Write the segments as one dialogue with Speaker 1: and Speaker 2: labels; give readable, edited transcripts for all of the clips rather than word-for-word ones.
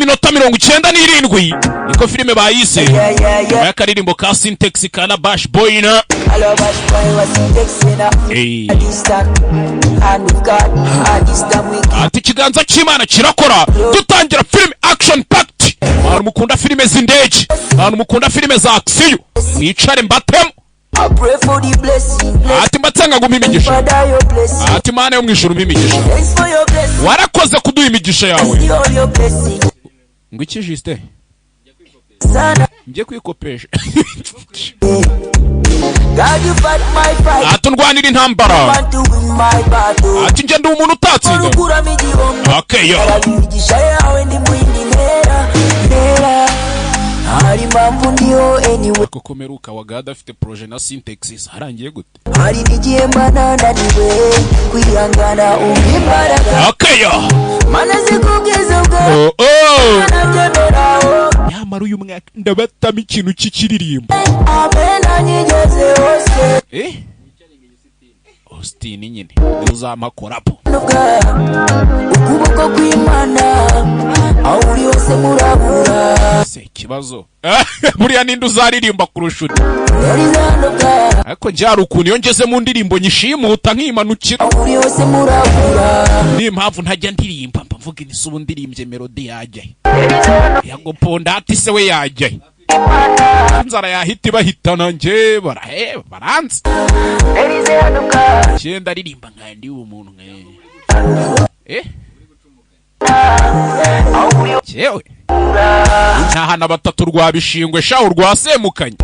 Speaker 1: Y'iminota 97 niko filime bayise.
Speaker 2: Yeah.
Speaker 1: Nyuma y'akaririmbo ka Sintex ka na Bash Boyna.
Speaker 2: I love Ash Boy was Sintex in
Speaker 1: Hey.
Speaker 2: a distant hand of God. A distant we
Speaker 1: Ati ikiganza cy'Imana kirakora. Dutangira filime action packed. Abantu mukunda filime z'indege, abantu mukunda filime za action, mwicare mbatemo.
Speaker 2: I pray for the blessing. Bless
Speaker 1: Ati mbatsenga ngo umpe imigisha.
Speaker 2: Father, your blessing.
Speaker 1: Ati Mana yo mu ijuru, umpe imigisha.
Speaker 2: Thanks for your blessing.
Speaker 1: Warakoze kuduha imigisha yawe.
Speaker 2: See all your blessing.
Speaker 1: Ngo iki, Justin?
Speaker 2: Son,
Speaker 1: Njye kwikopesha.
Speaker 2: God, you fight my fight.
Speaker 1: Ati ndwanira intambara.
Speaker 2: Want to win my battle.
Speaker 1: Ati njye ndi umuntu utatsinda.
Speaker 2: Urukuramo igihombo.
Speaker 1: Okay, yo.
Speaker 2: Imigisha yawe ndi mu yindi ntera ntera, hari impamvu ndiho anyway.
Speaker 1: Koko meruka waga afite projet na Sintex, harangiye gute?
Speaker 2: Hari n'igihe mba nananiwe kwihangana, umpa imbaraga.
Speaker 1: Okay, yo.
Speaker 2: Mana, zikubwiza bwawe
Speaker 1: Oh.
Speaker 2: nabyemeraho.
Speaker 1: Nyamara uyu mwaka ndabatamo ikintu cy'ikiririmbo.
Speaker 2: Amen, anyigeze hose.
Speaker 1: Austin nyine niwe uzampa collabo.
Speaker 2: Nubwa ukuboko kw'Imana, aho uri hose murabura.
Speaker 1: Se ikibazo buriya ninde uzaririmba kurusha undi?
Speaker 2: There is a hand of God.
Speaker 1: Ariko njye hari ukuntu iyo ngeze mu ndirimbo nyishimuta nkimanukira.
Speaker 2: Aho uri hose murabura.
Speaker 1: Niyo mpamvu ntajya ndirimba, mba mvuga inisi ubu ndirimbye melody yajya he? Yaguponda ati se we yajya he? Inzara yahita ibahitana, njye barahe baranze.
Speaker 2: There is a hand of God.
Speaker 1: Njye ndaririmba nka ndi umuntu nka
Speaker 2: Aho uri
Speaker 1: Jewe ntahana batatu rwa bishingwe shaho rwa semukanye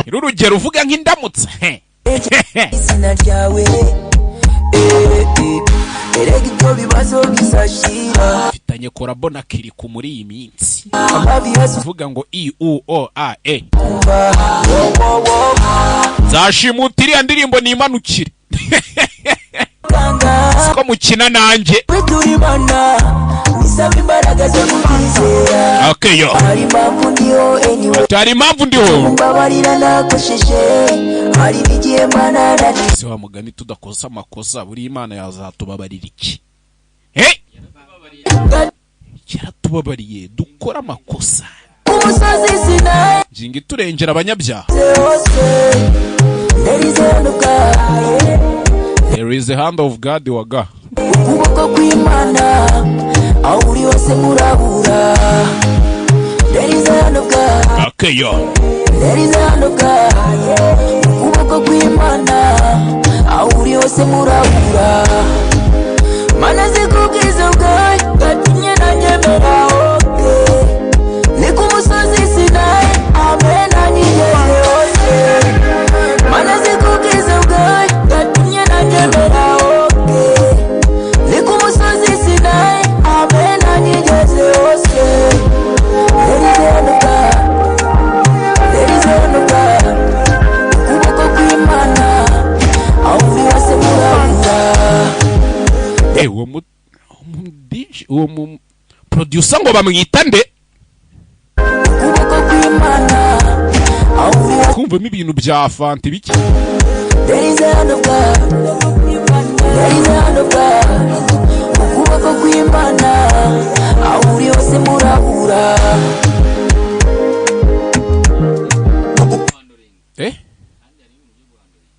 Speaker 1: iri urugero uvuga nk'indamutsa.
Speaker 2: Izina ryawe, eh, eh, erega ibyo bibazo bizashira.
Speaker 1: Mfitanye collabo na Kiriku muri iyi minsi.
Speaker 2: Amavi yose
Speaker 1: uvuga ngo i u o a e.
Speaker 2: Ukumva wo wo wo.
Speaker 1: Nzashimuta iriya ndirimbo nimanukire.
Speaker 2: Kanga.
Speaker 1: Siko mukina nanjye.
Speaker 2: Turi Imana bisaba imbaraga zo kukwizera.
Speaker 1: Okay, yo.
Speaker 2: Hari impamvu ndiho anyway.
Speaker 1: Ati hari impamvu ndiho.
Speaker 2: Mbabarira nakosheje, hari n'igihe mba nananiwe.
Speaker 1: Se wa mugani, tudakosa amakosa, buriya Imana yazatubabarira iki? He, yaratubabariye dukora amakosa.
Speaker 2: Umusozi Sinayi.
Speaker 1: Ngingo iturengera abanyabyaha.
Speaker 2: Hose there is a hand of God.
Speaker 1: There is a hand of God waga.
Speaker 2: Ukuboko kw'Imana, aho uri hose murabura. There is a hand of God.
Speaker 1: Okay, yo.
Speaker 2: There is a hand of God. Ukuboko kw'Imana, aho uri hose murabura. Mana, zikubwiza bwawe bwatumye nanjye mera okay. Ni ku musozi Sinayi, amen, anyigeze hose. Mana, zikubwiza bwawe bwatumye nanjye mera okay. Ni ku musozi Sinayi, amen, anyigeze hose. There is a hand of God. There is a hand of God. Ukuboko kw'Imana, aho uri hose murabura.
Speaker 1: Uwo mu DJ, uwo mu producer ngo bamwita nde?
Speaker 2: Ukuboko kw'Imana, aho uri hose.
Speaker 1: Kumvamo ibintu bya fanta ibiki.
Speaker 2: There is a hand of God. There is a hand of God. Ukuboko kw'Imana, aho uri hose murabura.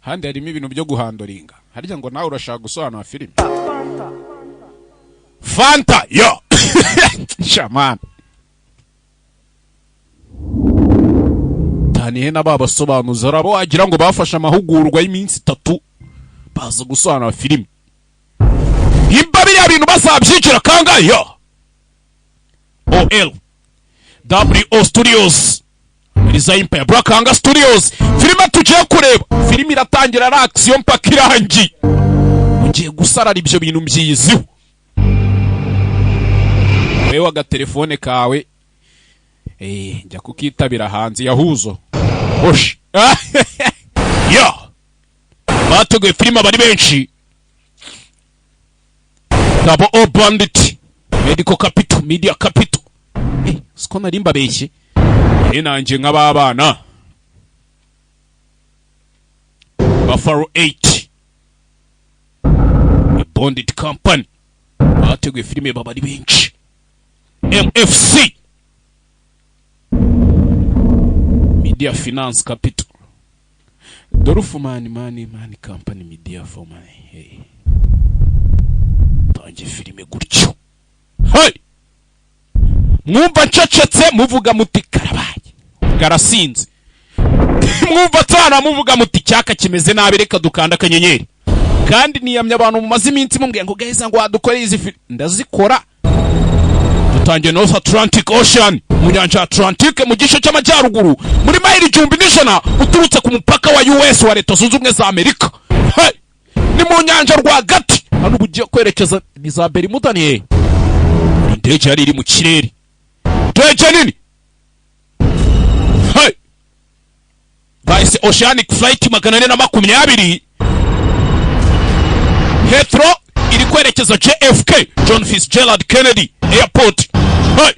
Speaker 1: Handi harimo ibintu byo guhandoringa. Harya ngo nawe urashaka gusobanura filime Fanta yo shaman tanihe na ba basobanuzi, hari abo wagira ngo bafashe amahugurwa y'iminsi 3 baza gusobanura filime. Nimba biriya bintu bazabyinjira kangahe yo ol w o studios Riza Empire Black Hanga Studios. Filime tugiye kureba, filime iratangira ari action mpaka irangiye mugiye gusarara. Ibyo bintu mbyiziho. Wewe agatelefone kawe, njya kukitabira hanze yahuzo hoshi yo bateguye filime abari benshi. Double O Bandit Medical Capital Media Capital. Siko nari mbabeshye, nanjye nk'ababana Buffalo 8 Bondit Company bateguye filime baba ari benshi. MFC, Media Finance Capital, Dorfman Money Money Company, Media for Money. Hey. Tange filime gutyo. Hey! Mwumva ncecetse, muvuga muti karabaye, karasinze. Mwumva tsana, muvuga muti cyaka kimeze nabi, reka dukanda akanyenyeri. Kandi niyamye abantu mumaze iminsi mumbwira ngo gaheza, ngo wadukoreye izi filime, ndazikora. Dutangiye North Atlantic Ocean, mu nyanja ya Atlantique, mu gice cy'amajyaruguru, muri mayili 1100 uturutse ku mupaka wa US, wa Leta Zunze Ubumwe za Amerika. Hey! Ni mu nyanja rwagati. Hano ubu ugiye kwerekeza ni za Bermuda. Ni hehe? Indege yari iri mu kirere, indege nini. Hey! Bahise Oceanic Flight 420, Heathrow, iri kwerekeza JFK, John Fitzgerald Kennedy Airport. Hey!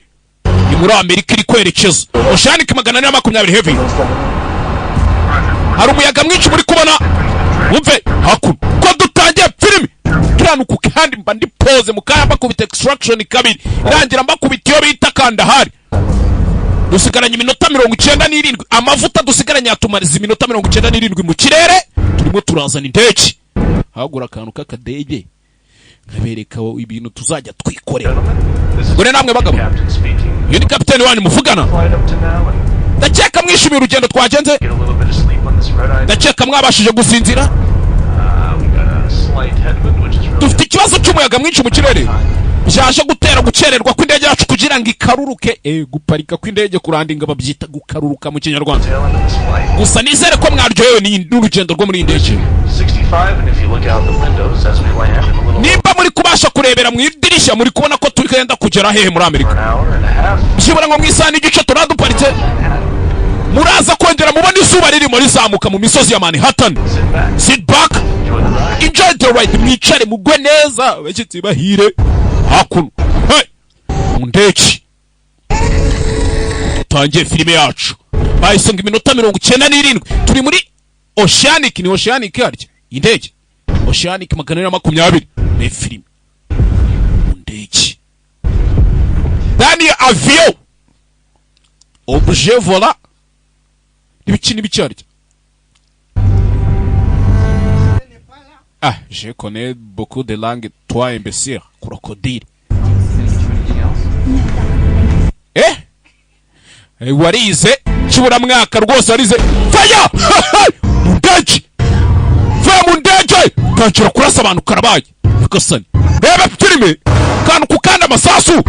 Speaker 1: Ni muri Amerika iri kwerekeza, Oceanic 420 Heavy. Hari umuyaga mwinshi muri kubona. Wumve hakuno ko dutangiye filimi turanuku, kandi mba ndi pose mu kanya mbakubita Extraction kabiri, irangira mbakubita iyo bita Kandahari. Dusigaranye iminota 97. Amavuta dusigaranye yatumariza iminota 97 mu kirere. Turimo turazana indege, hagura akantu k'akadege, nkabereka ibintu tuzajya twikorera. Dore namwe bagabo, uyu ni kapiteni wanyu muvugana. Ndakeka mwishimiye urugendo twagenze, ndakeka mwabashije gusinzira. Dufite ikibazo cy'umuyaga mwinshi mu kirere, byaje gutera gukererwa kw'indege yacu kugira ngo ikaruruke. Guparika kw'indege, kurandinga, babyita gukaruruka mu Kinyarwanda. Gusa nizere ko mwaryohewe n'urugendo rwo muri iyi ndege.
Speaker 3: 65, and if you look out the windows as we land in a little
Speaker 1: Nimba muri kubasha kurebera mu idirishya, muri kubona ko turi kwenda kugera hehe? Muri Amerika.
Speaker 3: over an hour and a half.
Speaker 1: Byibura nko mu isaha n'igice turaduparitse, muraza kongera mubona izuba ririmo rizamuka mu misozi ya Manhattan.
Speaker 3: Sit back,
Speaker 1: Sit back,
Speaker 3: enjoy the ride.
Speaker 1: enjoy the ride. Mwicare mugwe neza, abashyitsi bahire. Hakuno, hey! Mu ndege dutangiye filime yacu, bahise ngo iminota 97. Turi muri Oceanic, ni Oceanic harya indege, Oceanic 420. Ni filime mu ndege. Daniel Avio, objet volant, n'ibiki n'ibiki harya. Ah, je connais beaucoup de langues, toi imbécile, crocodile. Eh? Warize kiburamwaka rwose, warize. Faya mu ndege, faya mu ndege, tangira kurasa abantu, karabaye. Nyagasani, reba filime kantu ku kandi, amasasu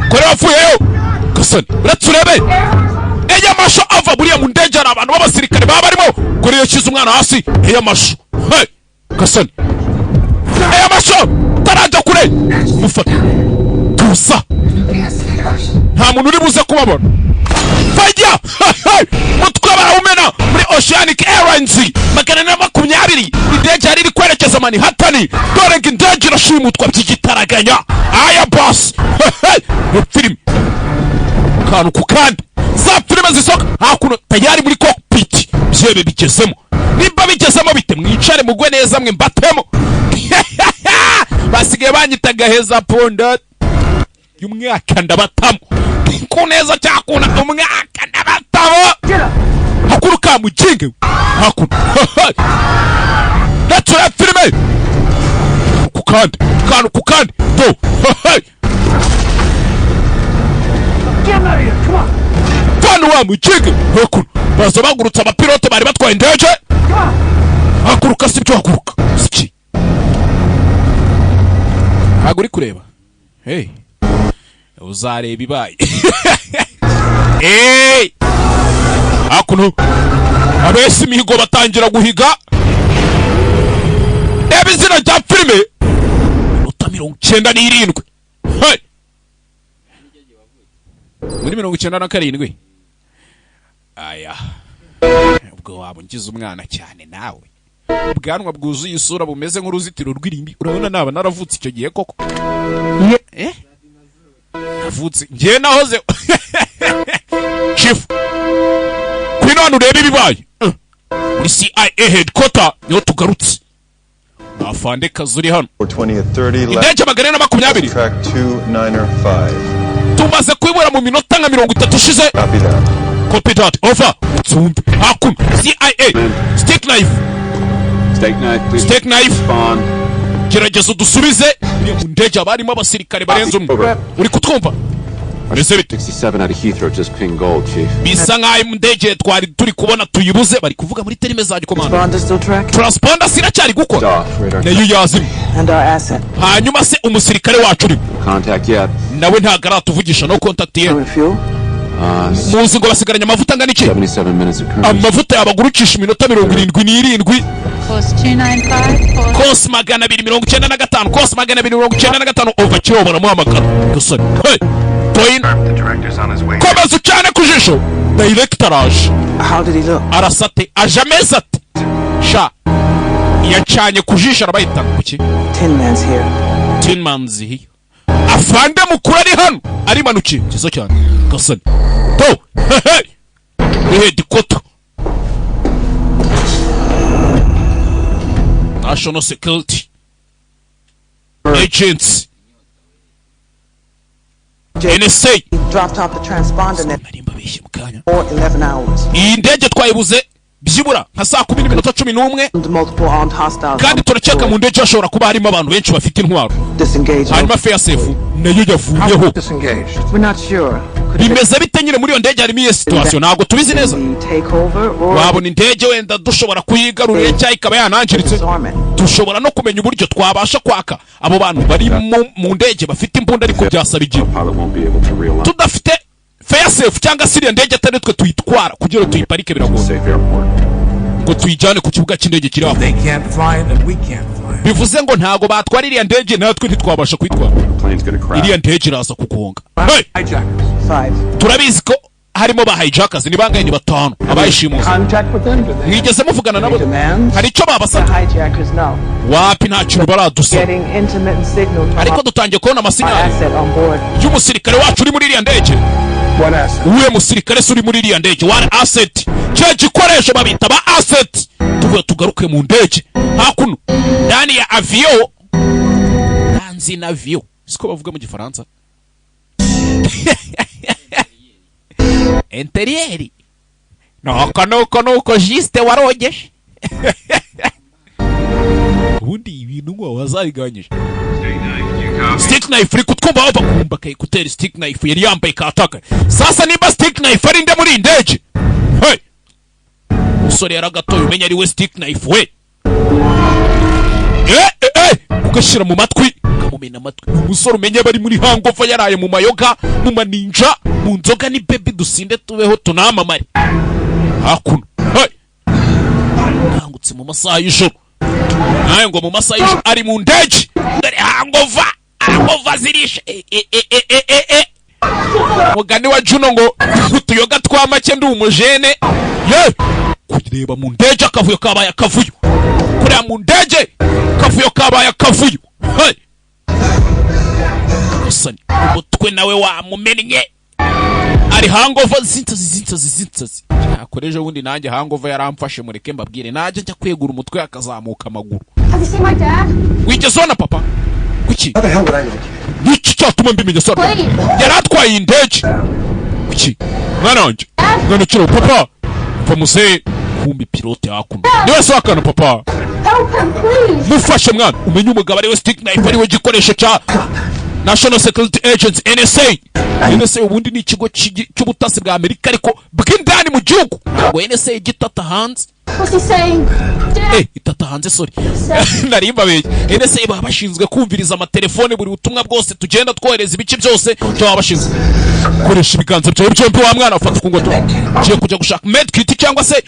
Speaker 1: kore wapfuyeyo. Gasani, uretse urebe air marshal ava buriya mu ndege. Hari abantu b'abasirikare baba barimo. Kuri yashyize umwana hasi, air marshal. Hey! Gasani, air marshal tarajya kure, mufata tuza, nta muntu uri buze kubabona. Fajya mutwe barawumena. Muri Oceanic Airlines 420, indege yari iri kwerekeza Manhattan. Dore ngo indege irashimutwa by'igitaraganya. Aya boss ni filime kantu ku kandi, za filime zisohoka. Hakuno tayari muri cockpit, byebe bigezemo. Nimba bigezemo bite? Mwicare mugwe neza, mwe mbatemo. Basigaye banyita gaheza ponda y'umwaka, ndabatamo ku neza cyakuna umwaka, ndabatamo. Hakuruka mujinge hakuno, ndatura filime ku kandi, kantu ku kandi do.
Speaker 4: Get out of here! Come on!
Speaker 1: Vana wa mujinge hakuno. Baza bagurutse abapilote bari batwaye indege. Haguruka, sibyo? Haguruka siki, ntabwo uri kureba. Hey, uzareba ibaye. Hey! Hakuno abesi imihigo batangira guhiga. Reba izina rya filime, iminota 97. Hey! Muri 97. Aya, ubwo waba ungize umwana cyane nawe. Ubwanwa bwuzuye isura bumeze nk'uruzitiro rw'irimbi. Urabona naba naravutse icyo gihe koko? Eh, navutse njyewe, nahoze chief. Kuri none urebe ibibaye. Muri CIA headquarter niho tugarutse. Afande kazi uri hano.
Speaker 5: 420 at 30 left.
Speaker 1: Indege 420.
Speaker 5: Track 295.
Speaker 1: Tumaze kuyibura mu minota nka 30 ishize.
Speaker 5: Copy that.
Speaker 1: Copy that, over. Tsumbi hakuno, CIA stick knife.
Speaker 6: Steak knife, please.
Speaker 1: Steak knife.
Speaker 6: Respond.
Speaker 1: Gerageza udusubize. Mu ndege haba harimo abasirikare barenze umwe. Uri kutwumva? Bimeze bite?
Speaker 6: 67 out of Heathrow just pinged gold, Chief.
Speaker 1: Bisa nk'aho indege twari turi kubona tuyibuze. Bari kuvuga muri terime za gikomando.
Speaker 7: Transponder still tracking?
Speaker 1: Transponder siracyari gukora?
Speaker 6: Off. Radar.
Speaker 1: Nayo yazimye.
Speaker 7: And our asset.
Speaker 1: Hanyuma se umusirikare wacu urimo?
Speaker 6: Contact yet.
Speaker 1: Nawe ntabwo aratuvugisha, no contact ye.
Speaker 7: Fuel?
Speaker 1: Muzi ngo basigaranye amavuta angana iki?
Speaker 6: 77 minutes of cruise.
Speaker 1: Amavuta yabagurukisha iminota 77.
Speaker 8: Course 295, course
Speaker 1: Course 295, course 295, over. Kiriho baramuhamagara gasore. Hey toyin.
Speaker 3: The director's on his way.
Speaker 1: Komeza ucane ku jisho, director araje.
Speaker 7: How did he look?
Speaker 1: Arasate, aje ameze ate sha? Yacanye ku jisho arabayitanga kuki?
Speaker 7: Tin Man's here.
Speaker 1: Tin Man's here. Afande mukuru ari hano, arimanukiye. Cyiza cyane gasore to hehe ni headquarter, National Security Agency, NSA.
Speaker 7: Dropped off the transponder net
Speaker 1: Nari mbabeshye mu kanya.
Speaker 7: for 11 hours.
Speaker 1: Iyi ndege twayibuze byibura nka saa 10:11.
Speaker 7: Multiple armed hostiles.
Speaker 1: Kandi turakeka mu ndege hashobora kuba harimo abantu benshi bafite intwaro.
Speaker 7: Disengaged.
Speaker 1: Hanyuma failsafe nayo yavuyeho.
Speaker 3: Disengaged.
Speaker 7: We're not sure. Could it
Speaker 1: Bimeze bite nyine muri iyo ndege harimo iyo situation? Ntabwo tubizi neza.
Speaker 7: be takeover or
Speaker 1: Wabona indege wenda dushobora kuyigarurira cyangwa ikaba yanangiritse.
Speaker 7: disarm it?
Speaker 1: Dushobora no kumenya uburyo twabasha kwaka abo bantu bari mu ndege bafite imbunda, ariko byasaba igihe.
Speaker 6: Pilot won't be able to realign.
Speaker 1: Tudafite failsafe cyangwa se iriya ndege atari twe tuyitwara, kugira ngo tuyiparike biragoye.
Speaker 6: Safe airport.
Speaker 1: Ngo tuyijyane ku kibuga cy'indege kiri aho.
Speaker 4: They can't fly it, and we can't fly it.
Speaker 1: Bivuze ngo ntabwo batwara iriya ndege, natwe ntitwabasha kuyitwara.
Speaker 6: The plane's gonna crash.
Speaker 1: Iriya ndege iraza kugonga. Hey!
Speaker 4: Hijackers.
Speaker 7: Five.
Speaker 1: Turabizi ko harimo ba hijackers. Ni bangahe? Ni batanu abayishimuza.
Speaker 4: Contact with them? Do they
Speaker 1: Mwigeze muvugana nabo?
Speaker 4: demands?
Speaker 1: Hari icyo
Speaker 7: The
Speaker 1: babasabye?
Speaker 7: hijackers, no.
Speaker 1: Wapi, nta kintu baradusaba.
Speaker 7: Getting intermittent signal from
Speaker 1: Ariko dutangiye kubona
Speaker 7: our
Speaker 1: amasinyari
Speaker 7: asset on board.
Speaker 1: y'umusirikare wacu uri muri iriya ndege.
Speaker 4: What asset?
Speaker 1: Uwuhe musirikare se uri muri iriya ndege? Wa asset, cya gikoresho babita ba asset. Tuvuye tugaruke mu ndege hakuno ndani ya avion, dans un avion, siko bavuga mu Gifaransa? Intérieur. Nuko nuko nuko jisite warogeje ubundi ibintu ngo wazabigabanyije. Stick knife, uri kutwumva? Wava kumva ka écouteur. Stick knife yari yambaye kataka. Sasa nimba stick knife ari nde muri iyi ndege? Hey, umusore yaragatoye, umenya ari we stick knife we. Eh eh eh, ugashyira mu matwi ukamumena amatwi. Umusore umenye bari muri hangover, yaraye mu mayoga, mu maninja, mu nzoga. Ni baby dusinde tubeho tunamamare. Hakuno, hey, kangutse mu masaha y'ijoro nawe ngo mu masaha y'ijoro ari mu ndege. Dore hangover, hangover zirishe. Eh, eh, eh, eh, eh, eh, eh. Mugani wa Juno ngo utuyoga twa make, ndi umujene ye. Kureba mu ndege akavuyo kabaye akavuyo, kureba mu ndege akavuyo kabaye akavuyo. Hey! Gusa umutwe nawe wamumennye, ari hangover z'insazi, z'insazi, z'insazi. Yakoreje ubundi nanjye hangover yaramfashe. Mureke mbabwire, najya njya kwegura umutwe akazamuka amaguru.
Speaker 8: Have you seen my dad?
Speaker 1: Wigeze ubona papa? Kuki?
Speaker 5: How the hell would I know, kid?
Speaker 1: Niki cyatuma mbimenya sara?
Speaker 8: Please.
Speaker 1: Yari atwaye iyi ndege. Kuki mwana wanjye, mwana ukiri papa mva muzehe. Kumbi pilote hakuno niwe se wakana papa.
Speaker 8: Help him, please.
Speaker 1: Mufashe mwana. Umenye umugabo ariwe stick knife, ariwe gikoresho cya National Security Agency, NSA. NSA ubundi ni ikigo cy'ubutasi bwa Amerika, ariko bw'indani mu gihugu. Ntabwo NSA igitata hanze.
Speaker 8: What's he saying? Dad.
Speaker 1: Eh, itata hanze, sorry, nari mbabeshye. NSA baba bashinzwe kumviriza amatelefone, buri butumwa bwose tugenda twohereza, ibice byose cyo baba bashinzwe. Koresha ibiganza byawe byombi wa mwana, ufata ku ngoto. Ugiye kujya gushaka med kit cyangwa se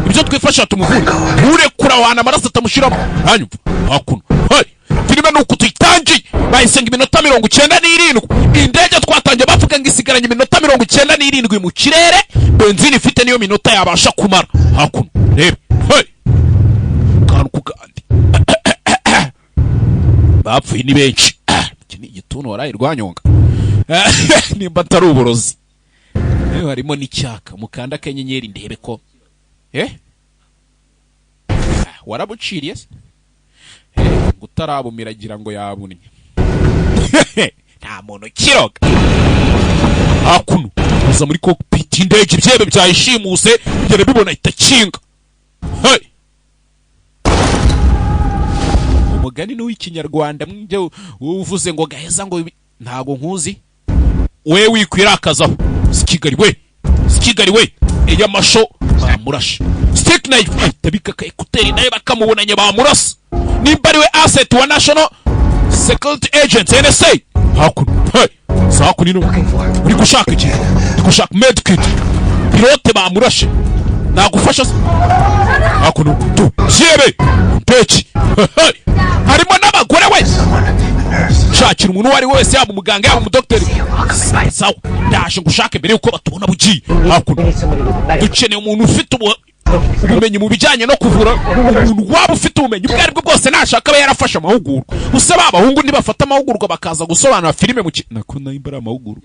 Speaker 1: ibyo twifasha tumuvure. Nturekura wana, amaraso atamushiramo. Hanyuma hakuno, hey, filime ni uku tuyitangiye. Bayisenga iminota 97. Indege twatangiye bavuga ngo isigaranye iminota 97 mu kirere. Benzine ifite niyo minota yabasha kumara. Hakuno rebe, hey, akantu ku kandi, bapfuye ni benshi. Iki ni igituntu waraye rwanyonga nimba atari uburozi. Yewe, harimo n'icyaka. Mukanda akanyenyeri ndebe ko eh warabuciriye se. Ngo utarabumira agira ngo yabunnye. Nta muntu ukiroga. Hakuno uza muri cockpit y'indege, ibyebe byayishimuse bigera bibona ahita akinga. Hey! Umugani ni uw'ikinyarwanda mwibyo uvuze ngo gaheza ngo ntago nkuzi we wikwirakazaho. Si Kigali we, si Kigali we. Iyo amasho bamurashe stick knife ahita abika aka écouteur, nawe bakamubonanye bamurasa nimba ari we asset wa National Security Agent, NSA. Hakuno, hey, hakuno ino uri gushaka iki? Uri gushaka medkit? Pilote bamurashe, nagufasha se? Hakuno tu byebe ndeki. Hey, harimo n'abagore we. Shakira umuntu uwo ari we wese, yaba umuganga, yaba umudogiteri. Sawa, ndaje ngushake mbere yuko batubona. Bugiye hakuno, dukeneye umuntu ufite ubumenyi mu bijyanye no kuvura. Umuntu waba ufite ubumenyi ubwo aribwo bwose, nashaka aba yarafashe amahugurwa. Gusa ba bahungu ntibafata amahugurwa bakaza gusobanura filime mu nako nimba ari amahugurwa.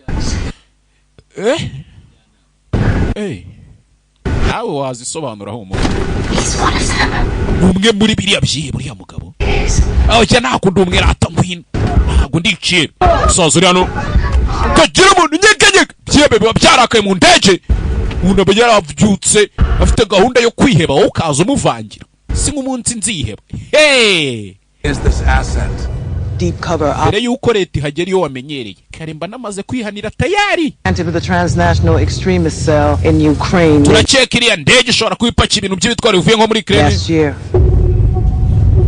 Speaker 1: Eh, nawe wazisobanuraho umuntu umwe muri biriya byihe buriya mugabo aho jya ntabwo ndi umwe rata. Ngwino, ntabwo ndiciye. Musaza uri hano kagira umuntu nyeganyega, byebe biba byarakaye mu ndege. Umuntu aba yarabyutse afite gahunda yo kwiheba, wowe ukaza umuvangira. Si nk'umunsi nziheba hey!
Speaker 4: Is this asset?
Speaker 7: Deep cover
Speaker 1: Mbere y'uko leta ihagera, iyo wamenyereye kare mba namaze kwihanira tayari.
Speaker 7: operative of the transnational extremist cell in Ukraine
Speaker 1: Turakeka iriya ndege ishobora kuba ipakiye ibintu by'ibitwaro bivuye nko muri Ukraine.
Speaker 7: last year.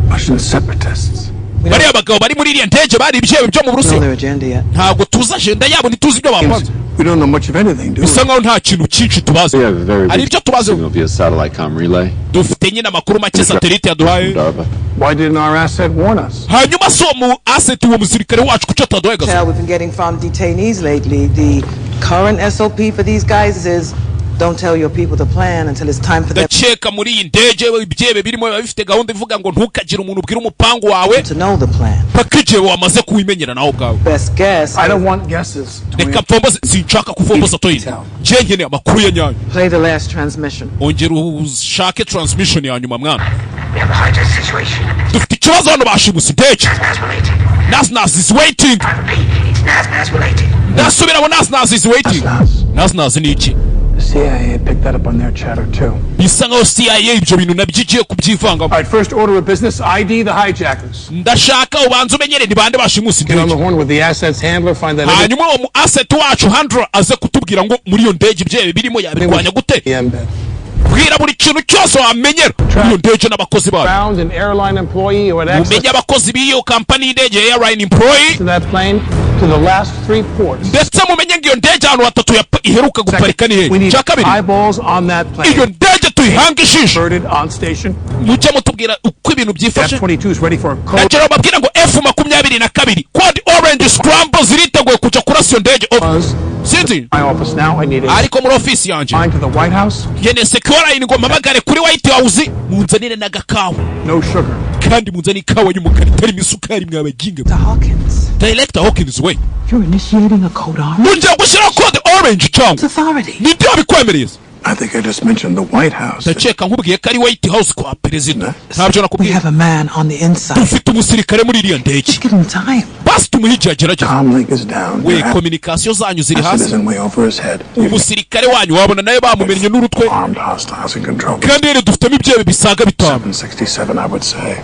Speaker 4: Russian separatists.
Speaker 1: Bariya bagabo bari muri iriya ndege bari ibyebe byo mu
Speaker 7: Know
Speaker 1: Burusiya.
Speaker 7: their agenda yet.
Speaker 1: Ntabwo tuzi agenda yabo, ntituzi ibyo bapanze.
Speaker 4: We don't know much of anything, do we?
Speaker 1: Bisa nkaho nta kintu cyinshi tubazi.
Speaker 6: We have a very
Speaker 1: Hari
Speaker 6: weak
Speaker 1: ibyo tubazi.
Speaker 6: signal via satellite com relay.
Speaker 1: Dufite nyine amakuru make satellite yaduhaye.
Speaker 6: DARPA.
Speaker 4: Why didn't our asset warn us?
Speaker 1: Hanyuma si uwo mu asset, uwo musirikare wacu, kuki ataduhaye gaso?
Speaker 7: Tell we've been getting from detainees lately, the current SOP for these guys is don't tell your people the plan until it's time for them
Speaker 1: Ndakeka muri iyi ndege ibyebe birimo biba bifite gahunda ivuga ngo ntukagire umuntu ubwira umupangu wawe
Speaker 7: to know the plan.
Speaker 1: paka igihe wamaze kuwimenyera nawe ubwawe.
Speaker 7: Best guess,
Speaker 4: I don't want guesses.
Speaker 1: Reka mfomboze, sinshaka kuvomboza toyini, njye nkeneye amakuru ya nyayo.
Speaker 7: Play the last transmission.
Speaker 1: Ongera ushake transmission ya nyuma mwana. Dufite ikibazo hano, bashimuse indege. Nas is waiting. Ndasubiramo, Nas is waiting. Nas ni iki?
Speaker 4: The CIA picked that up on their chatter too.
Speaker 1: Bisa nkaho CIA ibyo bintu nabyo igiye kubyivangamo.
Speaker 4: All right, first order of business, ID the hijackers.
Speaker 1: Ndashaka ubanze umenyere ni bande bashimuse
Speaker 4: Get on
Speaker 1: indege.
Speaker 4: the horn with the assets handler, find that
Speaker 1: Hanyuma uwo mu asset wacu handler aze kutubwira ngo muri iyo ndege ibyebe birimo yabirwanya gute.
Speaker 4: embed.
Speaker 1: Bwira buri kintu cyose wamenyera muri iyo ndege n'abakozi bayo.
Speaker 4: Found an airline employee who had access
Speaker 1: Umenye abakozi b'iyo kampani y'indege, airline employee,
Speaker 4: to that plane to the last three ports.
Speaker 1: ndetse mumenye ngo iyo ndege ahantu hatatu iheruka guparika ni
Speaker 4: We
Speaker 1: hehe.
Speaker 4: need
Speaker 1: Cya kabiri,
Speaker 4: eyeballs on that plane.
Speaker 1: iyo ndege tuyihange ijisho.
Speaker 4: Birded on station.
Speaker 1: Mujye mutubwira uko ibintu byifashe.
Speaker 4: F-22 is ready for a code.
Speaker 1: Ndagira babwira ngo F-22 code orange scramble ziriteguye kujya kurasa iyo ndege.
Speaker 4: Buzz.
Speaker 1: Sinzi.
Speaker 4: My office now. I need a
Speaker 1: Ariko muri ofisi yanjye
Speaker 4: line to the White House.
Speaker 1: nkeneye secure line ngo mpamagare kuri White House, munzanire n'agakawa.
Speaker 4: No sugar.
Speaker 1: Kandi munzanire ikawa y'umukara itarimo isukari, mwabaginga.
Speaker 7: To Hawkins.
Speaker 1: Director Hawkins we.
Speaker 7: You're initiating a code orange?
Speaker 1: Mugiye gushyiraho code orange cyangwa
Speaker 7: Authority.
Speaker 1: Nibyo wabikwemereye?
Speaker 4: I think I just mentioned the White House.
Speaker 1: Ndakeka nkubwiye ko ari White House kwa perezida, ntabyo
Speaker 7: We
Speaker 1: nakubwiye.
Speaker 7: have a man on the inside.
Speaker 1: Dufite umusirikare muri iriya ndege.
Speaker 7: Just give him time.
Speaker 1: Basi tumuhe igihe agerageza.
Speaker 4: Comlink is down.
Speaker 1: We,
Speaker 4: Your
Speaker 1: communication zanyu ziri
Speaker 4: asset
Speaker 1: hasi.
Speaker 4: is in way over his head.
Speaker 1: Umusirikare wanyu wabona nawe bamumennye n'urutwe.
Speaker 4: Armed hostiles in control.
Speaker 1: Kandi rero dufitemo ibyebe bisaga 5.
Speaker 4: 767, I would say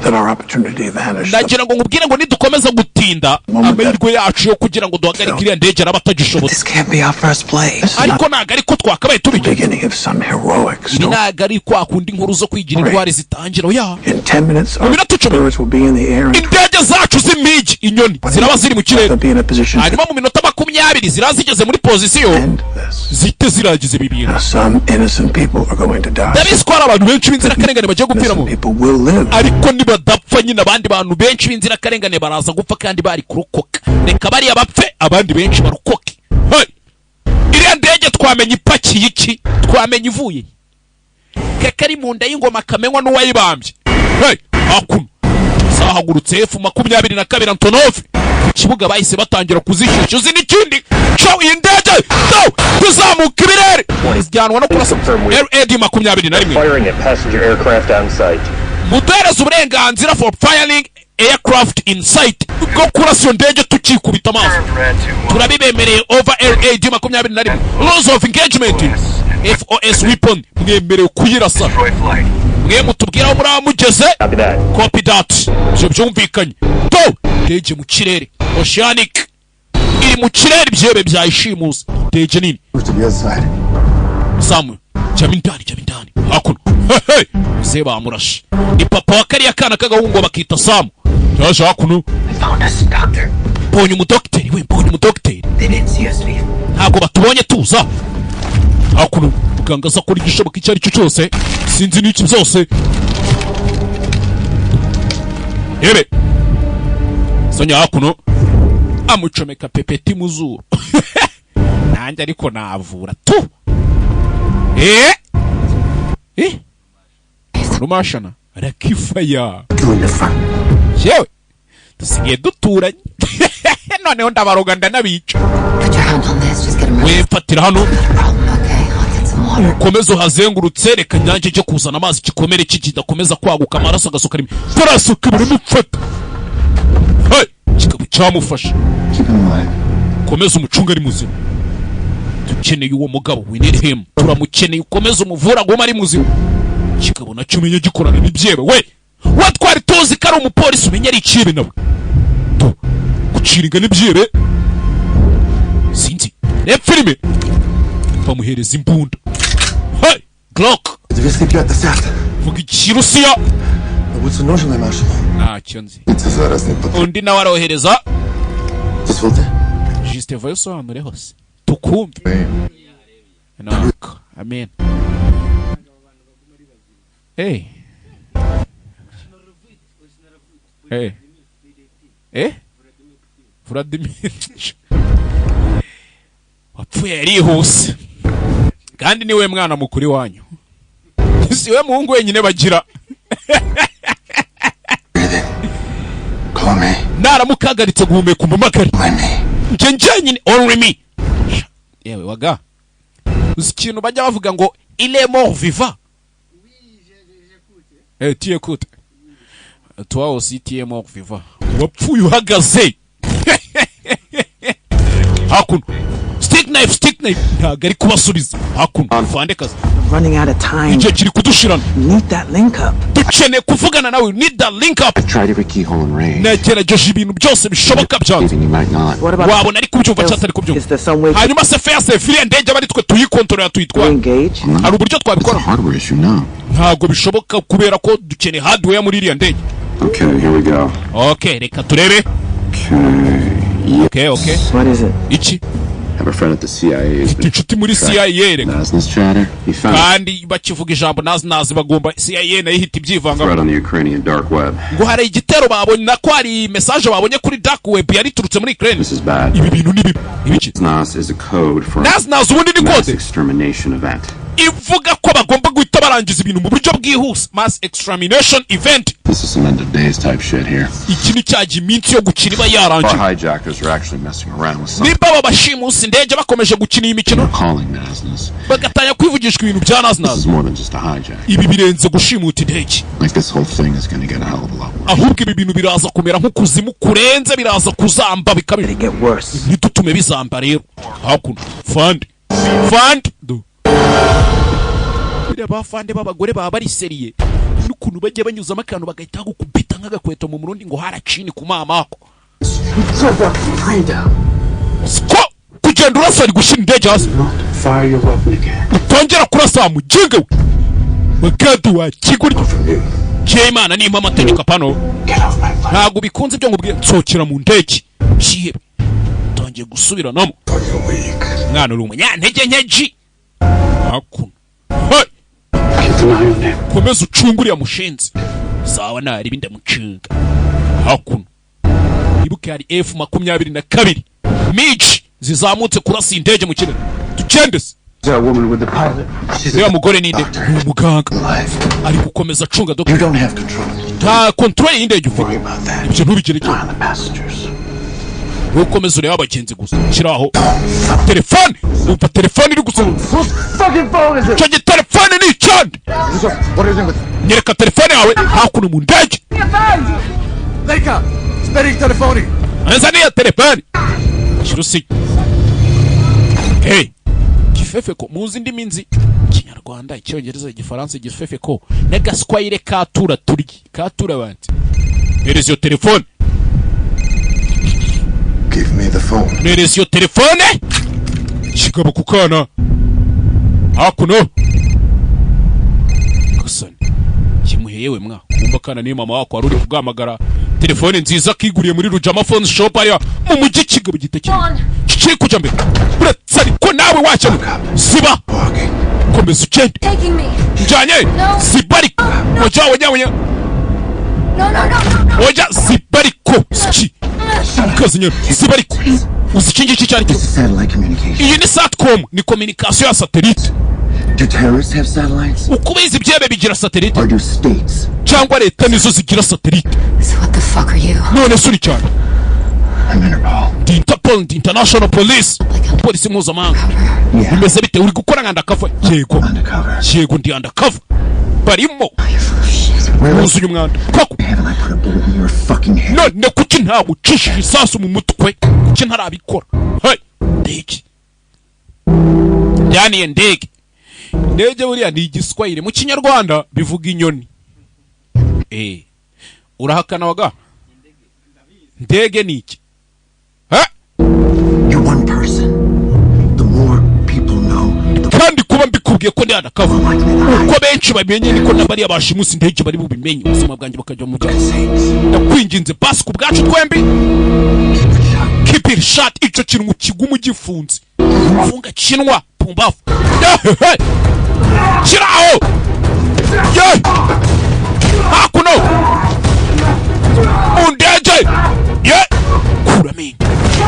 Speaker 4: that our opportunity vanished.
Speaker 1: Ndagira ngo nkubwire ngo nidukomeza gutinda, amahirwe yacu yo kugira ngo duhagarike iriya ndege araba atagishobotse.
Speaker 7: This can't be our first play.
Speaker 1: Ariko ntabwo ariko twakabaye tubigira.
Speaker 4: Beginning of some heroic
Speaker 1: Ibi
Speaker 4: story.
Speaker 1: ntabwo ari kwa kundi inkuru zo kwigira intwari zitangira, oya.
Speaker 4: In 10 minutes, our
Speaker 1: Minota 10,
Speaker 4: birds will be in the air and
Speaker 1: indege zacu z'imigi, inyoni, ziraba ziri mu kirere.
Speaker 4: they'll be in a position to
Speaker 1: Hanyuma mu minota 20 ziraba zigeze muri position
Speaker 4: end this.
Speaker 1: zihite zirangiza ibi bintu.
Speaker 4: Now, some innocent people are going to die.
Speaker 1: Ndabizi ko hari abantu benshi b'inzirakarengane bagiye gupfiramo.
Speaker 4: Innocent people will live.
Speaker 1: Ariko nibadapfa nyine, abandi bantu benshi b'inzirakarengane baraza gupfa kandi bari kurokoka. Reka bariya bapfe, abandi benshi barokoke. Hey! Iriya ndege twamenya ipakiye iki? Twamenya ivuye he? Kari mu nda y'ingoma kamenywa n'uwayibambye. Hey! Hakuno Zahagurutse F-22 Antonov ku kibuga, bahise batangira kuzishyushya. Uzi n'ikindi cyo, iyi ndege do kuzamuka ibirere zijyanwa no kurasa RAD 21.
Speaker 3: Firing at passenger aircraft on site.
Speaker 1: Muduhereze uburenganzira for firing aircraft in sight, bwo kurasa iyo ndege tukikubita amaso. Turabibemereye over RAD 21. Rules of engagement, FOS weapon, mwemerewe kuyirasa. Mwe mutubwira aho muri mugeze.
Speaker 3: Copy that.
Speaker 1: Copy that, ibyo byumvikanye. To ndege mu kirere, Oceanic iri mu kirere, ibyebe byayishimuza, indege nini.
Speaker 4: To the other side.
Speaker 1: Samu, jyamo indani, jyamo indani hakuno. Hehe, ze bamurashe. Ni papa wa kariya kana k'agahungu bakita Samu, yaje hakuno.
Speaker 9: I found us, doctor.
Speaker 1: Mbonye umudogiteri we, mbonye umudogiteri.
Speaker 9: They didn't see us leave.
Speaker 1: Ntabwo batubonye tuza hakuno. Muganga aza akora igishoboka icyo ari cyo cyose, sinzi n'iki byose. Yebe sonya hakuno, amucomeka pepeti mu zuru. Nanjye ariko navura tu. Eh, rumashana rakifaya.
Speaker 4: Go in the front.
Speaker 1: Yewe, dusigaye duturanye noneho, ndabaroga ndanabica.
Speaker 10: Put your hand on this. Just get him
Speaker 1: We fatira hano.
Speaker 10: problem. Okay, I'll get some water.
Speaker 1: Ukomeze uhazengurutse, reka nyange cyo kuzana amazi, igikomere cye kidakomeza kwaguka, amaraso agasuka rimwe tarasuka biramufata. Hey, kikaba cyamufashe.
Speaker 6: Keep him alive.
Speaker 1: Ukomeze umucunga ari muzima, dukeneye uwo mugabo. We need him, turamukeneye. Ukomeze umuvura aguma ari muzima. Kikabo nacyo umenya gikorana n'ibyebe. We we twari tuzi ko ari umupolisi, umenya ari ikibe nawe tu guciringa n'ibyebe. Sinzi, reba filime. Bamuhereza imbunda. Hey, Glock. Vuga Ikirusiya. Ntacyo nzi.
Speaker 6: Це зараз не потрібно.
Speaker 1: Undi nawe arohereza.
Speaker 6: Дозвольте.
Speaker 1: Juste vayo usobanure hose tukumve nako. Amen. Hey, hey, eh, Vladimir wapfuye yarihuse, kandi niwe mwana mukuru iwanyu, si we muhungu wenyine bagira.
Speaker 4: Call me.
Speaker 1: Naramuka ahagaritse guhumeka, umpamagare.
Speaker 4: Only me.
Speaker 1: Njye njyenyine, only me. Yewe waga, uzi ikintu bajya bavuga ngo il est mort vivant? Eh, tu écoutes, toi aussi tu es mort vivant, wapfuye uhagaze. Hakuno stick knife, stick knife, ntabwo ari kubasubiza. Hakuno fande kazi.
Speaker 7: Running out of time.
Speaker 1: Igihe kiri kudushirana.
Speaker 7: Need that link up.
Speaker 1: Dukeneye kuvugana nawe, need that link up.
Speaker 6: I've tried every keyhole in range.
Speaker 1: Nagerageje ibintu byose bishoboka byanze.
Speaker 6: Even you might not.
Speaker 7: What about
Speaker 1: Wabona ari kubyumva cyangwa atari kubyumva.
Speaker 7: Is there some way to
Speaker 1: Hanyuma se fair safe, iriya ndege aba ari twe tuyikontorora, tuyitwara?
Speaker 7: engage?
Speaker 1: Hari uburyo
Speaker 6: It's a
Speaker 1: twabikora?
Speaker 6: hardware issue now.
Speaker 1: Ntabwo bishoboka kubera ko dukeneye hardware muri iriya ndege.
Speaker 6: Okay, here we go.
Speaker 1: Okay, reka turebe.
Speaker 6: Okay. Yeah.
Speaker 1: Okay.
Speaker 7: What is it?
Speaker 1: Iki?
Speaker 6: Have a friend at the CIA who's
Speaker 1: Mfite
Speaker 6: been
Speaker 1: inshuti muri CIA reka.
Speaker 6: Nasnas chatter. He found a
Speaker 1: Kandi bakivuga ijambo nazi nazi, bagomba CIA nayo ihita ibyivangamo.
Speaker 6: threat on the Ukrainian dark web.
Speaker 1: Ngo hari igitero babonye, nako hari message babonye kuri dark web yari iturutse muri Ukraine.
Speaker 6: This is bad.
Speaker 1: Ibi bintu ni bibi. Ibiki?
Speaker 6: Nas is a code for
Speaker 1: Nazi nazi ubundi ni
Speaker 6: mass
Speaker 1: kode
Speaker 6: extermination event.
Speaker 1: Ivuga ko bagomba guhita barangiza ibintu mu buryo bwihuse, mass extermination event.
Speaker 6: This is some end of days type shit here.
Speaker 1: Iki ni cyagiye iminsi yo gukina iba
Speaker 6: Our
Speaker 1: yarangiye.
Speaker 6: hijackers are actually messing around with something
Speaker 1: Nimba aba bashimusi indege bakomeje gukina iyi mikino,
Speaker 6: we're calling Nasnas.
Speaker 1: bagatangira kwivugishwa ibintu bya nazi
Speaker 6: This
Speaker 1: nazi.
Speaker 6: is more than just a hijack.
Speaker 1: Ibi birenze gushimuta indege.
Speaker 6: Like, this whole thing is gonna get a hell of a lot worse.
Speaker 1: Ahubwo ibi bintu biraza kumera nk'ukuzimu kurenze, biraza kuzamba bikabije.
Speaker 7: It get worse.
Speaker 1: Ntitutume bizamba rero. Hakuno fandi, fandi do biriya, bafande b'abagore baba bari sérieux n'ukuntu bajya banyuzamo akantu bagahita bagukubita nk'agakweto mu Murundi ngo haracini ku mamako ko kugenda urasa, ari gushyira indege hasi.
Speaker 4: Fire your weapon again.
Speaker 1: Utongera kurasa, muginga we, magadi wa kigoryi. Njyewe Imana nimpa amategeko apano.
Speaker 4: Get off my plane.
Speaker 1: Ntabwo bikunze ibyo nkubwiye, nsohokera mu ndege. Kihebe utangiye gusubiranamo.
Speaker 4: You're weak.
Speaker 1: Mwana, uri umunyantege nke ji. Hakuno. Hey!
Speaker 4: Keep an eye on him.
Speaker 1: Komeza ucunge uriya mushinzi. Sawa, naribi ndamucunga. Hakuno ibuke hari F-22 MiG zizamutse kurasa indege mu kirere. Tugende se.
Speaker 11: That woman with the pilot. She's
Speaker 1: Uriya mugore ni nde? Ni umuganga, ari gukomeza acunga doctor.
Speaker 4: You don't have control.
Speaker 1: Nta control y'indege ufite, ibyo ntubigereke. Wowe ukomeza urebe abagenzi gusa. Shyiraho telefone, umva telefone iri gusa.
Speaker 11: Fucking phone is it?
Speaker 1: Icyo gitelefone ni icyande?
Speaker 11: What is it with?
Speaker 1: Nyereka telefone yawe hakuno mu ndege.
Speaker 11: Leka! Speri telefoni!
Speaker 1: Nza niyo telefone kirusi. Hey, gifefeko, muzi indimi nzi: Ikinyarwanda, Icyongereza, Igifaransa, igifefeko n'agaswayire katura turyi katura banti. Hereza iyo telefone.
Speaker 4: Give me the phone.
Speaker 1: Mpereza iyo telefone. Kigabo ku kana hakuno gasani kimuhe. Yewe mwa, kumba kana niyo mama wako wari uri kuguhamagara. Telefone nziza kiguriye muri Rujama Phone Shop hariya mu mujyi. Kigabo gihita kiri kujya mbere, uretse ariko nawe wakemuka. Ziba, komeza ugende.
Speaker 8: Taking me.
Speaker 1: Njyanye.
Speaker 8: No.
Speaker 1: Ziba ariko, oya oya oya.
Speaker 8: No, no, no, no, no.
Speaker 1: Oya, ziba ariko siki kazi nyine, ziba ariko. Uzi iki ngiki icyo ari cyo?
Speaker 11: Satellite communication.
Speaker 1: Iyi ni satcom, ni communication ya satellite.
Speaker 11: Do terrorists have satellites?
Speaker 1: Uko ubizi, ibyebe bigira satellite?
Speaker 11: Or do states?
Speaker 1: Cyangwa leta nizo zigira satellite?
Speaker 10: So what the fuck are you?
Speaker 1: None se uri cyane?
Speaker 4: I'm Interpol.
Speaker 1: Ndi Interpol, ndi international police, polisi mpuzamahanga.
Speaker 11: Yeah.
Speaker 1: Bimeze bite? Uri gukora nka undercover? Yego.
Speaker 11: Undercover.
Speaker 1: Yego, ndi undercover, barimo wuzuye umwanda koko.
Speaker 11: Haven't I put a bullet in your fucking head?
Speaker 1: None kuki ntawe ucishije isasu mu mutwe? Kuki ntarabikora? Hey, ndege byaniye ndege. Indege buriya ni igiswahili, mu Kinyarwanda bivuga inyoni. Urahakana waga? Ndege ni iki? Eh?
Speaker 11: You're one person. The more people know, the
Speaker 1: Kandi kuba mbikubwiye ko ndi undercover,
Speaker 11: more likely to
Speaker 1: uko benshi babimenye niko na bariya bashimusi indege bari bubimenye, ubuzima bwanjye bakajya mu byago. Ndakwinginze basi, ku bwacu twembi, keep it shut. Icyo kintu kigumu gifunze, funga kinwa, pumbafu. Shyiraho ye hakuno mu ndege ye. Kura amenyo,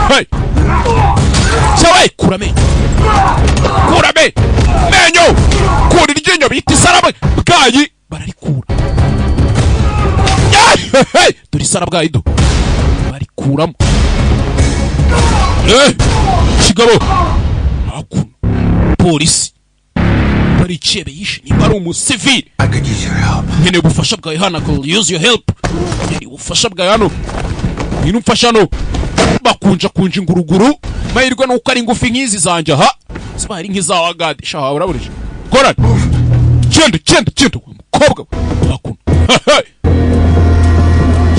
Speaker 1: hey cyawe, kura amenyo, kura amenyo, kura iryinyo bita isarabwe bwayi, bararikura. Hey, dore isarabwayi do, barikuramo. Kigabo hakuno, polisi bari icebe yishe nimba ari umusivili.
Speaker 4: I could use your help.
Speaker 1: Nkeneye ubufasha bwawe hano. I could use your help. Nkeneye ubufasha bwawe hano, ngwino umfasha hano. Bakunja kunja inguruguru, mahirwe nuko ari ngufi nk'izi zanjye aha, ziba ari nk'izawe agadi sha wawe uraburije. Korana, genda genda genda wa mukobwa we. Hakuno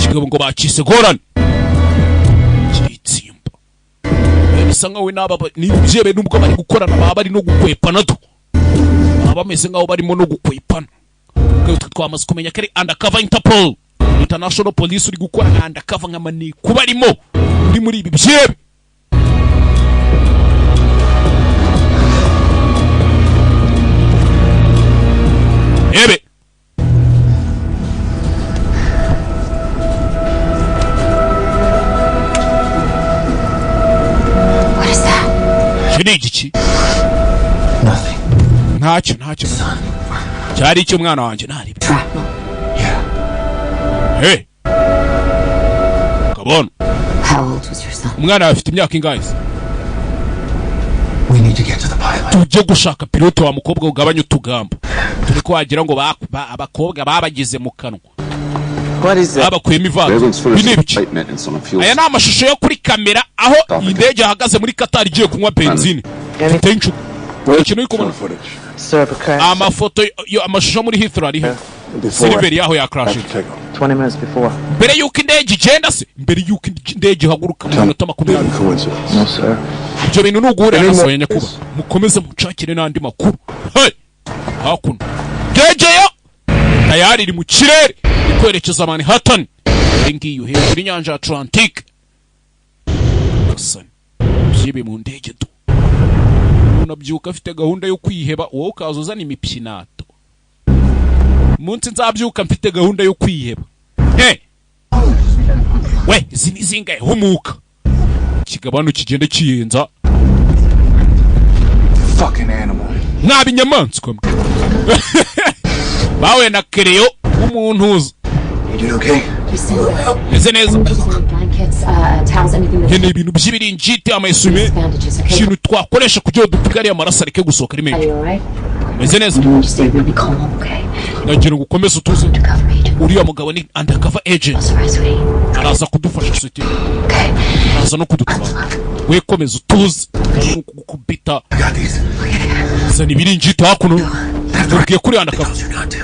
Speaker 1: kigabo ngo bakise gorane kiritsimba. Bisa nkaho we n'aba n'ibyebe nubwo bari gukorana, baba bari no gukwepana do, baba bameze nkaho barimo no gukwepana. Twe twamaze kumenya ko ari undercover Interpol, international police, uri gukora nka undercover, nka maneko barimo uri muri ibi byebe. Ebe.
Speaker 10: What is that?
Speaker 1: Icyo ni igiki?
Speaker 4: Nothing.
Speaker 1: Ntacyo, ntacyo, cyari icy'umwana wanjye ntarebe.
Speaker 10: Shrapnel.
Speaker 1: Hey, kabona.
Speaker 10: How old was your son?
Speaker 1: Umwana wawe afite imyaka ingahe se?
Speaker 4: We need to get to the pilot.
Speaker 1: Tujye gushaka pilote wa mukobwa, ugabanye utugambo. Turi ko wagira ngo abakobwa babagize mu kanwa.
Speaker 7: What is that?
Speaker 1: Babakuyemo ivanze.
Speaker 6: Surveillance
Speaker 1: Ibi ni
Speaker 6: footage
Speaker 1: ibiki?
Speaker 6: of flight maintenance on a fuel
Speaker 1: Aya ni amashusho yo kuri kamera aho indege yahagaze muri Qatar igiye kunywa benzine. Mfite inshuti ikintu uri kubona.
Speaker 4: Footage.
Speaker 7: Server crash.
Speaker 1: Amafoto yo, amashusho muri Heathrow ari he? Silver yaho ya crash.
Speaker 4: After takeoff.
Speaker 7: 20 minutes before.
Speaker 1: Mbere y'uko indege igenda se, mbere y'uko indege ihaguruka mu minota 20.
Speaker 4: Coincidence.
Speaker 3: No, sir.
Speaker 1: Ibyo bintu ni uguhurira nasohoye. Nyakuba, mukomeze munshakire n'andi makuru. Hey! Hakuno ndege yo tayari iri mu kirere, iri kwerekeza Manhattan, iyi ngiyo hejuru y'inyanja ya Atlantique. Gasani byibe mu ndege do, umuntu abyuka afite gahunda yo kwiheba, wowe ukaza uzana imipyinato. Umunsi nzabyuka mfite gahunda yo kwiheba. Hey! We, izi ni zingahe? Humuka ikigabano kigenda kiyenza.
Speaker 4: Fucking animal.
Speaker 1: Naba inyamaswa mwe. Bawe na kereyo w'umuntu uza.
Speaker 11: You doing okay?
Speaker 1: Meze neza.
Speaker 10: Blankets, towels, anything that's
Speaker 1: Nkeneye ibintu by'ibiringiti, amayesume,
Speaker 10: bandages, okay?
Speaker 1: ikintu twakoresha kugira ngo dupfuke ariya maraso areke gusohoka ari
Speaker 10: Are
Speaker 1: menshi.
Speaker 10: you alright?
Speaker 1: Meze neza.
Speaker 10: You stay really calm, okay?
Speaker 1: Ndagira ngo ukomeze utuze. Uriya mugabo ni undercover agent, araza kudufasha sweetie, araza no kudutabara. We komeza utuze. Ni ukugukubita. Zana ibiringiti hakuno. Tubwiye kuri undercover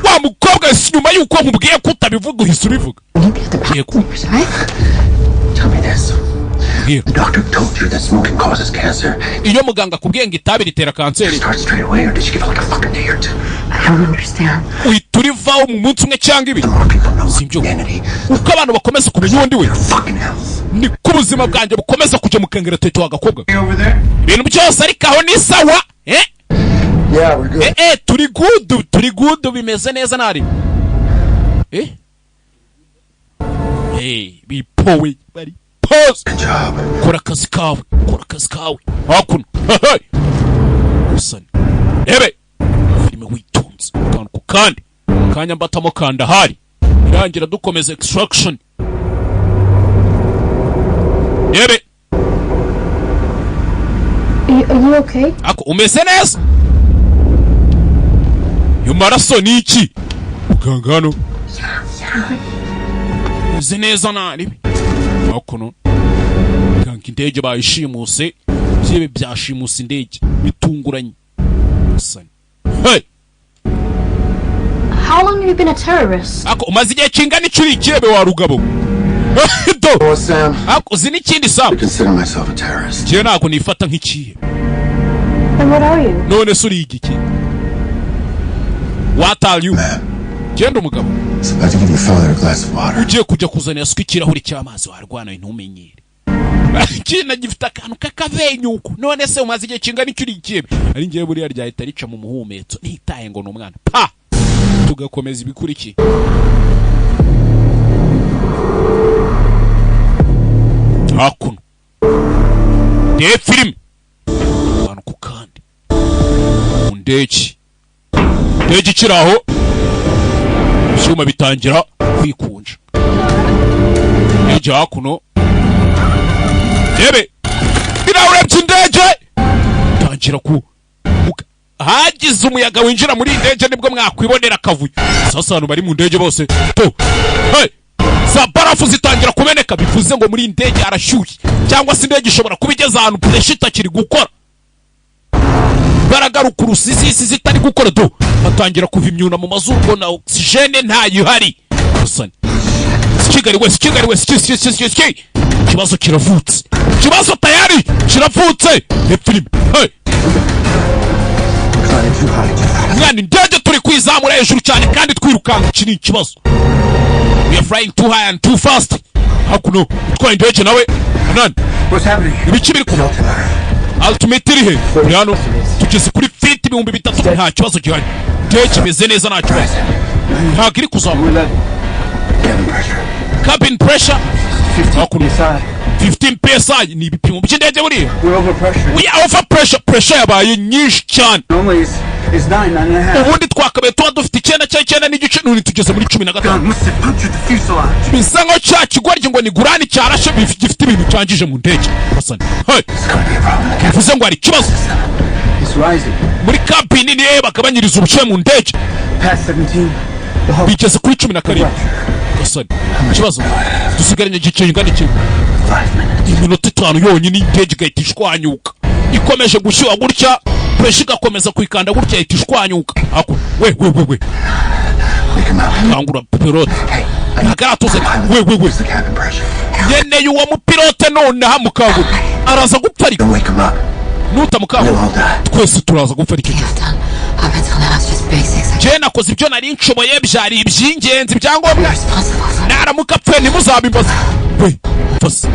Speaker 1: wa mukobwa si nyuma y'uko nkubwiye ko utabivuga, uhise ubivuga. Yego.
Speaker 11: Tell me this.
Speaker 1: Mbwira.
Speaker 11: The doctor told you that smoking causes cancer.
Speaker 1: Iyo muganga akubwiye ngo itabi ritera kanseri,
Speaker 11: Start straight away, or did you give it like a fucking day or two?
Speaker 10: I don't understand.
Speaker 1: Uhita urivaho mu munsi umwe cyangwa ibiri? Simbyumva. Uko abantu bakomeza kumenya uwo ndi we, niko ubuzima bwanjye bukomeza kujya mu kangaratete. Wa gakobwa, ibintu byose ariko aho ni sawa, eh?
Speaker 11: Yeah, we're good.
Speaker 1: Eh eh, turi good, turi good, bimeze neza nari bipowe bari pose. Kora akazi kawe, kora akazi kawe hakuno. Hey! Usane rebe filime witonze akantu ku kandi kanya mbatamo kanda hari irangira dukomeza extraction. Rebe.
Speaker 8: Are you okay?
Speaker 1: Ako umeze neza? Ayo maraso ni iki? Muganga hano. Umeze neza nari hakuno. Muganga, indege bayishimuse. Byebe byashimuse indege bitunguranye. Usane, hey!
Speaker 8: How long have you been a terrorist?
Speaker 1: Ako umaze igihe kingana iki uri ikirebe wa rugabo do?
Speaker 11: Sam.
Speaker 1: Ako uzi n'ikindi, Sam?
Speaker 11: I consider myself a terrorist.
Speaker 1: Njyewe ntabwo nifata nk'ikihe.
Speaker 8: Then what are you?
Speaker 1: None se uri igiki? What are you? Genda umugabo.
Speaker 11: It's about to give your father a glass of water.
Speaker 1: Ugiye kujya kuzanira suka ikirahuri cy'amazi warwana ntumenyere. Kina gifite akantu k'akavenyuko. None se umaze igihe kingana iki uri ikihebe? Ari ngewe buriya ryahita rica mu muhumetso ntitaye ngo ni umwana pa, tugakomeza ibikurikiye hakuno. Reba filime akantu ku kandi mu ndege. Indege ikiri aho, ibyuma bitangira kwikunja. Indege hakuno, rebe ibirahure by'indege tangira ku hagize umuyaga winjira muri iyi ndege, nibwo mwakwibonera akavuyo. Sasa abantu bari mu ndege bose to, hey! Za barafu zitangira kumeneka, bivuze ngo muri iyi ndege harashyushye, cyangwa se indege ishobora kuba igeze ahantu pressure itakiri gukora, baragaruka urusisisi zitari gukora do, batangira kuva imyuna mu mazuru ngo na oxygène ntayo ihari. Gusa Kigali wese, Kigali wese, ki ki ki ki ikibazo kiravutse, ikibazo tayari kiravutse. Filime, hey! Mwana, indege turi kwizamura hejuru cyane kandi twirukanka, iki ni ikibazo. We are flying too high and too fast. Hakuno utwaye indege nawe anani. Ibiki biri kuba? Altimeter iri he? Turi hano tugeze kuri feet 3000, nta kibazo gihari, indege imeze neza, nta kibazo, ntabwo iri kuzamuka. Cabin pressure hakuno 15 psi, ni ibipimo by'indege buriya. We are over pressure, pressure yabaye nyinshi cyane. Ubundi twakabaye tuba dufite icyenda cyangwa icyenda n'igice, none tugeze muri 15. Bisa nkaho cya kigoryi ngo ni gurani cyarashe gifite ibintu cyangije mu ndege. Hasani, hey! Bivuze ngo hari ikibazo muri cabin. Ni hehe bagabanyiriza ubushyuhe mu ndege? Bigeze kuri 17. Hasani, ikibazo dusigaranye igice kingana iki? Iminota 5 yonyine, indege igahita ishwanyuka. Ikomeje gushyuha gutya, pressure igakomeza kwikanda gutya, ihita ishwanyuka. Hakuno, we we we we, kangura pilote, ntabwo aratuze. We we we, nkeneye uwo mupilote nonaha, mukangura, araza gupfa. Ariko nutamukangura twese turaza gupfa. Aricyo gihe
Speaker 10: Up until now, it's just basics.
Speaker 1: njyewe nakoze ibyo nari nshoboye, byari iby'ingenzi, ibyangombwa. Naramuka apfuye ntimuzabimbaze. We mfase,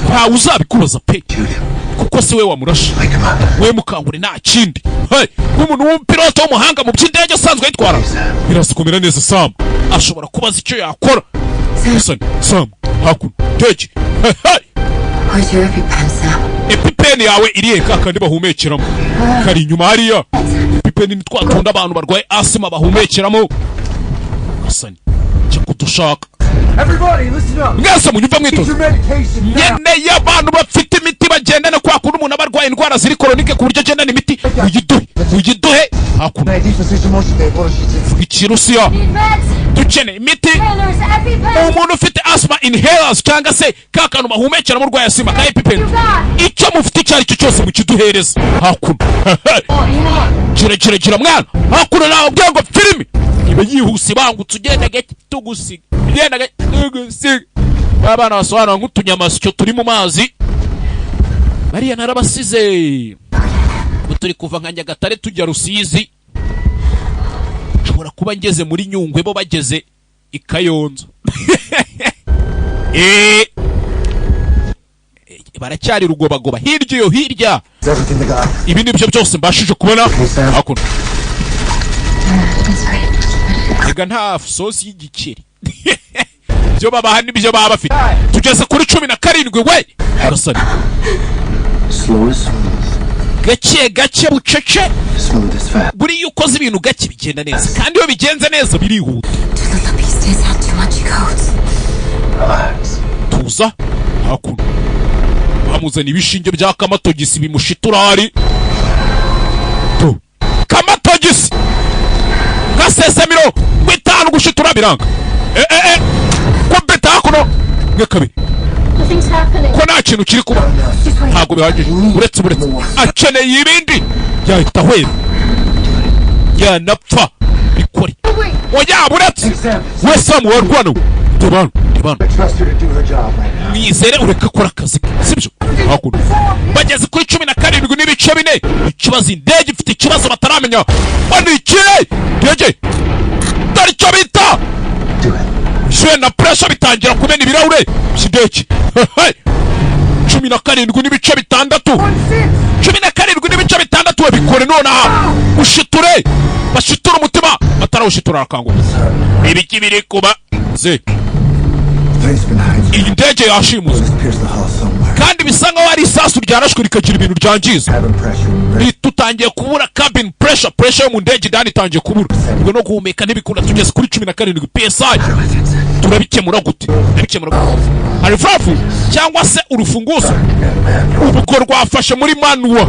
Speaker 1: ntawe uzabikubaza pe, kuko si we wamurashe. We mukangure, nta kindi. Hey, nk'umuntu w'umupilote w'umuhanga mu by'indege asanzwe yitwara, biraza kumera neza. Sam ashobora kubaza icyo yakora. Sam, Sam hakuno ndege. Hey, hey!
Speaker 10: Where's your EpiPen, Sam?
Speaker 1: EpiPen yawe irihe? Ka kandi bahumekeramo kari inyuma hariya. EpiPen ni twa tundi abantu barwaye asima bahumekeramo. Hasani jya kudushaka.
Speaker 11: Everybody, listen up.
Speaker 1: Mwese munyumve
Speaker 11: Get
Speaker 1: mwitoze.
Speaker 11: your medication now.
Speaker 1: Nkeneye abantu bafite imiti bagendana, kwa kundi umuntu aba arwaye indwara ziri chronique ku buryo agendana imiti. Uyiduhe, uyiduhe hakuno. Vuga Ikirusiya.
Speaker 8: Need meds.
Speaker 1: Dukeneye imiti.
Speaker 8: Inhalers, EpiPen.
Speaker 1: Umuntu ufite asthma inhalers cyangwa se ka kantu bahumekeramo urwaye asima ka EpiPen, icyo mufite icyo ari cyo cyose mukiduhereza hakuno. Gira gira gira mwana hakuno. Nawe ubwira ngo filimi iba yihuse, ibangutse, ugenda gake tugusiga, ugenda gake tugusiga. Ba bana basobanura nk'utunyamasyo turi mu mazi, bariya narabasize. Ubu turi kuva nka Nyagatare tujya Rusizi, nshobora kuba ngeze muri Nyungwe bo bageze i Kayonza. Baracyari rugobagoba hirya iyo hirya.
Speaker 11: Everything they got.
Speaker 1: Ibi ni byo byose mbashije kubona hakuno.
Speaker 10: That's great.
Speaker 1: Rega nta sosi y'igikeri, ibyo babaha n'ibyo baba bafite. Tugeze kuri 17 we gasani.
Speaker 11: Slow is smooth.
Speaker 1: Gake gake, bucece.
Speaker 11: Smooth is fast.
Speaker 1: Buriya iyo ukoze ibintu gake bigenda neza, kandi iyo bigenze neza birihuta.
Speaker 10: Do the pistes have too much coats?
Speaker 11: Relax.
Speaker 1: Tuza hakuno, bamuzana ibishinge bya kamatogisi bimushiturari tu kamatogisi gasesemiro ngo itanu gushitura biranga. Eh eh eh, kubita hakuno mwe kabiri.
Speaker 8: Nothing's happening.
Speaker 1: Ko nta kintu kiri kuba? Ntabwo bihagije. Uretse, uretse, akeneye ibindi, yahita ahwera, yanapfa. Bikore.
Speaker 8: Wait.
Speaker 1: Oya, buretse we Samu warwana we. Reba hano, reba hano.
Speaker 11: Trust her to do her job right now.
Speaker 1: Mwizere, ureke akora akazi ke, sibyo? Hakuno bageze kuri 17.4. Ikibazo, indege ifite ikibazo bataramenya ngo ni ikihe. Indege dore icyo bita
Speaker 11: Do it.
Speaker 1: shuye na pressure, bitangira kumena ibirahure by'indege. 17.6, 17.6. Babikore nonaha, ushiture, bashiture umutima. Batarawushitura arakanguka. Ibiki biri kuba ze?
Speaker 11: Plane's been hijacked.
Speaker 1: Iyi ndege yashimuswe.
Speaker 11: Bullets pierced the hull somewhere.
Speaker 1: Kandi bisa nkaho ari isasu ryarashwe rikagira ibintu ryangiza.
Speaker 11: Cabin pressure.
Speaker 1: Tutangiye kubura cabin pressure, pressure yo mu ndege indani itangiye kubura, ubwo no guhumeka ntibikunda. Tugeze kuri 17 psi. Turabikemura gute? Turabikemura gute? Hari valve cyangwa se urufunguzo, ubwo rwafashe muri manual.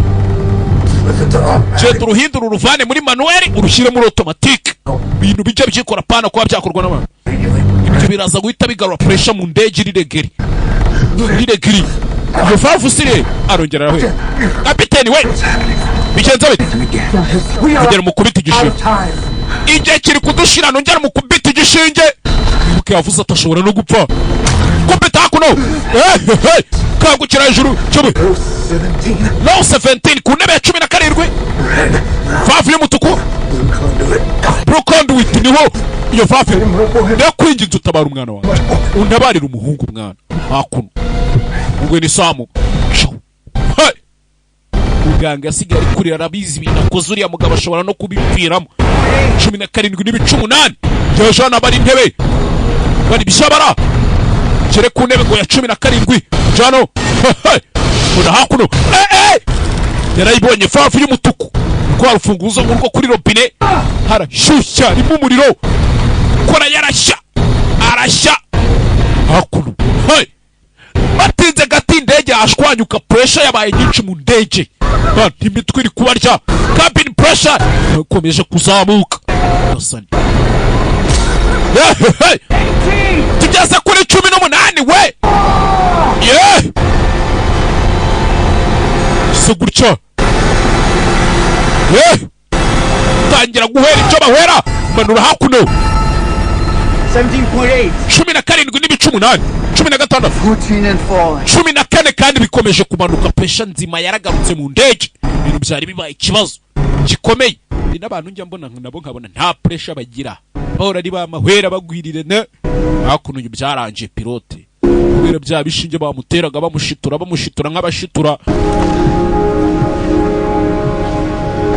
Speaker 1: Genda uruhindura, uruvane muri manuel urushyire muri automatique, ibintu bijya byikora, pana kuba byakorwa n'abantu. Ibyo biraza guhita bigarura pressure mu ndege iri regeri, iri regeri. Iyo valve usire, arongera arahwera. Kapiteni we, bigenze bite? Ongera umukubita igishinge, igihe kiri kudushira. Nongera umukubita igishinge. Wibuke yavuze ati ashobora no gupfa. Kubita hakuno. Eh, eh, kangukira hejuru cyobe. Row 17, ku ntebe ya 17, valve y'umutuku, blue conduit, niho iyo valve. Ndakwinginze utabara umwana wawe, untabarire umuhungu mwana. Hakuno ubwo ni Samu. Ciao. Hey! Muganga asigaye ari kurira, arabizi ibintu akoze, uriya mugabo ashobora no kubipfiramo. 17.8, jana bari intebe bari bishabara kere ku ntebe ngo ya 17 jano mbona hakuno. Eh eh, yarayibonye valve y'umutuku, rwa rufunguzo ngurwo kuri robine. Harashyushya, harimo umuriro, kora yarashya, arashya hakuno. Hey! Batinze gato indege yashwanyuka, pressure yabaye nyinshi mu ndege. Imitwe iri kubarya, cabin pressure ikomeje kuzamuka. Gasani. Hey, hey. Tugeze kuri 18 we ye si gutya ye, tangira guhera icyo bahera, manura hakuno.
Speaker 11: 17.8.
Speaker 1: 17.8, 16.
Speaker 11: 14 and falling.
Speaker 1: 14, kandi bikomeje kumanuka. Pressure nzima yaragarutse mu ndege, ibintu byari bibaye ikibazo gikomeye. Hari n'abantu njya mbona nabo nkabona nta pressure bagira, bahora ari ba mahwera bagwirire ne hakuno. Uyu byarangiye, pilote kubera bya bishinge bamuteraga, bamushitura, bamushitura nk'abashitura.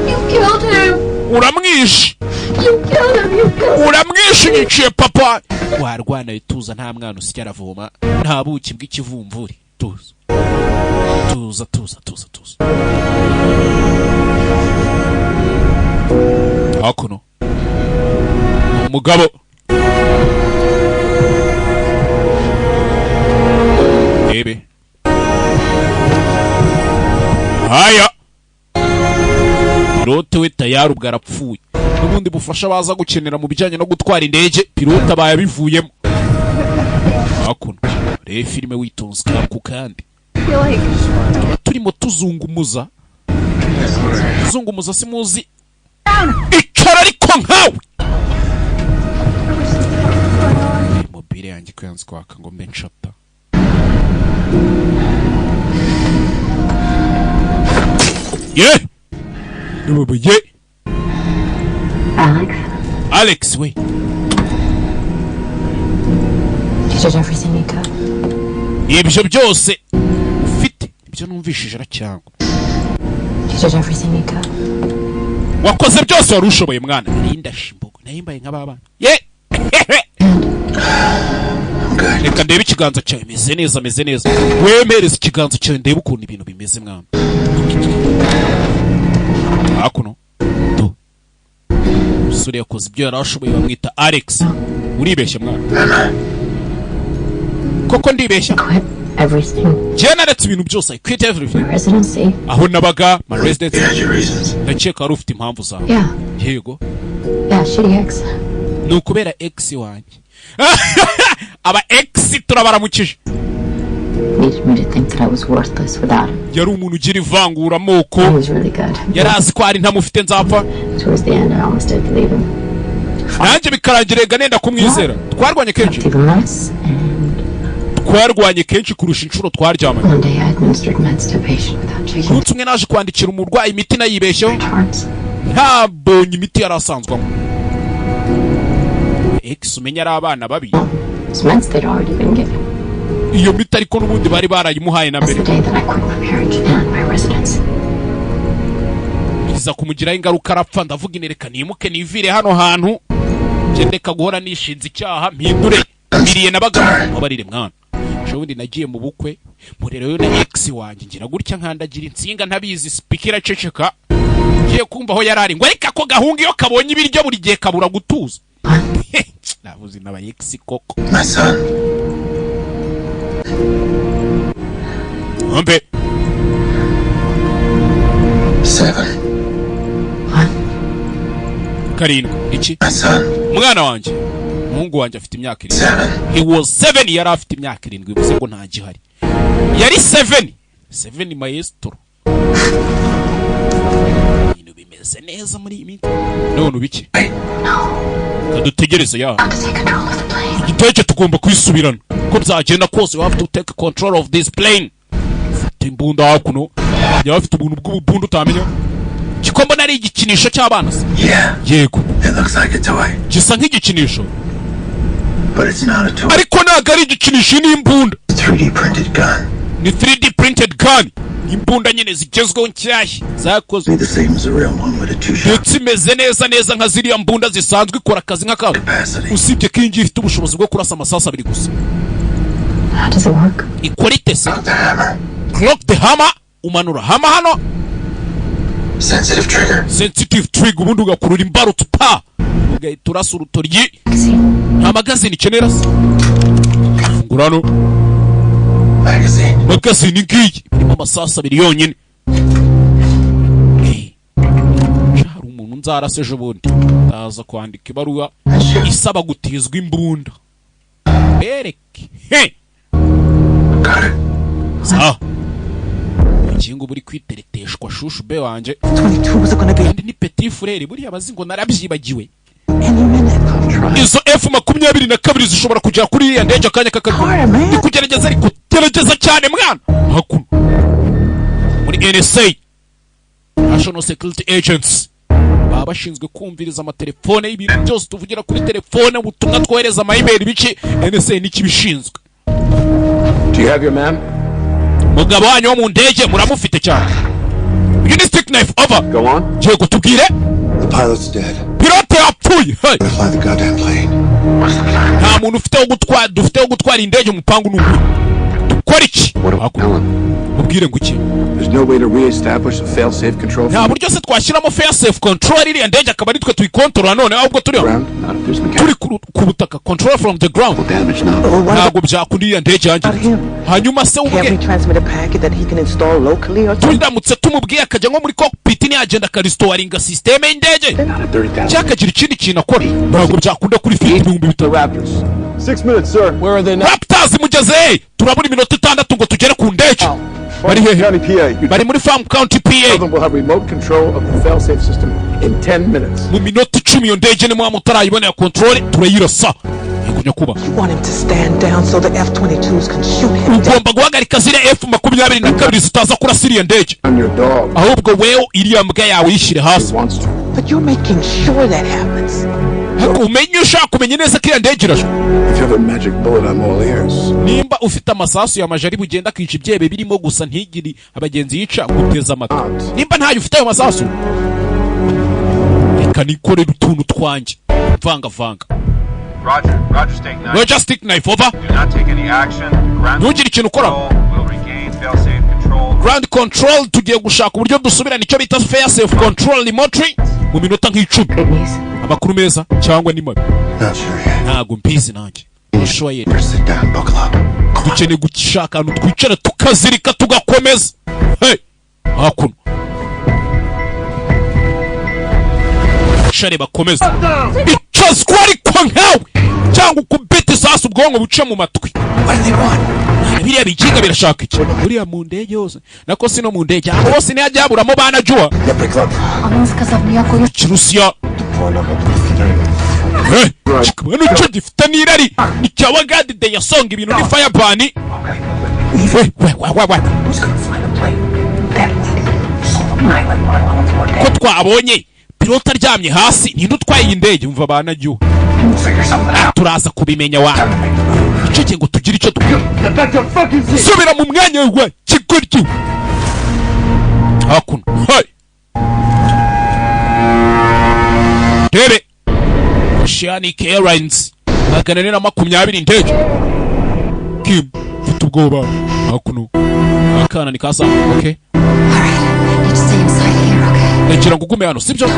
Speaker 8: You killed him.
Speaker 1: Uramwishe.
Speaker 8: You killed him. You killed him.
Speaker 1: Uramwishe, unyiciye papa. Warwana, tuza, nta mwana usya aravoma, nta buki bw'ikivumvuri. Tuza, tuza, tuza, tuza, tuza. Hakuno ni umugabo. Rebe haya, pilote we tayari ubwo arapfuye. N'ubundi bufasha baza gukenera mu bijyanye no gutwara indege, pilote abaye abivuyemo. Hakuno rebe filime witonze ku kandi.
Speaker 8: Feel like
Speaker 1: Tuba turimo tuzungumuza tuzungumuza, simuzi icara ariko nkawe. Mobile yanjye ko yanze kwaka ngo mbe nshata ye ye.
Speaker 10: Alex,
Speaker 1: Alex we.
Speaker 10: You did everything you could.
Speaker 1: Ibyo byose ufite ibyo numvishije cyangwa
Speaker 10: You did everything you could.
Speaker 1: Wakoze byose wari ushoboye, mwana. Nari imbogo nayimbaye nk'ababana ye. Reka ndebe ikiganza cyawe. Meze neza, meze neza. Wemereze ikiganza cyawe ndebe ukuntu ibintu bimeze, mwana. Hakuno do umusore yakoze ibyo yari ashoboye, bamwita Alex. Uribeshya, mwana, koko ndibeshya?
Speaker 10: Quit everything.
Speaker 1: Njyewe naretse ibintu byose, I quit everything.
Speaker 10: My residency.
Speaker 1: Aho nabaga, my residency. Ndakeka wari ufite impamvu zawe.
Speaker 10: Yeah.
Speaker 1: Yego.
Speaker 10: Yeah, shitty ex.
Speaker 1: Ni ukubera ex wanjye. Aba ex turabaramukije.
Speaker 10: Needed me to think that I was worthless without him.
Speaker 1: Yari umuntu ugira ivanguramoko.
Speaker 10: He was really good.
Speaker 1: Yari azi ko hari ntamufite nzapfa.
Speaker 10: Towards the end, I almost did believe him.
Speaker 1: Nanjye bikarangira rega nenda kumwizera. Twarwanye kenshi.
Speaker 10: Even less.
Speaker 1: Twarwanye kenshi kurusha inshuro twaryamanye.
Speaker 10: One day I administered meds to a patient without checking.
Speaker 1: Umunsi umwe naje kwandikira umurwayi imiti nayibeshyeho, ntabonye imiti yari asanzwe anywa. Ex umenya ari abana babi.
Speaker 10: It's meds they'd already been given.
Speaker 1: Iyo miti ariko n'ubundi bari barayimuhaye na
Speaker 10: That's
Speaker 1: mbere.
Speaker 10: the day that I quit my marriage and my residency.
Speaker 1: Biza kumugiraho ingaruka, arapfa. Ndavuga inereka nimuke nivire hano hantu, njye ndeka guhora nishinze icyaha, mpindure miriye nabaga. Mubabarire, mwana. Ejo bundi nagiye mu bukwe murereyo na ex wanjye, ngira gutya nkandagira insinga ntabizi, speaker iraceceka. Ngiye kumva aho yari ari ngo ariko ako gahunga iyo kabonye ibiryo buri gihe kabura gutuza. Nabuze n'aba ex koko.
Speaker 11: My son.
Speaker 1: Mbe.
Speaker 11: 7.
Speaker 1: 7 iki?
Speaker 11: My son.
Speaker 1: Umwana wanjye, umuhungu wanjye afite imyaka 7. He was 7, yari afite imyaka 7, bivuze ngo nta gihari, yari 7, 7 maestro. Ibintu bimeze neza muri iyi minsi none ubiki kadutegereze ya igiteke tugomba kwisubirana uko byagenda kose. We have to take control of this plane. Fata imbunda hakuno, yaba afite ubuntu bw'ububunda utamenya kiko mbona ari igikinisho cy'abana se?
Speaker 11: Yeah.
Speaker 1: Yego.
Speaker 11: It looks like a toy,
Speaker 1: Gisa nk'igikinisho,
Speaker 11: but it's not a toy.
Speaker 1: ariko ntabwo ari igikinisho, ni imbunda.
Speaker 11: 3D printed gun.
Speaker 1: Ni 3D printed gun, imbunda nyine zigezweho nshyashya zakozwe.
Speaker 11: Be the same as a real one with a two shot
Speaker 1: Ndetse imeze neza neza nka ziriya mbunda zisanzwe, ikora akazi nk'akabo, usibye ko iyi ngiyi ifite ubushobozi bwo kurasa amasasu abiri gusa.
Speaker 10: How does it work?
Speaker 1: Ikora ite se? Clock the hammer, umanura hammer hano.
Speaker 11: Sensitive trigger.
Speaker 1: Sensitive trigger, ubundi ugakurura imbarutso pa, ugahita urasa urutoryi. Nta magazine ikenera se. Fungura hano.
Speaker 11: Magazine.
Speaker 1: Magazine ngiyi irimo amasasu abiri yonyine. Eh, hari umuntu nzarasa ejo bundi, ndaza kwandika ibaruwa isaba gutizwa imbunda bereke he. Sawa, ubugingo buri kwitereteshwa shushu be wanjye. Kandi ni petit frère buriya bazi ngo narabyibagiwe. Izo F-22 zishobora kugera kuri iriya ndege akanya k'akazi. Ndi kugerageza, ariko gerageza cyane, mwana. Hakuno muri NSA, National Security Agency, baba bashinzwe kumviriza amatelefone y'ibintu byose tuvugira kuri telefone, ubutumwa twohereza, ama email, biki. NSA nikibishinzwe.
Speaker 4: Do you have your man?
Speaker 1: Mugabo wanyu wo mu ndege muramufite cyane? Uyu ni stick knife, over.
Speaker 4: Go on.
Speaker 1: Yego, tubwire.
Speaker 11: The pilot's dead.
Speaker 1: Pilote yapfuye. Hey.
Speaker 11: Gotta fly the goddamn plane.
Speaker 1: Nta muntu ufite wo gutwara, dufite wo gutwara indege. Umupangu ni uwuhe? Dukora iki? Hakuno. Mubwire ngo iki?
Speaker 4: There's no way to reestablish a fail-safe control
Speaker 1: Nta buryo se twashyiramo fail safe control, iriya ndege akaba ari twe tuyikontorora none, ahubwo turi
Speaker 4: ground? Not if there's
Speaker 1: turi ku butaka, control from the ground.
Speaker 6: Damage now.
Speaker 1: Ntabwo byakunda, iriya ndege yangiritse. Hanyuma se
Speaker 7: Can't we
Speaker 1: ubwe
Speaker 7: transmit a packet that he can install locally or something?
Speaker 1: Turamutse tumubwiye akajya nko muri cockpit, ntiyagenda akarestoringa système y'indege
Speaker 4: Not at 30,000.
Speaker 1: cyangwa akagira ikindi kintu akora? Ntabwo byakunda kuri feet 5000.
Speaker 4: Raptors.
Speaker 5: 6 minutes, sir. Where are they now?
Speaker 1: Raptors mugeze he? Turabura iminota 6 ngo tugere ku ndege. Bari hehe?
Speaker 5: County, PA.
Speaker 1: Bari muri Farm County, PA.
Speaker 4: Tell them we'll have remote control of the fail-safe system in 10 minutes.
Speaker 1: Mu minota 10 iyo ndege nimwe mutarayibonera control, turayirasa. Yego nyakuba.
Speaker 7: You want him to stand down so the F-22s can shoot him down.
Speaker 1: Ugomba guhagarika ziriya F-22 zitaza kurasa iriya ndege.
Speaker 4: On your dog.
Speaker 1: Ahubwo wewe iriya mbwa yawe yishyire hasi.
Speaker 4: Wants to.
Speaker 7: But you're making sure that happens.
Speaker 1: Ariko umenye, ushaka kumenya neza ko iriya ndege irashwe.
Speaker 4: If you have a magic bullet, I'm all ears.
Speaker 1: Nimba ufite amasasu ya majari bugenda akica ibyebe birimo gusa, ntigiri abagenzi yica, guteza amatwi. Nimba ntayo ufite ayo masasu, reka nikorere utuntu twanjye mvangavanga.
Speaker 12: Roger. Roger, Steak Knife.
Speaker 1: Roger, Stick Knife, over.
Speaker 12: Do not take any action. Ground
Speaker 1: Ntugire ikintu ukora.
Speaker 12: control will regain fail-safe control.
Speaker 1: Ground control tugiye gushaka uburyo dusubirana icyo bita fail safe control remotely mu minota nk'10.
Speaker 10: Good news.
Speaker 1: Amakuru meza cyangwa ni mabi?
Speaker 6: Not sure yet.
Speaker 1: Ntabwo mbizi nanjye. Sure yet.
Speaker 6: Sit down, buckle up.
Speaker 1: Dukeneye gushaka ahantu twicara tukazirika tugakomeza. Hey, hakuno share bakomeza icazwa, ariko nkawe cyangwa ukubita isasu ubwonko buce mu matwi. Biriya bikinga birashaka iki buriya mu ndege yose? Nako si no mu ndege, aho hose ntihajya haburamo banajuwa.
Speaker 10: Он сказав ніякої
Speaker 1: Ikirusiya. Hey, kikaba nicyo gifite n'irari ni cya wagadide yasonga ibintu ni firebani we we we we we.
Speaker 9: Who's gonna fly the plane? That lady saw the pilot while on the floor
Speaker 1: Ko
Speaker 9: dead.
Speaker 1: twabonye pilota aryamye hasi, ninde utwaye iyi ndege? Umva banagiwe.
Speaker 9: We'll figure something out.
Speaker 1: Turaza kubimenya wa icyo gihe ngo tugire icyo dukora.
Speaker 4: Get back to fucking seat!
Speaker 1: Subira mu mwanya wa kigoryi hakuno. Hey! Rebe Oceanic Airlines 420 indege. Kim mfite ubwoba hakuno, akana ni kasa. Okay.
Speaker 10: Need to stay inside here, okay?
Speaker 1: Ndagira ngo ugume hano, sibyo?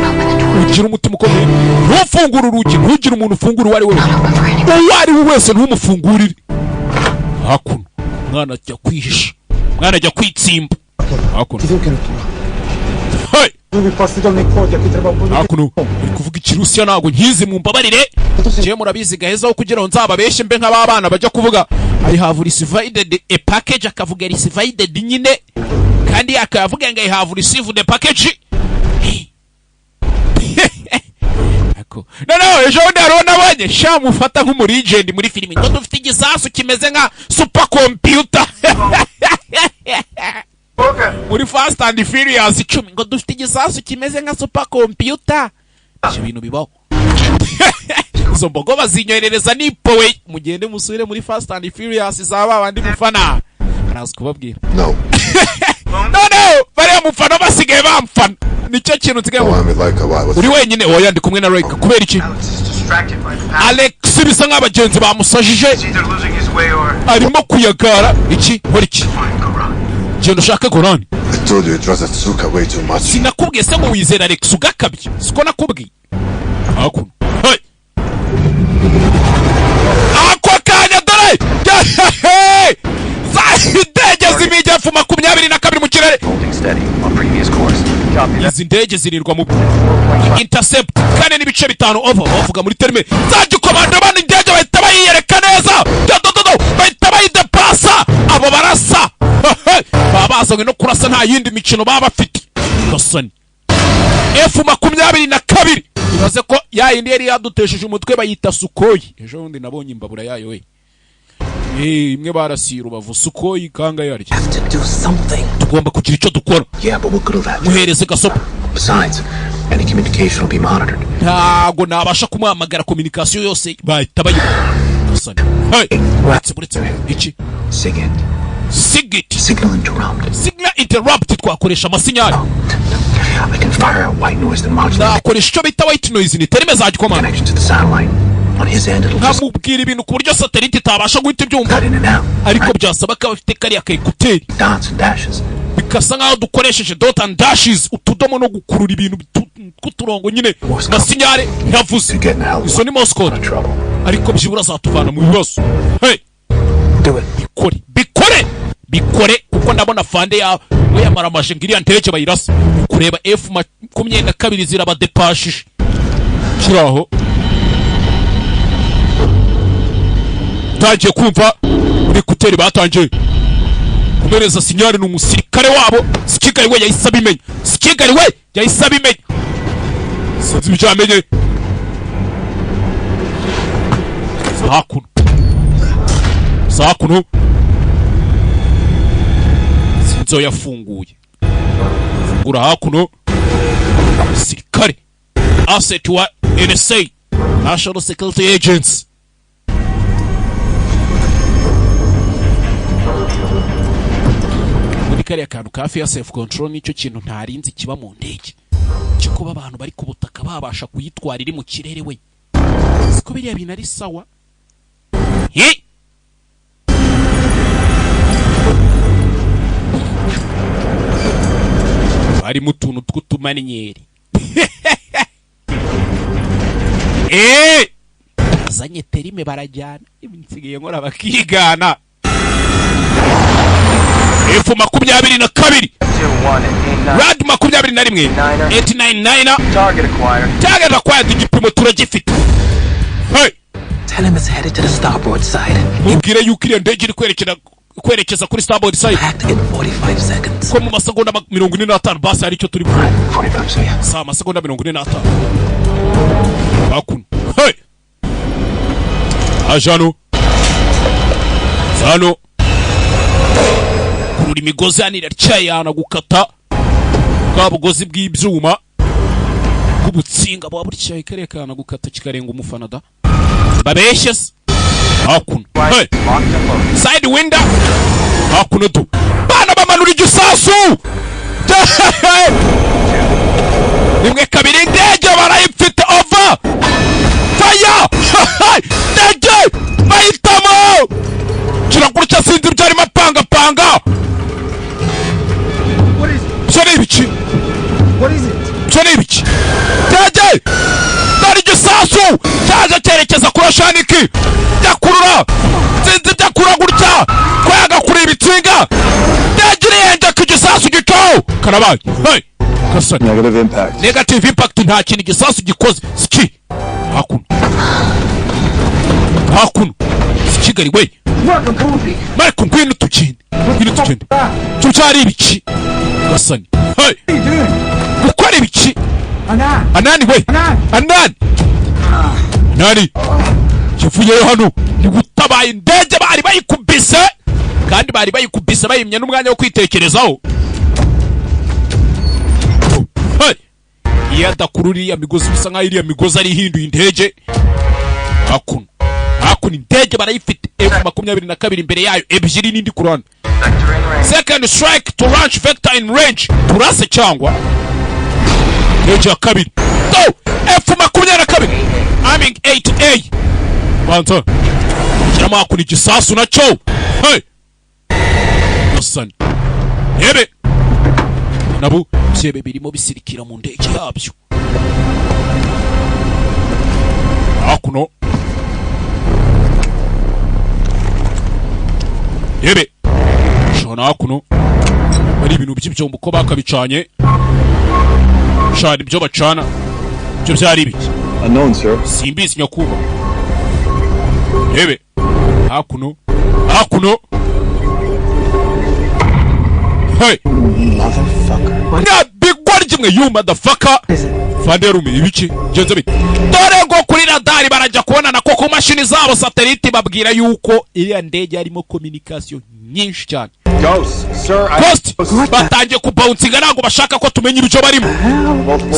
Speaker 1: Ugire umutima ukomeye, ntufungure urugi, ntugire umuntu ufungura uwo ari we
Speaker 10: Not open for anyone.
Speaker 1: uwo ari we wese, ntumufungurire. Hakuno umwana ajya kwihisha, umwana ajya kwitsimba hakuno. Hey! Hakuno uri kuvuga ikirusiya, ntabwo nkizi, mumbabarire. Njyewe murabizi gahezaho kugira ngo nzababeshye mbe nk'aba bana bajya kuvuga "I have received a package", akavuga "received" nyine kandi akavuga ngo "I have received the package". Ako. Noneho ejo bundi hariho nabonye sha mufata nk'umulegend muri filimi ngo dufite igisasu kimeze nka super computer muri Fast and Furious 10, ngo dufite igisasu kimeze nka super computer. Ibyo bintu bibaho, izo mbogo bazinyoherereza nipowe. Mugende musubire muri Fast and Furious za ba bandi mufana, araza kubabwira.
Speaker 6: No.
Speaker 1: Noneho bariya mufana basigaye bamfana, nicyo kintu nsigaye.
Speaker 6: Oh, I'm with Leica. Why? What's
Speaker 1: Uri wenyine? Oya, ndi kumwe na Reka. Kubera iki?
Speaker 3: Alex is distracted by the pack.
Speaker 1: Alex bisa nk'abagenzi bamusajije.
Speaker 3: He's either losing his way or
Speaker 1: Arimo kuyagara. Iki nkora iki?
Speaker 3: find Goran.
Speaker 1: Genda ushake Gorani.
Speaker 6: I told you you trust that Suka way too much.
Speaker 1: Sinakubwiye se ngo wizera Alex ugakabye? Siko nakubwiye? Hakuno. Hey! Ako kanya dore za indege z'imijyi F-22 mu kirere.
Speaker 3: Holding steady on previous course. Copy that.
Speaker 1: Izi ndege zirirwa mu intercept 4.5, over. Bavuga muri terme za gikomando bana, indege bahita bayiyereka neza, dodododo, bahita bayidepasa. Abo barasa baba bazanywe no kurasa, nta yindi mikino baba bafite. Gasani F-22, ibaze ko ya yindi yari yadutesheje umutwe bayita Sukhoi. Ejo bundi nabonye imbabura yayo we. Imwe barasiye Rubavu, Sukhoi kanga yaryo.
Speaker 9: Have to do something.
Speaker 1: Tugomba kugira icyo dukora.
Speaker 4: Yeah, but what good will that do?
Speaker 1: Muhereze gasopo.
Speaker 4: Besides, any communication will be monitored.
Speaker 1: Ntago nabasha kumuhamagara, communication yose bahita bayibona. Gasani. Hey, buretse, buretse, iki?
Speaker 4: SIGINT.
Speaker 1: SIGINT.
Speaker 4: Signal interrupt.
Speaker 1: Signal interrupt, twakoresha amasinyari.
Speaker 4: I can fire out white noise and modulate
Speaker 1: Nakoresha icyo bita white noise, ni terme za gikomando.
Speaker 4: connection to the satellite. On his end, it'll just
Speaker 1: Nkamubwira ibintu ku buryo satellite itabasha guhita ibyumva,
Speaker 4: cut in and out.
Speaker 1: ariko byasaba ko aba afite kariya ka écouteur.
Speaker 4: Dots and dashes.
Speaker 1: Bikasa nkaho dukoresheje dot and dashes, utudomo no gukurura ibintu tw'uturongo nyine na signal yavuze. Izo ni Morse code, ariko byibura azatuvana mu bibazo. Hey!
Speaker 4: Do it.
Speaker 1: Bikore, bikore, bikore, kuko ndabona fande yawe we yamaramaje ngo iriya ndege bayirasa. Kureba F-22 zirabadepashije kiraho. Tangiye kumva muri écouteur, batangiye kumereza signal. Ni umusirikare wabo Sikigali, we yahise abimenya. Sikigali we yahise abimenya, sinzi ibyo yamenye. Hakuno, hakuno, sinzi aho yafunguye. Fungura hakuno. Umusirikare asset wa NSA, National Security Agency. Muri kariya kantu ka fail safe control, nicyo kintu ntarinzi kiba mu ndege cyo kuba abantu bari ku butaka babasha kuyitwara iri mu kirere. We siko biriya bintu ari sawa. Hi! Harimo utuntu tw'utumaniyeri. Eh! Azanye terime barajyana. Ibi nsigaye nkora bakigana. F-22, rad 21 899.
Speaker 3: Target acquired.
Speaker 1: Target acquired, igipimo turagifite. Hey!
Speaker 9: Tell him it's headed to the starboard side.
Speaker 1: Mubwire yuko iriya ndege iri kwerekeza kuri starboard side.
Speaker 9: In 45 seconds.
Speaker 1: Ko mu masegonda 45 basi hari icyo turi bukore. Saa amasegonda 45. Hakuno, hey! Aje hano, hano kurura imigozi hano iracyayana, gukata bwa bugozi bw'ibyuma bw'ubutsinga buba butyaye, karekana gukata kikarenga umufana da babeshye se. Hakuno, hey! Side window hakuno du bana bamanura igisasu rimwe, kabiri, indege barayifite. Over fire, indege bahitamo kiragurutse. Sinzi ibyo arimo apangapanga. Ibyo ni ibiki? Ibyo ni ibiki? Ndege, dore igisasu cyaje cyerekeza kuri Oceanic. Byakurura, sinzi byakurura gutya kwaga kuri ibitsinga. Ndege iriyenje ku gisasu gicaho, karabaye. Hey! Kasani.
Speaker 6: Negative impact.
Speaker 1: Negative impact, nta kintu igisasu gikoze. Ski hakuno, hakuno si Kigali we. Mariko, ngwino tugende, ngwino tugende. Cyo cyari ibiki? Gasani, hey! Gukora ibiki? Anani we, Anani, Anani kivuyeyo hano ni gutabaye indege. Bari bayikubise kandi bari bayikubise bayimye n'umwanya wo kwitekerezaho. Hey! Iyo adakurura iriya migozi, bisa nkaho iriya migozi ari ihinduye indege. Hakuno, hakuno, indege barayifite, F-22, imbere yayo ebyiri n'indi ku ruhande. Second strike to launch vector in range. Turase cyangwa indege ya kabiri do F-22 arming 8A. Banza shyiramo hakuno igisasu nacyo. Hey! Gasani yebe nabo byebe birimo bisirikira mu ndege yabyo. Hakuno yebe shona, hakuno ari ibintu by'ibyombo uko bakabicanye. Shana ibyo bacana, ibyo byari ibiki?
Speaker 6: Unknown, sir.
Speaker 1: Simbizi nyakubahwa. Yebe hakuno, hakuno. Hey! Bigwa kimwe, you motherfucker. Fanderume ibiki genze bite? Dore ngo kuri radari barajya kubonana ko ku mashini zabo satellite babwira yuko iriya ndege harimo communication nyinshi cyane.
Speaker 12: Ghost, sir, I.
Speaker 1: Ghost, batangiye kubawunsinga, ntabwo bashaka ko tumenya ibyo barimo.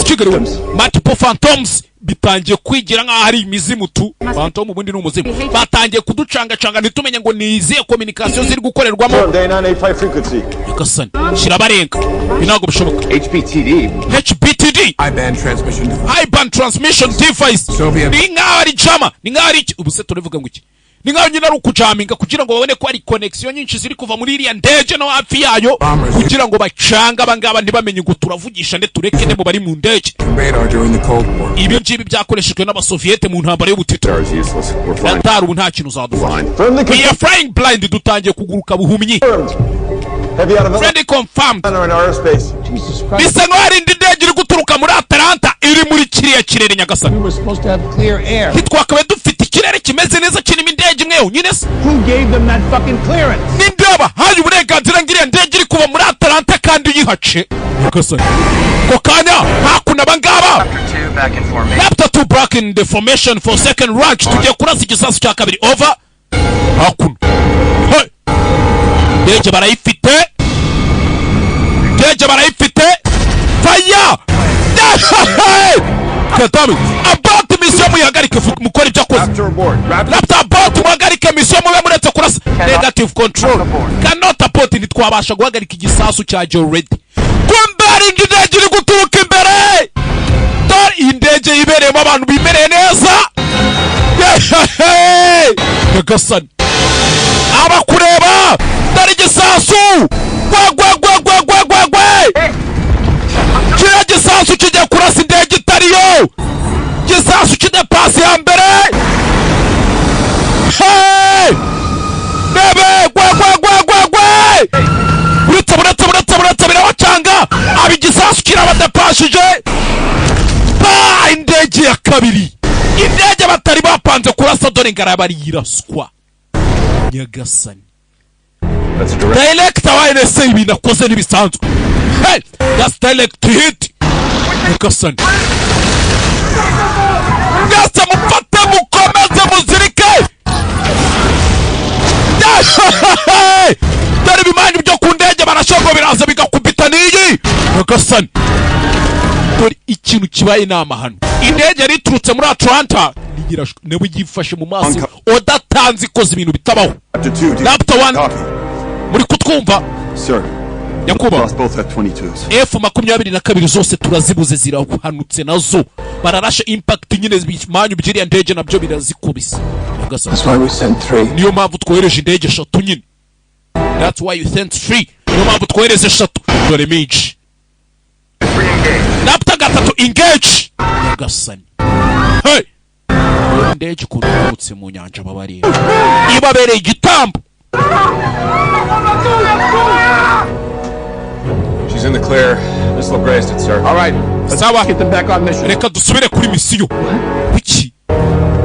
Speaker 1: Kigali, multiple phantoms. Bitangiye kwigira nk'aho ari imizimu tu. Phantom ubundi ni umuzimu. Batangiye kuducangacanga, ntitumenye ngo ni izihe communication ziri gukorerwamo.
Speaker 5: Day 985 frequency.
Speaker 1: Nyagasani, shyira abarenga, ibi ntabwo bishoboka.
Speaker 13: HBTD.
Speaker 1: HBTD.
Speaker 4: High band transmission device.
Speaker 1: High band transmission device.
Speaker 4: Soviet.
Speaker 1: Ni nk'aho ari jammer, ni nk'aho ari iki? Ubu se turivuga ngo iki? Ni nk'aho nyine ari ukujaminga kugira ngo babone ko hari connection nyinshi ziri kuva muri iriya ndege no hafi yayo, kugira ngo bacange abangaba ntibamenye ngo turavugisha nde, tureke nde mu bari mu ndege.
Speaker 4: Radar during the Cold War.
Speaker 1: Ibi ngibi byakoreshejwe n'Abasoviyete mu ntambara y'ubutita.
Speaker 13: Radar is useless. We're flying
Speaker 1: Radar ubu nta kintu uzadufasha.
Speaker 13: blind.
Speaker 1: We are flying blind, dutangiye kuguruka buhumyi.
Speaker 5: Heavy out of
Speaker 1: Friendly confirmed.
Speaker 5: Atlanta in airspace.
Speaker 1: Bisa nkaho hari indi ndege iri guturuka muri Atlanta iri muri kiriya kirere, nyagasani.
Speaker 14: We were supposed to have clear air.
Speaker 1: Ntitwakabaye dufite ikirere kimeze neza, kirimo indege imwe yonyine se?
Speaker 14: Who gave them that fucking clearance?
Speaker 1: Ninde wabahaye uburenganzira ngo iriya ndege iri kuva muri Atlanta kandi uyihace, nyagasani? Ako kanya hakuno abangaba.
Speaker 3: Two back in formation.
Speaker 1: Raptor 2 back in the formation for second launch. Tugiye kurasa igisasu cya kabiri, over. Hakuno, hey! Indege barayifite, indege barayifite. Fire! Kagame, abort mission, muyihagarike, mukore ibyo akoze. Raptor, abort, muhagarike mission, mube muretse kurasa. Negative control, cannot abort. Ntitwabasha guhagarika igisasu cya already. Kumbe hari indi ndege iri guturuka imbere. Dore iyi ndege yibereyemo abantu bimereye neza. Yehehe! Nyagasani, abakureba, dore igisasu! Gwe gwe gwe gwe gwe gwe gwe! Kiriya gisasu kijya kurasa indege itariyo. Gisasu kidepasi ya mbere. Hey! Rebe! Gwe gwe gwe gwe gwe! Buretse, buretse, buretse, buretse, birabacanga. Aba igisasu kirabadepashije. Ba indege ya kabiri, indege batari bapanze kurasa, dore ngaraba yiraswa, nyagasani. Director wa NSA, ibintu akoze ntibisanzwe. Hey, that's direct hit, nyagasani. Mwese mufate, mukomeze muzirike. Dore ibimanyu byo ku ndege barashongo biraza bigakubita n'iyi, nyagasani. Dore ikintu kibaye inama hano, indege yari iturutse muri Atlanta niba yifashe mu maso udatanze, ikoze ibintu bitabaho. Raptor 1, muri kutwumva?
Speaker 6: Sir.
Speaker 1: Nyakubahwa.
Speaker 6: Lost both F-22s.
Speaker 1: F-22 zose turazibuze, zirahanutse nazo. Bararashe impact nyine, ibimanyu by'iriya ndege nabyo birazikubise, nyagasani.
Speaker 4: That's why we sent three.
Speaker 1: Niyo mpamvu twohereje indege eshatu nyine. That's why you sent three. Niyo mpamvu twohereza eshatu. Dore minshi. Raptor 3, engage, nyagasani. Hey! Iyo ndege ukuntu iturutse mu nyanja, babareba, ibabereye igitambo.
Speaker 13: She's in the clear. Missile grazed it, sir.
Speaker 4: All right.
Speaker 1: Sawa.
Speaker 4: Get them back on mission.
Speaker 1: Reka dusubire kuri misiyo. Kuki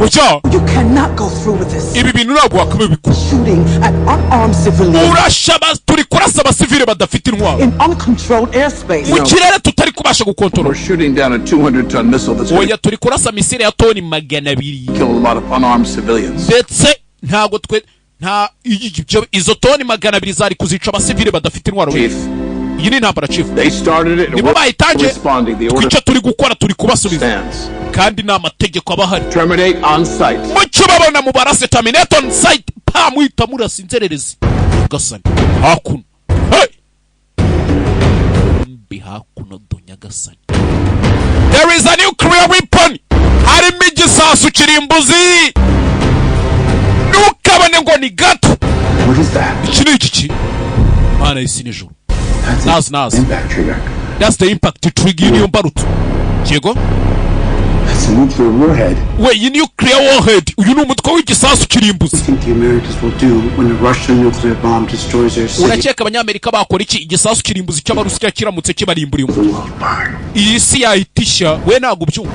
Speaker 1: ujya?
Speaker 7: You cannot go through with this.
Speaker 1: Ibi bintu ntabwo wakabibikora.
Speaker 7: Shooting at unarmed civilians
Speaker 1: Urasha turi kurasa abasivile badafite intwaro
Speaker 7: in uncontrolled airspace.
Speaker 1: mu kirere tutari kubasha gukontorora.
Speaker 4: We're shooting down a 200 ton missile that's going
Speaker 1: Oya, turi kurasa misile ya toni 200
Speaker 4: to kill a lot of unarmed civilians.
Speaker 1: ndetse ntabwo twe nta izo toni 200 zari kuzica abasivile badafite intwaro.
Speaker 4: Chief.
Speaker 1: Iyi ni intambara, chief.
Speaker 4: They started it and
Speaker 1: Nibo
Speaker 4: we're
Speaker 1: bayitangiye.
Speaker 4: responding. The order
Speaker 1: Icyo turi gukora, turi kubasubiza
Speaker 4: stands.
Speaker 1: kandi ni amategeko aba ahari.
Speaker 4: Terminate on sight.
Speaker 1: Mukibabona mubarase, terminate on sight. Pa, muhita murasa inzererezi, nyagasani. Hakuno, hey! Mbi hakuno do, nyagasani. There is a nuclear weapon, harimo igisasu kirimbuzi, ntukabone ngo ni gato.
Speaker 4: What is that?
Speaker 1: Iki ni iki? Mana y'isi n'ijuru!
Speaker 4: That's
Speaker 1: Nazi nazi.
Speaker 4: impact trigger.
Speaker 1: That's the impact trigger, niyo mbarutso, yego.
Speaker 4: That's a nuclear warhead.
Speaker 1: We, iyi nuclear warhead, uyu ni umutwe w'igisasu kirimbuzi.
Speaker 11: Think the Americans will do when the Russian nuclear bomb destroys their city?
Speaker 1: Urakeka Abanyamerika bakora iki igisasu kirimbuzi cy'Abarusiya kiramutse kibarimburiye umujyi? Iyi si yahita ishya. We, ntabwo ubyumva,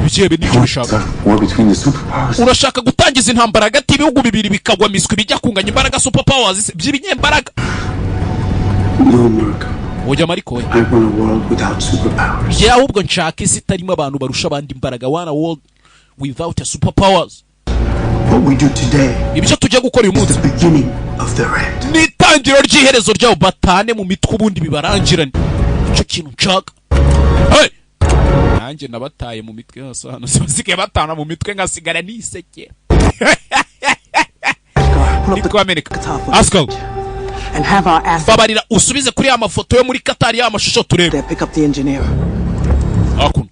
Speaker 1: ibyebe nicyo bishaka.
Speaker 6: War between the superpowers.
Speaker 1: Urashaka gutangiza intambara hagati y'ibihugu bibiri bikagwa miswi, bijya kunganya imbaraga, super powers by'ibinyembaraga?
Speaker 11: No, Marco.
Speaker 1: Ujya mariko we.
Speaker 11: I want a world without superpowers.
Speaker 1: Njye ahubwo nshaka isi itarimo abantu barusha abandi imbaraga, one world without a superpowers.
Speaker 11: What we do today
Speaker 1: Ibyo tujya gukora uyu munsi
Speaker 11: is the beginning of their end.
Speaker 1: ni itangiriro ry'iherezo ryabo, batane mu mitwe ubundi bibarangirane. Icyo kintu nshaka. Hey! Nanjye nabataye mu mitwe yose hano, basigaye batana mu mitwe ngasigara nisekera. Nitwa Amerika Ascal.
Speaker 7: And have our ass
Speaker 1: Babarira usubize kuri ya mafoto yo muri Katari, ya mashusho turebe.
Speaker 7: there pick up the engineer.
Speaker 1: Hakuno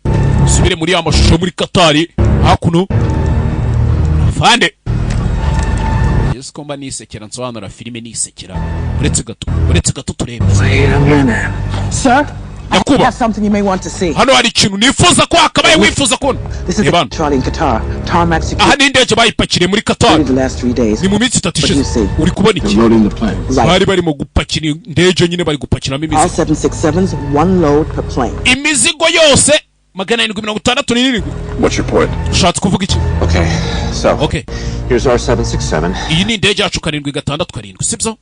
Speaker 1: usubire muri ya mashusho yo muri Katari hakuno. Fande Yesu, ko mba nisekera, nsobanura filime nisekera. Uretse gato, uretse gato turebe.
Speaker 9: Wait a minute.
Speaker 7: Sir, I
Speaker 1: Yakuba.
Speaker 7: have something you may want to see.
Speaker 1: Hano hari ikintu nifuza ko hakabaye wifuza kubona.
Speaker 7: This is
Speaker 1: Reba
Speaker 7: the
Speaker 1: hano.
Speaker 7: trolley in Qatar. Tarmac
Speaker 1: Aha
Speaker 7: security
Speaker 1: ni indege bayipakiriye muri Katari
Speaker 7: the last 3 days.
Speaker 1: ni mu minsi 3
Speaker 7: What do you
Speaker 1: ishize.
Speaker 7: see?
Speaker 1: Uri kubona iki?
Speaker 4: Loading the plane.
Speaker 7: Right.
Speaker 1: Bari barimo gupakira indege nyine, bari gupakiramo
Speaker 7: All
Speaker 1: imizigo.
Speaker 7: 767s, one load per plane.
Speaker 1: Imizigo yose 767.
Speaker 4: What's your point?
Speaker 1: Ushatse kuvuga iki?
Speaker 13: Okay, so
Speaker 1: Okay.
Speaker 13: here's our 767.
Speaker 1: Iyi ni indege yacu 767, sibyo?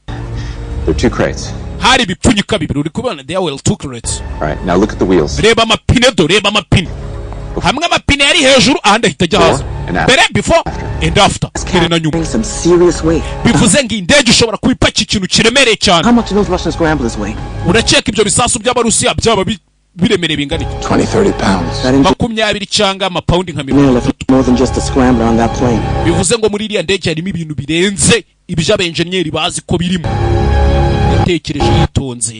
Speaker 13: There are two crates.
Speaker 1: Hari ibipfunyika bibiri, uri kubona? There were two crates.
Speaker 13: All right, now look at the wheels.
Speaker 1: Reba amapine do, reba amapine. Hamwe amapine yari hejuru, ahandi ahita ajya hasi.
Speaker 13: And after.
Speaker 1: Mbere, before and after, mbere na nyuma.
Speaker 7: Bring some serious weight.
Speaker 1: Bivuze ngo iyi ndege ishobora kuba ipakiye ikintu kiremereye cyane.
Speaker 7: How much do those Russian scramblers weigh?
Speaker 1: Urakeka ibyo bisasu by'Abarusiya byaba biremereye bingana iki?
Speaker 4: 20, 30 pounds.
Speaker 7: That engineer
Speaker 1: 20 cyangwa amapawundi nka 30.
Speaker 7: left more than just a scrambler on that plane.
Speaker 1: Bivuze ngo muri iriya ndege harimo ibintu birenze ibyo abenjeniyeri bazi ko birimo. Yatekereje yitonze,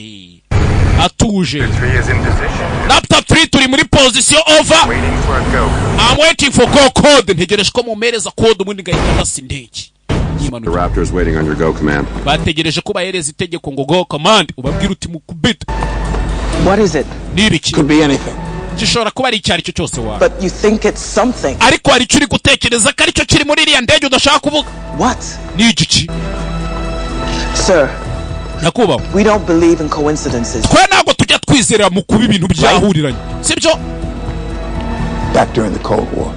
Speaker 1: atuje.
Speaker 12: 3 is in position.
Speaker 1: Laptop 3, turi muri position, over.
Speaker 12: Waiting for a go.
Speaker 1: I'm waiting for go code. Ntegereje ko mumpereza code, ubundi ngahita ndasa indege.
Speaker 13: The
Speaker 1: Yimanuka.
Speaker 13: Raptor is waiting on your go command.
Speaker 1: Bategereje ko bahereza itegeko ngo go command, ubabwire uti mukubite.
Speaker 7: What is it?
Speaker 1: Ni ibiki?
Speaker 4: Could be anything.
Speaker 1: Gishobora kuba ari icyo ari cyo cyose wawe.
Speaker 7: But you think it's something.
Speaker 1: Ariko hari icyo uri gutekereza ko aricyo kiri muri iriya ndege udashaka kuvuga.
Speaker 7: What?
Speaker 1: Ni igiki?
Speaker 7: Sir,
Speaker 1: Nyakubahwa,
Speaker 7: we don't believe in coincidences.
Speaker 1: twe ntabwo tujya twizerera mu kuba ibintu byahuriranye, sibyo?
Speaker 4: Back during the Cold War,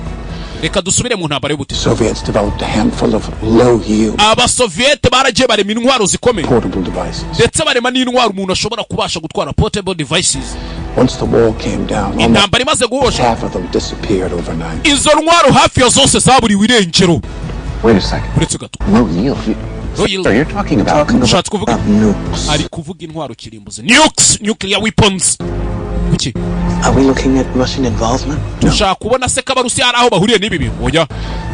Speaker 1: Reka dusubire mu ntambara y'ubutita.
Speaker 4: Soviets developed a handful of low yield
Speaker 1: Abasoviyete baragiye barema intwaro zikomeye,
Speaker 4: portable devices.
Speaker 1: ndetse barema n'intwaro umuntu ashobora kubasha gutwara, portable devices.
Speaker 4: Once the wall came down, almost
Speaker 1: Intambara imaze guhosha,
Speaker 4: half of them disappeared overnight.
Speaker 1: izo ntwaro hafi ya zose zaburiwe irengero.
Speaker 13: Wait a second.
Speaker 1: Uretse gato.
Speaker 13: Low yield. You,
Speaker 1: Low yield.
Speaker 13: sir, you're talking about
Speaker 7: Talking
Speaker 1: Ushatse kuvuga
Speaker 7: about nukes.
Speaker 1: Ari kuvuga intwaro kirimbuzi, nukes, nuclear weapons. Kuki?
Speaker 7: Are we looking at Russian involvement?
Speaker 1: Dushaka kubona se ko Abarusiya hari aho bahuriye n'ibi bintu? Oya.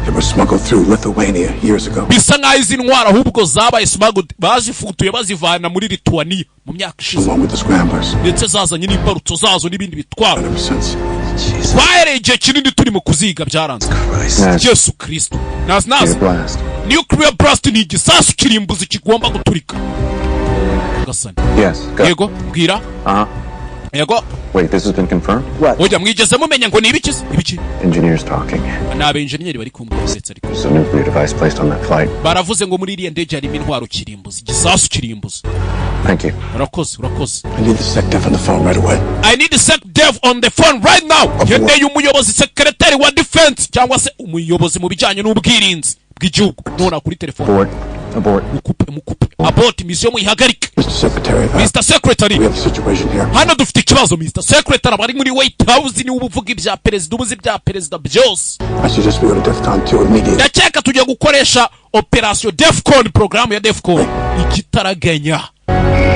Speaker 4: They were smuggled through Lithuania years ago.
Speaker 1: Bisa nk'aho izi ntwaro ahubwo zabaye smuggled, bazifutuye bazivana muri Lituania mu myaka ishize,
Speaker 4: Along with the scramblers.
Speaker 1: ndetse zazanye n'imbarutso zazo n'ibindi bitwaro.
Speaker 4: Ever since.
Speaker 7: Jesus
Speaker 1: Twahereye igihe kinini turi mu kuziga, byaranze.
Speaker 7: Christ.
Speaker 1: Yesu Kristo, nazi nazi.
Speaker 13: blast.
Speaker 1: Nuclear blast ni igisasu kirimbuzi kigomba guturika gasani.
Speaker 13: Yes. Go.
Speaker 1: Yego, bwira.
Speaker 13: Uh huh.
Speaker 1: Yego.
Speaker 13: Wait, this has been confirmed?
Speaker 7: What?
Speaker 1: Oya, mwigeze mumenya ngo ni ibiki se? Ibiki?
Speaker 13: Engineers talking.
Speaker 1: Ni abenjeniyeri bari kumbwira, ndetse ariko
Speaker 13: There's a nuclear device placed on that flight.
Speaker 1: baravuze ngo muri iriya ndege harimo intwaro kirimbuzi, igisasu kirimbuzi.
Speaker 13: Thank you.
Speaker 1: Urakoze, urakoze.
Speaker 4: I need the SecDef on the phone right away.
Speaker 1: I need the SecDef on the phone right now. Nkeneye umuyobozi, secretary wa defense, cyangwa se umuyobozi mu bijyanye n'ubwirinzi bw'igihugu none kuri telefone.
Speaker 13: Abort. Abort.
Speaker 1: Mukupe, mukupe, abort mission, muyihagarike.
Speaker 4: Mr. Secretary,
Speaker 1: Mr. Secretary,
Speaker 4: we have a situation here.
Speaker 1: Hano dufite ikibazo. Mr. Secretary abari muri White House, niwe uba uvuga ibya perezida, ubuzi ibya perezida byose.
Speaker 4: I suggest we go to DEFCON 2 immediately.
Speaker 1: Ndakeka tugiye gukoresha operation DEFCON, porogaramu ya DEFCON ikitaraganya.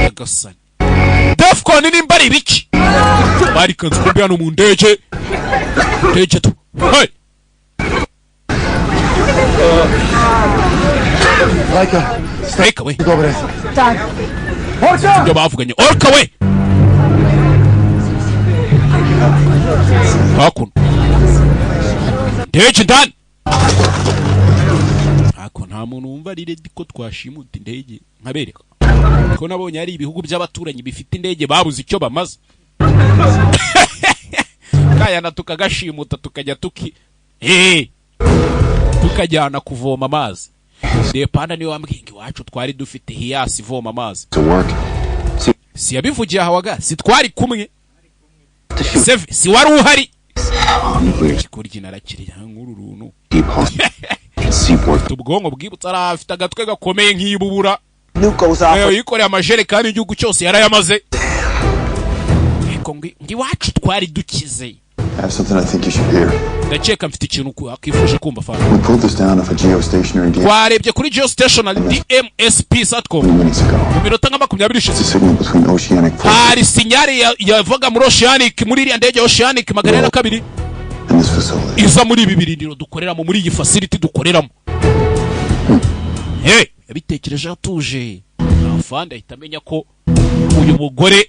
Speaker 1: Nyagasani, DEFCON nimba ari ibiki? Barikanze kumbi hano mu ndege, ndege tu. Hey!
Speaker 5: Laika,
Speaker 1: Reka we.
Speaker 5: over.
Speaker 1: Ibyo bavuganye, Orca we. Hakuno ndege ndani hako nta muntu wumva ari ready ko twashimuta indege, nkabereka ko nabonye hari ibihugu by'abaturanyi bifite indege babuze icyo bamaze kayana, tukagashimuta, tukajya tuki tukajyana kuvoma amazi. Depanda niwe wambwiye ngo iwacu twari dufite hiyasi ivoma amazi.
Speaker 13: To work.
Speaker 1: Si yabivugiye aha waga? Si twari kumwe? Seve, si wari uhari? Ikikurya narakiriya nk'uru runtu.
Speaker 13: Deep hole. Seaport.
Speaker 1: Ubwonko bwibutsa, ari afite agatwe gakomeye nk'ibubura.
Speaker 7: Nuke goes off.
Speaker 1: Yikoreye amajerekani, igihugu cyose yarayamaze. Ariko ngo iwacu twari dukize.
Speaker 6: I have something I think you should hear.
Speaker 1: Ndakeka mfite ikintu akifuje kumva fana.
Speaker 6: We pulled this down off a geostationary DM
Speaker 1: Twarebye kuri geostationary DMSP satcom
Speaker 6: minutes ago.
Speaker 1: mu minota nka 20 ishize.
Speaker 6: It's a signal between Oceanic Forces
Speaker 1: Hari signal yavaga muri Oceanic, muri iriya ndege ya Oceanic 402,
Speaker 6: and this facility.
Speaker 1: iza muri ibi birindiro dukoreramo, muri iyi facility dukoreramo. Hey, yabitekereje atuje, afande ahita amenya ko uyu mugore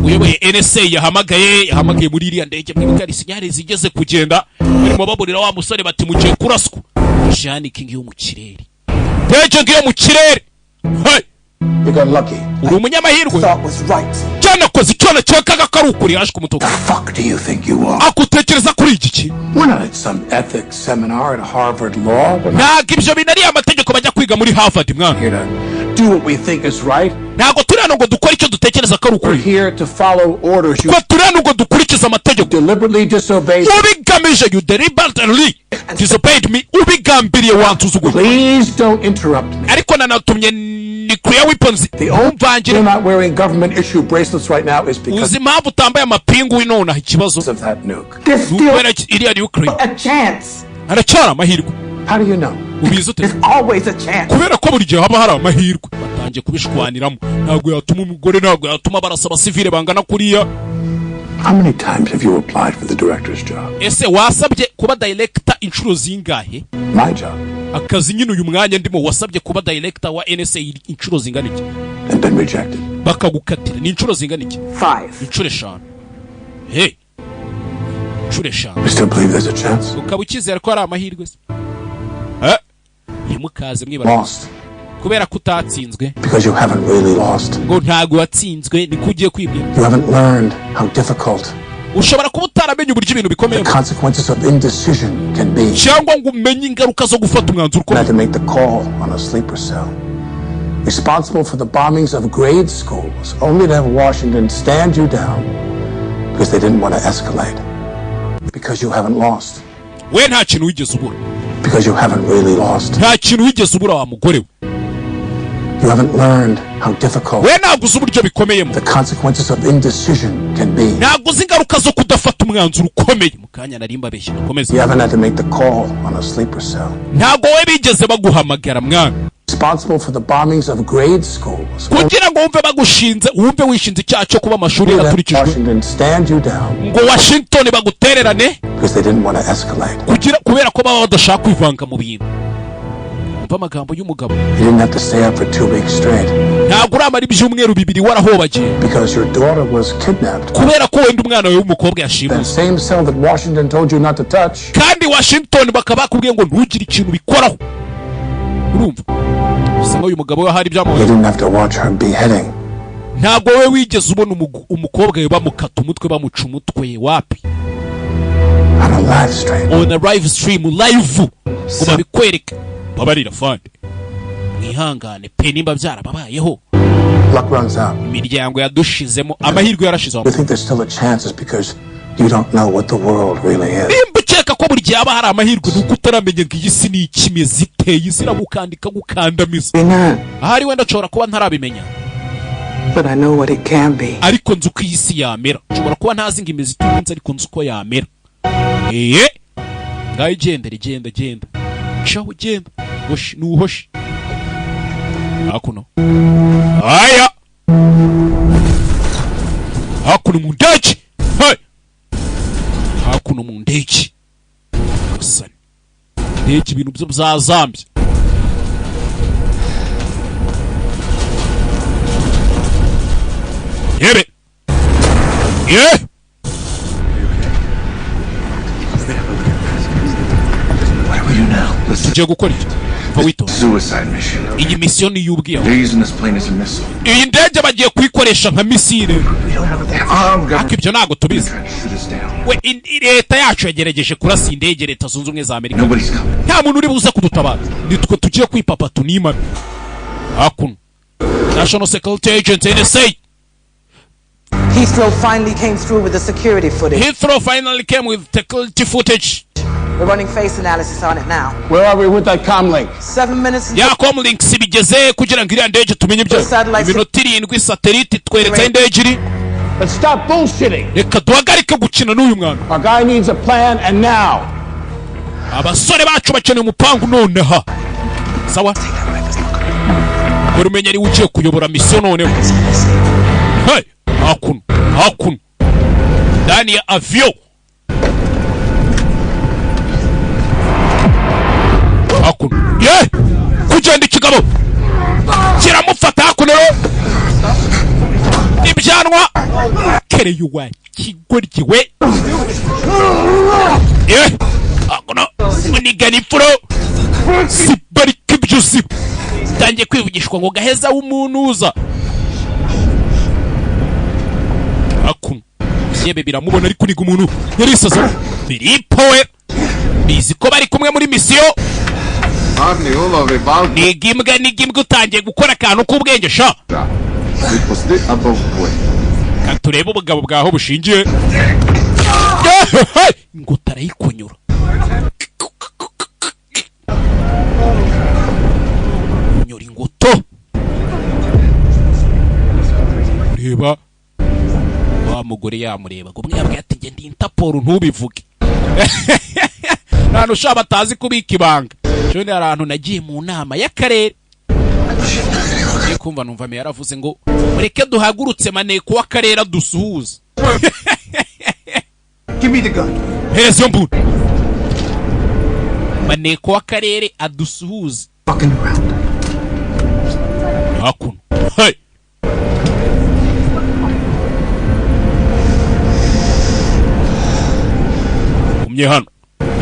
Speaker 1: uyoboye NSA yahamagaye muri iriya ndege. Mwibuke hari signal zigeze kugenda, barimo baburira wa musore bati mugiye kuraswa. Oceanic ngiyo mu kirere, ndege ngiyo mu kirere. Hey!
Speaker 4: You got lucky.
Speaker 1: Uri umunyamahirwe.
Speaker 7: Thought was right.
Speaker 1: Cyanakoze icyo nakekaga ko ari ukuri, yaje kumutuka.
Speaker 4: Fuck do you think you are?
Speaker 1: Akutekereza kuri iki kintu?
Speaker 4: We're not at some ethics seminar at Harvard Law. We're not
Speaker 1: Ntabwo ibyo bintu ari amategeko bajya kwiga muri Harvard, mwana.
Speaker 4: here to do what we think is right.
Speaker 1: Ntabwo turi hano ngo dukore icyo dutekereza ko ari
Speaker 4: We're
Speaker 1: ukuri.
Speaker 4: here to follow orders. You
Speaker 1: Twe turi hano ngo dukurikize amategeko.
Speaker 4: deliberately disobeyed.
Speaker 1: Ubigamije, you deliberately disobeyed me, ubigambiriye wansuzuguye.
Speaker 4: Please don't interrupt me.
Speaker 1: Ariko nanatumye nuclear weapons.
Speaker 4: The only
Speaker 1: Umvangire.
Speaker 4: you're not wearing government issue bracelets right now is because
Speaker 1: Uzi impamvu utambaye amapingu nonaha? Ikibazo
Speaker 4: of that nuke.
Speaker 9: There's
Speaker 1: ni
Speaker 9: still
Speaker 1: ukubera iriya nuclear.
Speaker 9: a chance.
Speaker 1: Haracyari amahirwe.
Speaker 4: How do you know?
Speaker 1: Ubizi ute?
Speaker 9: There's always a chance.
Speaker 1: Kubera ko buri gihe haba hari amahirwe. Batangiye kubishwaniramo. Ntabwo yatuma umugore, ntabwo yatuma barasa abasivile bangana kuriya.
Speaker 4: How many times have you applied for the director's job?
Speaker 1: Ese wasabye kuba director inshuro zingahe?
Speaker 4: My job.
Speaker 1: Akazi nyine uyu mwanya ndimo, wasabye kuba director wa NSA inshuro zingana iki?
Speaker 4: And been rejected.
Speaker 1: Bakagukatira ni inshuro zingana iki?
Speaker 9: 5.
Speaker 1: Inshuro 5. Hey, inshuro 5.
Speaker 4: You still believe there's a chance?
Speaker 1: Ukaba ukizera ko hari amahirwe se? Eh, ntimukaze mwibara.
Speaker 4: Lost.
Speaker 1: Kubera ko utatsinzwe.
Speaker 4: Because you haven't really lost.
Speaker 1: Ngo ntabwo watsinzwe, niko ugiye kwibwira.
Speaker 4: You haven't learned how difficult
Speaker 1: Ushobora kuba utaramenya uburyo ibintu bikomeye
Speaker 4: the consequences of indecision can be.
Speaker 1: cyangwa ngo umenye ingaruka zo gufata umwanzuro
Speaker 4: You had
Speaker 1: ukomeye.
Speaker 4: to make the call on a sleeper cell. Responsible for the bombings of grade schools, only to have Washington stand you down because they didn't want to escalate. Because you haven't lost.
Speaker 1: We nta kintu wigeze ubura.
Speaker 4: Because you haven't really lost.
Speaker 1: Nta kintu wigeze ubura, wa mugore we.
Speaker 4: You haven't learned how difficult
Speaker 1: We ntabwo uzi uburyo bikomeyemo.
Speaker 4: the consequences of indecision can be.
Speaker 1: Ntabwo uzi ingaruka zo kudafata umwanzuro ukomeye. Mu kanya nari mbabeshye, dukomeze.
Speaker 4: You haven't had to make the call on a sleeper cell.
Speaker 1: Ntabwo we bigeze baguhamagara, mwana.
Speaker 4: Responsible for the bombings of grade schools.
Speaker 1: Kugira ngo wumve bagushinze, wumve wishinze icyaha cyo kuba amashuri
Speaker 4: Only to have
Speaker 1: yaraturikijwe,
Speaker 4: Washington stand you down
Speaker 1: ngo Washington bagutererane
Speaker 4: because they didn't want to escalate.
Speaker 1: kugira kubera ko baba badashaka kwivanga mu bintu. Umva amagambo y'umugabo.
Speaker 4: You didn't have to stay up for 2 weeks straight
Speaker 1: Ntabwo uramara ibyumweru 2 warahobagiye
Speaker 4: because your daughter was kidnapped.
Speaker 1: kubera ko wenda umwana wawe w'umukobwa
Speaker 4: That
Speaker 1: yashimuse.
Speaker 4: same cell that Washington told you not to touch.
Speaker 1: Kandi Washington bakaba bakubwiye ngo ntugire ikintu ubikoraho. Urumva bisa nk'uyu mugabo we hari
Speaker 4: You
Speaker 1: ibyamubaye.
Speaker 4: didn't have to watch her beheading.
Speaker 1: Ntabwo we wigeze ubona umukobwa we bamukata umutwe, bamuca umutwe, wapi.
Speaker 4: On a live stream.
Speaker 1: On a live stream, live, ngo babikwereke. Babarira fande, mwihangane pe nimba byarababayeho.
Speaker 4: Luck runs out.
Speaker 1: Imiryango yadushizemo, amahirwe yarashize.
Speaker 4: You think there's still a chance is because you don't know what the world really is.
Speaker 1: Nimba ukeka ko buri gihe haba hari amahirwe, ni uko utaramenya ngo iyi si ni ikimeze iteye, isi iragukanda ikagukandamiza. Ahari wenda nshobora kuba ntarabimenya,
Speaker 7: But I know what it can be.
Speaker 1: ariko nzi uko iyi si yamera. Nshobora kuba ntazi ngo imeze ite, ariko nzi uko yamera. Eye, ngaho igendere, genda, genda, caho, genda, hoshi nuhoshi hakuno. Aya, hakuno mu ndege. Hey! Hakuno mu ndege gusa, ndege ibintu byo byazambye. Yebe ye.
Speaker 3: What do we do now? Listen,
Speaker 1: Tugiye gukora iki? Va witonze.
Speaker 3: suicide mission.
Speaker 1: Iyi misiyo ni iy'ubwiyahuzi.
Speaker 3: They're using this plane as a missile.
Speaker 1: Iyi ndege bagiye kuyikoresha nka missile.
Speaker 3: We don't have a armed government
Speaker 1: Ariko ibyo ntabwo tubizi.
Speaker 3: trying to shoot us down.
Speaker 1: We leta yacu yagerageje kurasa indege, Leta Zunze Ubumwe za Amerika.
Speaker 3: Nobody's coming.
Speaker 1: Nta muntu uri buze kudutabara, nitwe tugiye kwipapa tunimame. Hakuno National Security Agent, NSA.
Speaker 7: Heathrow finally came through with the security footage.
Speaker 1: Heathrow finally came with security footage.
Speaker 7: We're running face analysis on it now.
Speaker 14: Where are we with that comlink?
Speaker 7: 7 minutes
Speaker 1: Ya comlinks bigeze kugira ngo iriya ndege tumenye ibyo.
Speaker 7: Satellite-
Speaker 1: Iminota 7, satellite tweretse aho indege iri.
Speaker 14: Let's stop bullshitting.
Speaker 1: Reka duhagarike gukina n'uyu mwana.
Speaker 14: Our guy needs a plan, and now.
Speaker 1: Abasore bacu bakeneye umupangu nonaha. Sawa, dore umenya ariwe ugiye kuyobora misiyo noneho. Hey, hakuno hakuno ndani ya avion, hakuno ye kugenda, ikigabo kiramufata hakuno ibyanwa kereyuwa kigoryi we ye hakuno unigana imfuro sibarika ibyo uzi, tangiye kwivugishwa ngo gaheza w'umuntu uza hakuno yebe biramubona ari kuniga umuntu yarisaza. Filipo we bizi ko bari kumwe muri misiyo. Niga imbwa, niga imbwa, utangiye gukora akantu k'ubwenge sha. Ka turebe ubugabo bwaho bushingiye. Ngo tarayikunyura kunyura ingoto. Reba wa mugore yamureba ngo mwabwe ati nge ndi Interpol, ntubivuge. Nta ushaka batazi kubika ibanga. Ejo hari ahantu nagiye mu nama y'akarere, ngiye kumva numva meya yaravuze ngo mureke duhagurutse maneko w'akarere adusuhuze.
Speaker 11: Give me the gun.
Speaker 1: Hereza iyo mbunda, maneko w'akarere adusuhuze.
Speaker 11: Fucking around.
Speaker 1: Hakuno, hey! Umye hano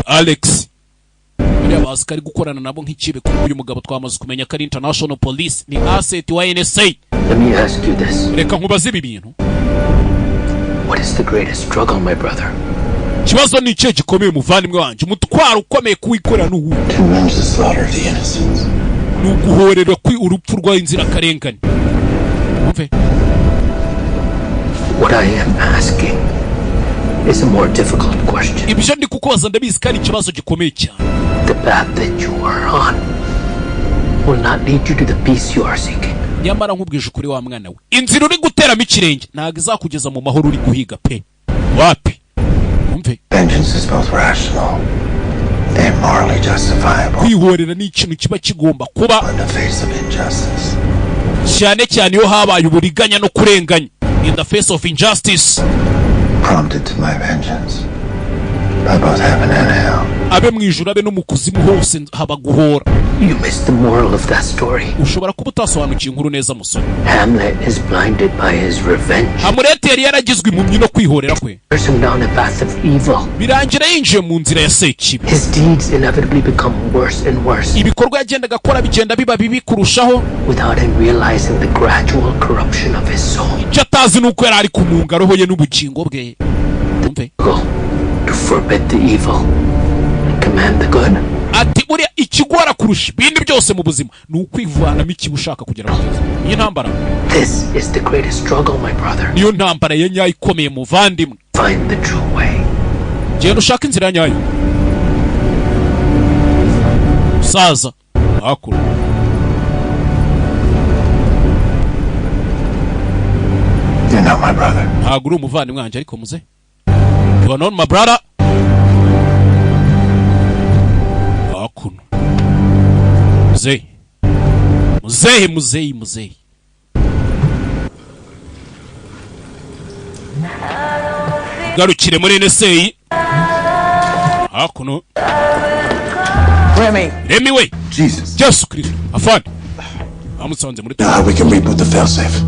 Speaker 1: Alex, bariya bazi ko ari gukorana nabo nk'ikibe, kuko uyu mugabo twamaze kumenya ko ari international police, ni asset wa NSA.
Speaker 3: Let me ask you this.
Speaker 1: Reka nkubaze ibi bintu.
Speaker 3: What is the greatest struggle, my brother?
Speaker 1: Ikibazo ni ikihe gikomeye, muvandimwe wanjye? Umutwaro ukomeye kuwikorera ni uwuhe?
Speaker 6: To avenge the slaughter of the innocents.
Speaker 1: Ni uguhorera kwi urupfu rw'inzirakarengane. Umve.
Speaker 3: What I am asking is a more difficult question.
Speaker 1: Ibyo ndi kukubaza ndabizi ko ari ikibazo gikomeye cyane.
Speaker 3: The path that you are on will not lead you to the peace you are seeking.
Speaker 1: Nyamara nkubwije ukuri wa mwana we, inzira uri guteramo ikirenge ntabwo izakugeza mu mahoro uri guhiga pe, wapi. Umve.
Speaker 6: Vengeance is both rational and morally justifiable
Speaker 1: Kwihorera ni ikintu kiba kigomba kuba
Speaker 6: in the face of injustice.
Speaker 1: cyane cyane iyo habaye uburiganya no kurenganya, in the face of injustice.
Speaker 6: Prompted to my vengeance by both heaven and hell.
Speaker 1: Abe mu ijuru, abe no mu kuzimu, hose haba guhora.
Speaker 3: You missed the moral of that story.
Speaker 1: Ushobora kuba utasobanukiwe inkuru neza, musore.
Speaker 3: Hamlet is blinded by his revenge.
Speaker 1: Hamureti yari yaragizwe impumyi no kwihorera kwe.
Speaker 3: Turns him down a path of evil.
Speaker 1: Birangira yinjiye mu nzira ya sekibi.
Speaker 3: His deeds inevitably become worse and worse
Speaker 1: Ibikorwa yagendaga akora bigenda biba bibi kurushaho
Speaker 3: without him realizing the gradual corruption of his soul.
Speaker 1: Icyo atazi ni uko yari ari kumunga roho ye n'ubugingo bwe. Umve.
Speaker 3: To forbid the evil and command the good.
Speaker 1: Ati buriya ikigora kurusha ibindi byose mu buzima ni ukwivanamo ikibi ushaka kugera ku byiza. Iyi ntambara,
Speaker 3: This is the greatest struggle, my brother.
Speaker 1: niyo ntambara ya nyayo ikomeye, muvandimwe.
Speaker 3: Find the true way.
Speaker 1: Genda ushaka inzira ya nyayo, musaza. Hakuno
Speaker 6: You're not my brother.
Speaker 1: Ntabwo uri umuvandimwe wanjye ariko muze, you are not my brother. Hakuno muzehe, muzehe, muzehe, muzehe. Garukire muri NSA hakuno.
Speaker 7: Remy.
Speaker 1: Remy we.
Speaker 6: Jesus.
Speaker 1: Yesu Kristo, afande amusanze muri
Speaker 6: Now how we can reboot the failsafe.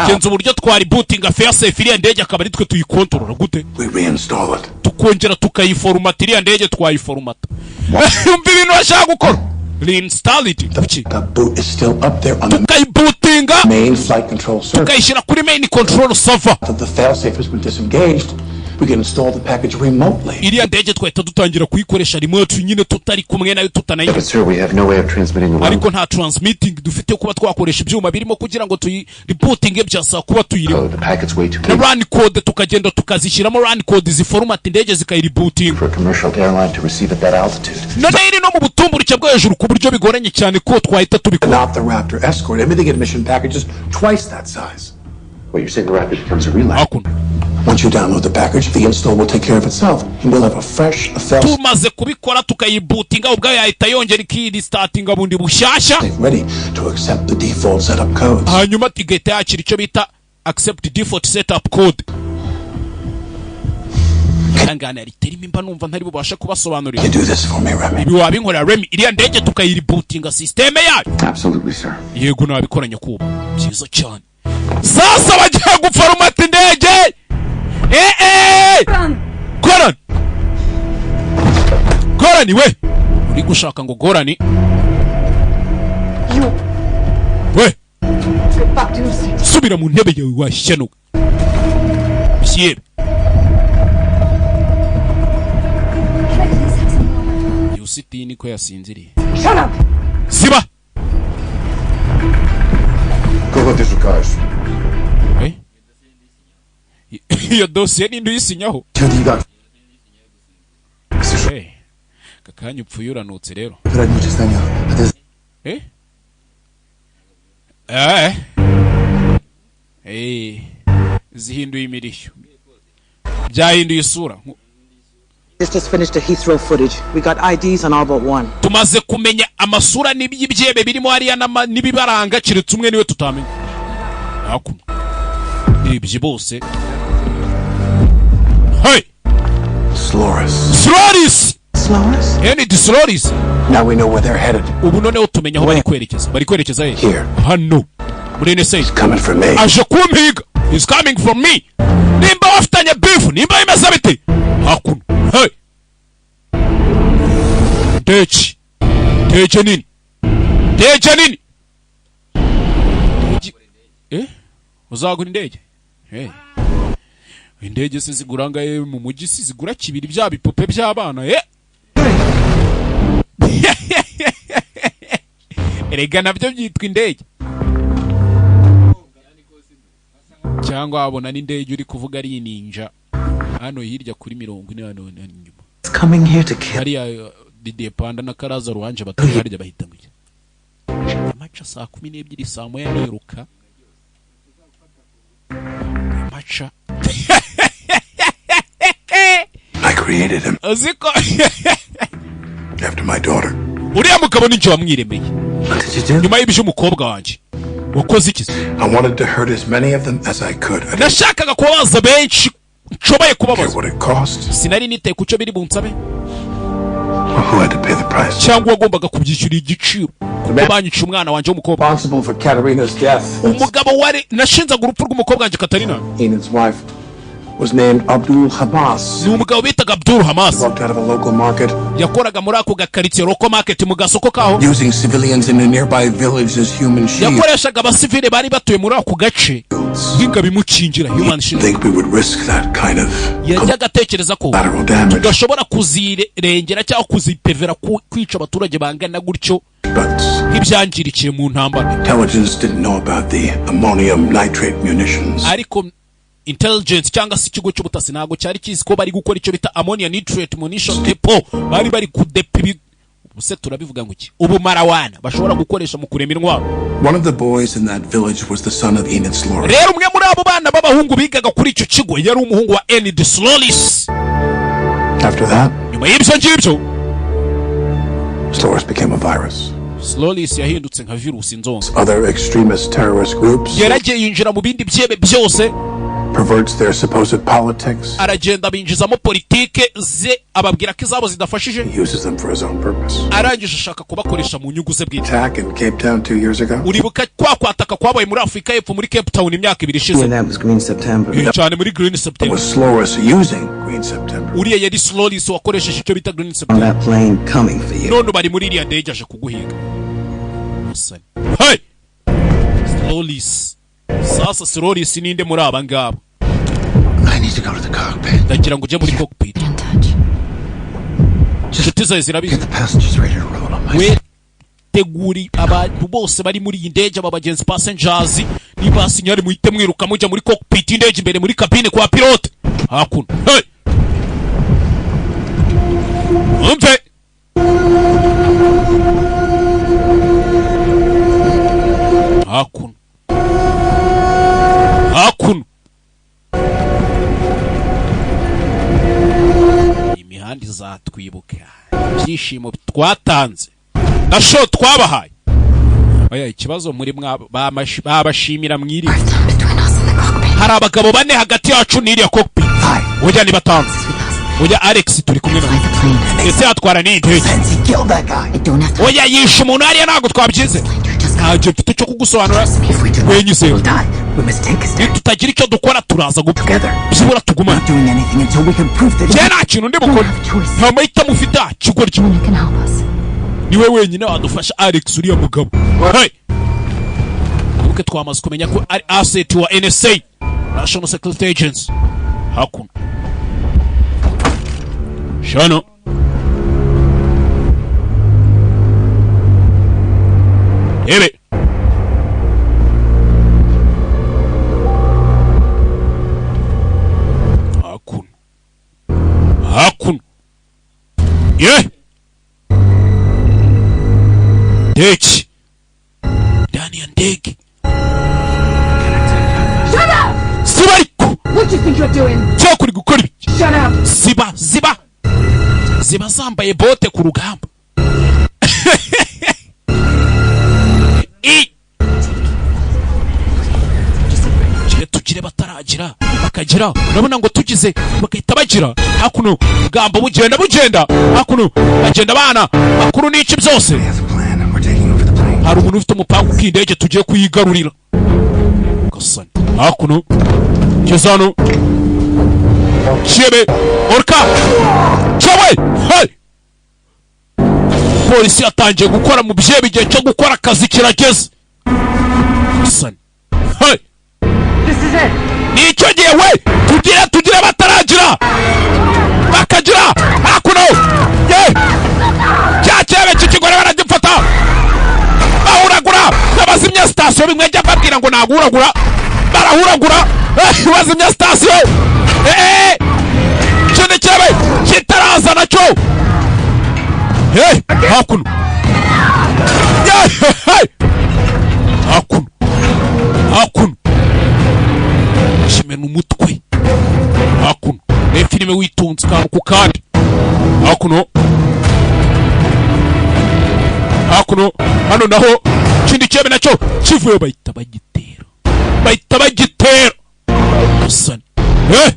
Speaker 1: Genza uburyo twari bootinga failsafe iriya ndege, akaba ari twe tuyikontorora gute?
Speaker 6: We reinstall it.
Speaker 1: Tukongera tukayiforumata iriya ndege, twayiforumata. Umva ibintu bashaka gukora, reinstall it kuki?
Speaker 4: The boot is still up there on the
Speaker 1: Tukayibutinga
Speaker 4: main flight control server.
Speaker 1: tukayishyira kuri main control server.
Speaker 4: That the failsafe has been disengaged, we can install the package remotely.
Speaker 1: Iriya ndege twahita dutangira kuyikoresha remote nyine, tutari kumwe nayo, tutanayi
Speaker 13: But sir, we have no way of transmitting the run
Speaker 1: Ariko nta transmitting dufite kuba twakoresha ibyuma birimo kugira ngo tuyirebootinge, byasaba kuba tuyirimo
Speaker 13: code. The packet's way too
Speaker 1: na
Speaker 13: big
Speaker 1: run code, tukagenda tukazishyiramo run code ziforomata indege zikayirebootinga.
Speaker 13: for a commercial airline to receive at that altitude.
Speaker 1: None iri no mu butumburuke bwo hejuru ku buryo bigoranye cyane ko twahita tubikora.
Speaker 4: Not the Raptor escort. Everything admission packages twice that size.
Speaker 13: What you're saying, the rapid becomes a relapse.
Speaker 1: Hakuno.
Speaker 4: Once you download the package, the install will take care of itself, and we'll have a fresh, fail
Speaker 1: Tumaze kubikora tukayibutinga, ubwayo yahita yongera ikirisitatinga bundi bushyashya,
Speaker 4: ready to accept the default setup codes.
Speaker 1: Hanyuma igahita yakira icyo bita accept default setup code. Ihangane, riterimo imba numva ntari bubashe kubasobanurira.
Speaker 4: You do this for me, Remy.
Speaker 1: Ibi wabinkorera, Remy? Iriya ndege tukayiributinga sisiteme yayo?
Speaker 13: Absolutely, sir.
Speaker 1: Yego, nabikora nyakubahwa. Byiza cyane. Sasa bagiye guforomata indege. Eh eh, Goran, Goran we, uri gushaka ngo Goran
Speaker 9: You
Speaker 1: we
Speaker 9: get back to your seat.
Speaker 1: Subira mu ntebe yawe, washyanuka byebe.
Speaker 8: Can I please have some water?
Speaker 1: Yusitini ko yasinziriye?
Speaker 9: Shut up!
Speaker 1: Ziba.
Speaker 6: Kogo ty szukasz?
Speaker 1: Eh? Iyo dosiye ninde uyisinyaho? Eh, aka kanya upfuye uranutse rero. Eh? Eh? Eh. Zihinduye imirishyo. Byahinduye isura.
Speaker 7: Just finished the Heathrow footage. We got IDs on all but one.
Speaker 1: Tumaze kumenya amasura n'iby'ibyebe birimo hariya n'ibibaranga, keretse umwe niwe tutamenya. Hakuno. Ibyo bose. Hey!
Speaker 4: Sloris.
Speaker 1: Sloris!
Speaker 7: Sloris?
Speaker 1: Enid Sloris.
Speaker 4: Now we know where they're headed.
Speaker 1: Ubu noneho tumenya aho bari kwerekeza. Bari kwerekeza he?
Speaker 4: Here.
Speaker 1: Hano. Muri NSA.
Speaker 4: Coming for me.
Speaker 1: Aje kumpiga. He's coming from me. Nimba bafitanye beef, nimba bimeze bite? Hakuno. Hey! Ndege. Ndege nini? Ndege nini? Ndege. Eh? Uzagura indege? Eh. Indege se zigura ngahe mu mujyi? Si zigura kibiri bya bipupe by'abana, eh? Erega nabyo byitwa indege. Cyangwa wabona n'indege uri kuvuga ari ninja. Hano hirya kuri 40 hano hano inyuma.
Speaker 7: It's coming here to kill.
Speaker 1: Hariya Didier Panda na Karaza Ruhanje batuye harya bahita ngo iki? Amaca saa 12, saa 1 niruka. Amaca.
Speaker 4: I created him
Speaker 1: Uzi ko
Speaker 4: after my daughter.
Speaker 1: uriya mugabo ni njye wamwiremeye.
Speaker 3: What did you do?
Speaker 1: Nyuma y'iby'umukobwa wanjye. Wakoze iki se?
Speaker 4: I wanted to hurt as many of them as I could. I didn't
Speaker 1: Nashakaga kubabaza benshi nshoboye
Speaker 4: care
Speaker 1: kubabaza.
Speaker 4: what it cost
Speaker 1: Sinari nitaye ku cyo biri bunsabe
Speaker 4: or who had to pay the price.
Speaker 1: cyangwa wagombaga kubyishyura igiciro, kuko banyica umwana wanjye w'umukobwa.
Speaker 4: Responsible for Katerina's death.
Speaker 1: Umugabo wari nashinzaga urupfu rw'umukobwa wanjye Katarina
Speaker 4: Enid's wife was named Abdul Hamas.
Speaker 1: ni umugabo bitaga Abdul Hamas.
Speaker 4: Walked out of a local market
Speaker 1: Yakoraga muri ako gakaritsiye, local market, mu gasoko kaho.
Speaker 4: using civilians in a nearby village as human shields.
Speaker 1: Yakoreshaga abasivile bari batuye muri ako gace nk'ingabo imukingira, human shield.
Speaker 4: Think we would risk that kind of
Speaker 1: Yajyaga atekereza ko
Speaker 4: collateral damage,
Speaker 1: tudashobora kuzirengera cyangwa kuzipevera kwica abaturage bangana gutyo
Speaker 4: but
Speaker 1: nk'ibyangirikiye mu ntambara.
Speaker 4: intelligence didn't know about the ammonium nitrate munitions.
Speaker 1: Ariko intelligence cyangwa se ikigo cy'ubutasi ntabwo cyari kizi ko bari gukora icyo bita ammonia nitrate munition depot. Bari kudepa ibi, ubuse turabivuga ngo iki, ubumarawana bashobora gukoresha mu kurema intwaro.
Speaker 4: One of the boys in that village was the son of Enid Sloris.
Speaker 1: Rero umwe muri abo bana b'abahungu bigaga kuri icyo kigo yari umuhungu wa Enid Sloris.
Speaker 4: After that,
Speaker 1: Nyuma y'ibyo ngibyo,
Speaker 4: Sloris became a virus.
Speaker 1: Sloris yahindutse nka virusi nzonze.
Speaker 4: Other extremist terrorist groups
Speaker 1: Yaragiye yinjira mu bindi byebe byose,
Speaker 4: perverts their supposed politics.
Speaker 1: aragenda binjizamo politike ze, ababwira ko izabo zidafashije.
Speaker 4: He uses them for his own purpose.
Speaker 1: Arangije ashaka kubakoresha mu nyungu ze bwite.
Speaker 4: Attack in Cape Town 2 years ago.
Speaker 1: Uribuka kwa kwataka kwabaye muri Afurika y'Epfo, muri Cape Town, imyaka 2 ishize?
Speaker 7: Yeah, that was Green September.
Speaker 1: Eh, cyane, muri Green September.
Speaker 4: Was Sloris using Green September?
Speaker 1: Uriya yari Sloris wakoresheje icyo bita Green
Speaker 7: On
Speaker 1: September.
Speaker 7: that plane coming for you.
Speaker 1: None bari muri iriya ndege aje kuguhiga. Musani. Hey! Sloris, sasa Sloris ninde muri aba ngaba?
Speaker 6: I need to go to the cockpit.
Speaker 1: Ndagira ngo ujye muri cockpit. Inshuti zawe zirabizi.
Speaker 6: Get the passengers ready to roll on my
Speaker 1: We teguri abantu bose bari muri iyi ndege, aba bagenzi, passengers, niba signal muhite mwiruka mujya muri cockpit y'indege imbere muri cabine kwa pilote. Hakuno, hey! Umve, hakuno, hakuno. Kandi izatwibuka ibyishimo twatanze na show twabahaye. Oya, ikibazo muri babashimira mwiriwe. Hari abagabo bane hagati yacu n'iriya cockpit. Oya, ni batanu. Oya, Alex turi kumwe nawe, ndetse yatwara n'iyi ndege. Oya, yishe umuntu hariya, ntabwo twabyize. Ntacyo mfite cyo kugusobanura wenyine. Nitutagira icyo dukora turaza gupfa. Byibura tugumane. Njye nta kintu ndi bukore, nta mahitamo ufite. Kigoryi, niwe wenyine wadufasha, Alex, uriya mugabo. Hey! Wibuke twamaze kumenya ko ari asset wa NSA, National Security Agency. Hakuno shano ebe hakuno, hakuno ye ndege, ndani ya ndege.
Speaker 15: Shut up!
Speaker 1: Siba ariko.
Speaker 15: What do you think you're doing?
Speaker 1: Cyakuri uri gukora ibiki?
Speaker 15: Shut up!
Speaker 1: Ziba, ziba, ziba zambaye bote ku rugamba. I tugire, tugire bataragira bakagira. Urabona ngo tugize bagahita bagira hakuno. Bwambo bugenda, bugenda hakuno, bagenda bana makuru n'iki byose. Hari umuntu ufite umupangu k'indege tugiye kuyigarurira. Gasani hakuno, ngeze hano kiebe orka cyawe. Hey! Polisi yatangiye gukora mu byebe, igihe cyo gukora akazi kirageze. Gasani, hey!
Speaker 15: This is it.
Speaker 1: Nicyo gihe we, tugire, tugire bataragira bakagira hakuno ye. Cya cyebe cy'ikigore baragifata, bahuragura n'abazimya sitasiyo. Bimwe njya mbabwira ngo naguragura, barahuragura. Bazimya sitasiyo. Ikindi cyebe kitaraza nacyo. Hakuno. Hey! Hakuno, hakuno kimena umutwe hakuno. Reba filime witonze akantu ku kandi. Hakuno, hakuno hano naho ikindi cyebe nacyo kivuye, bahita bagitera, bahita bagitera. Gasani, eh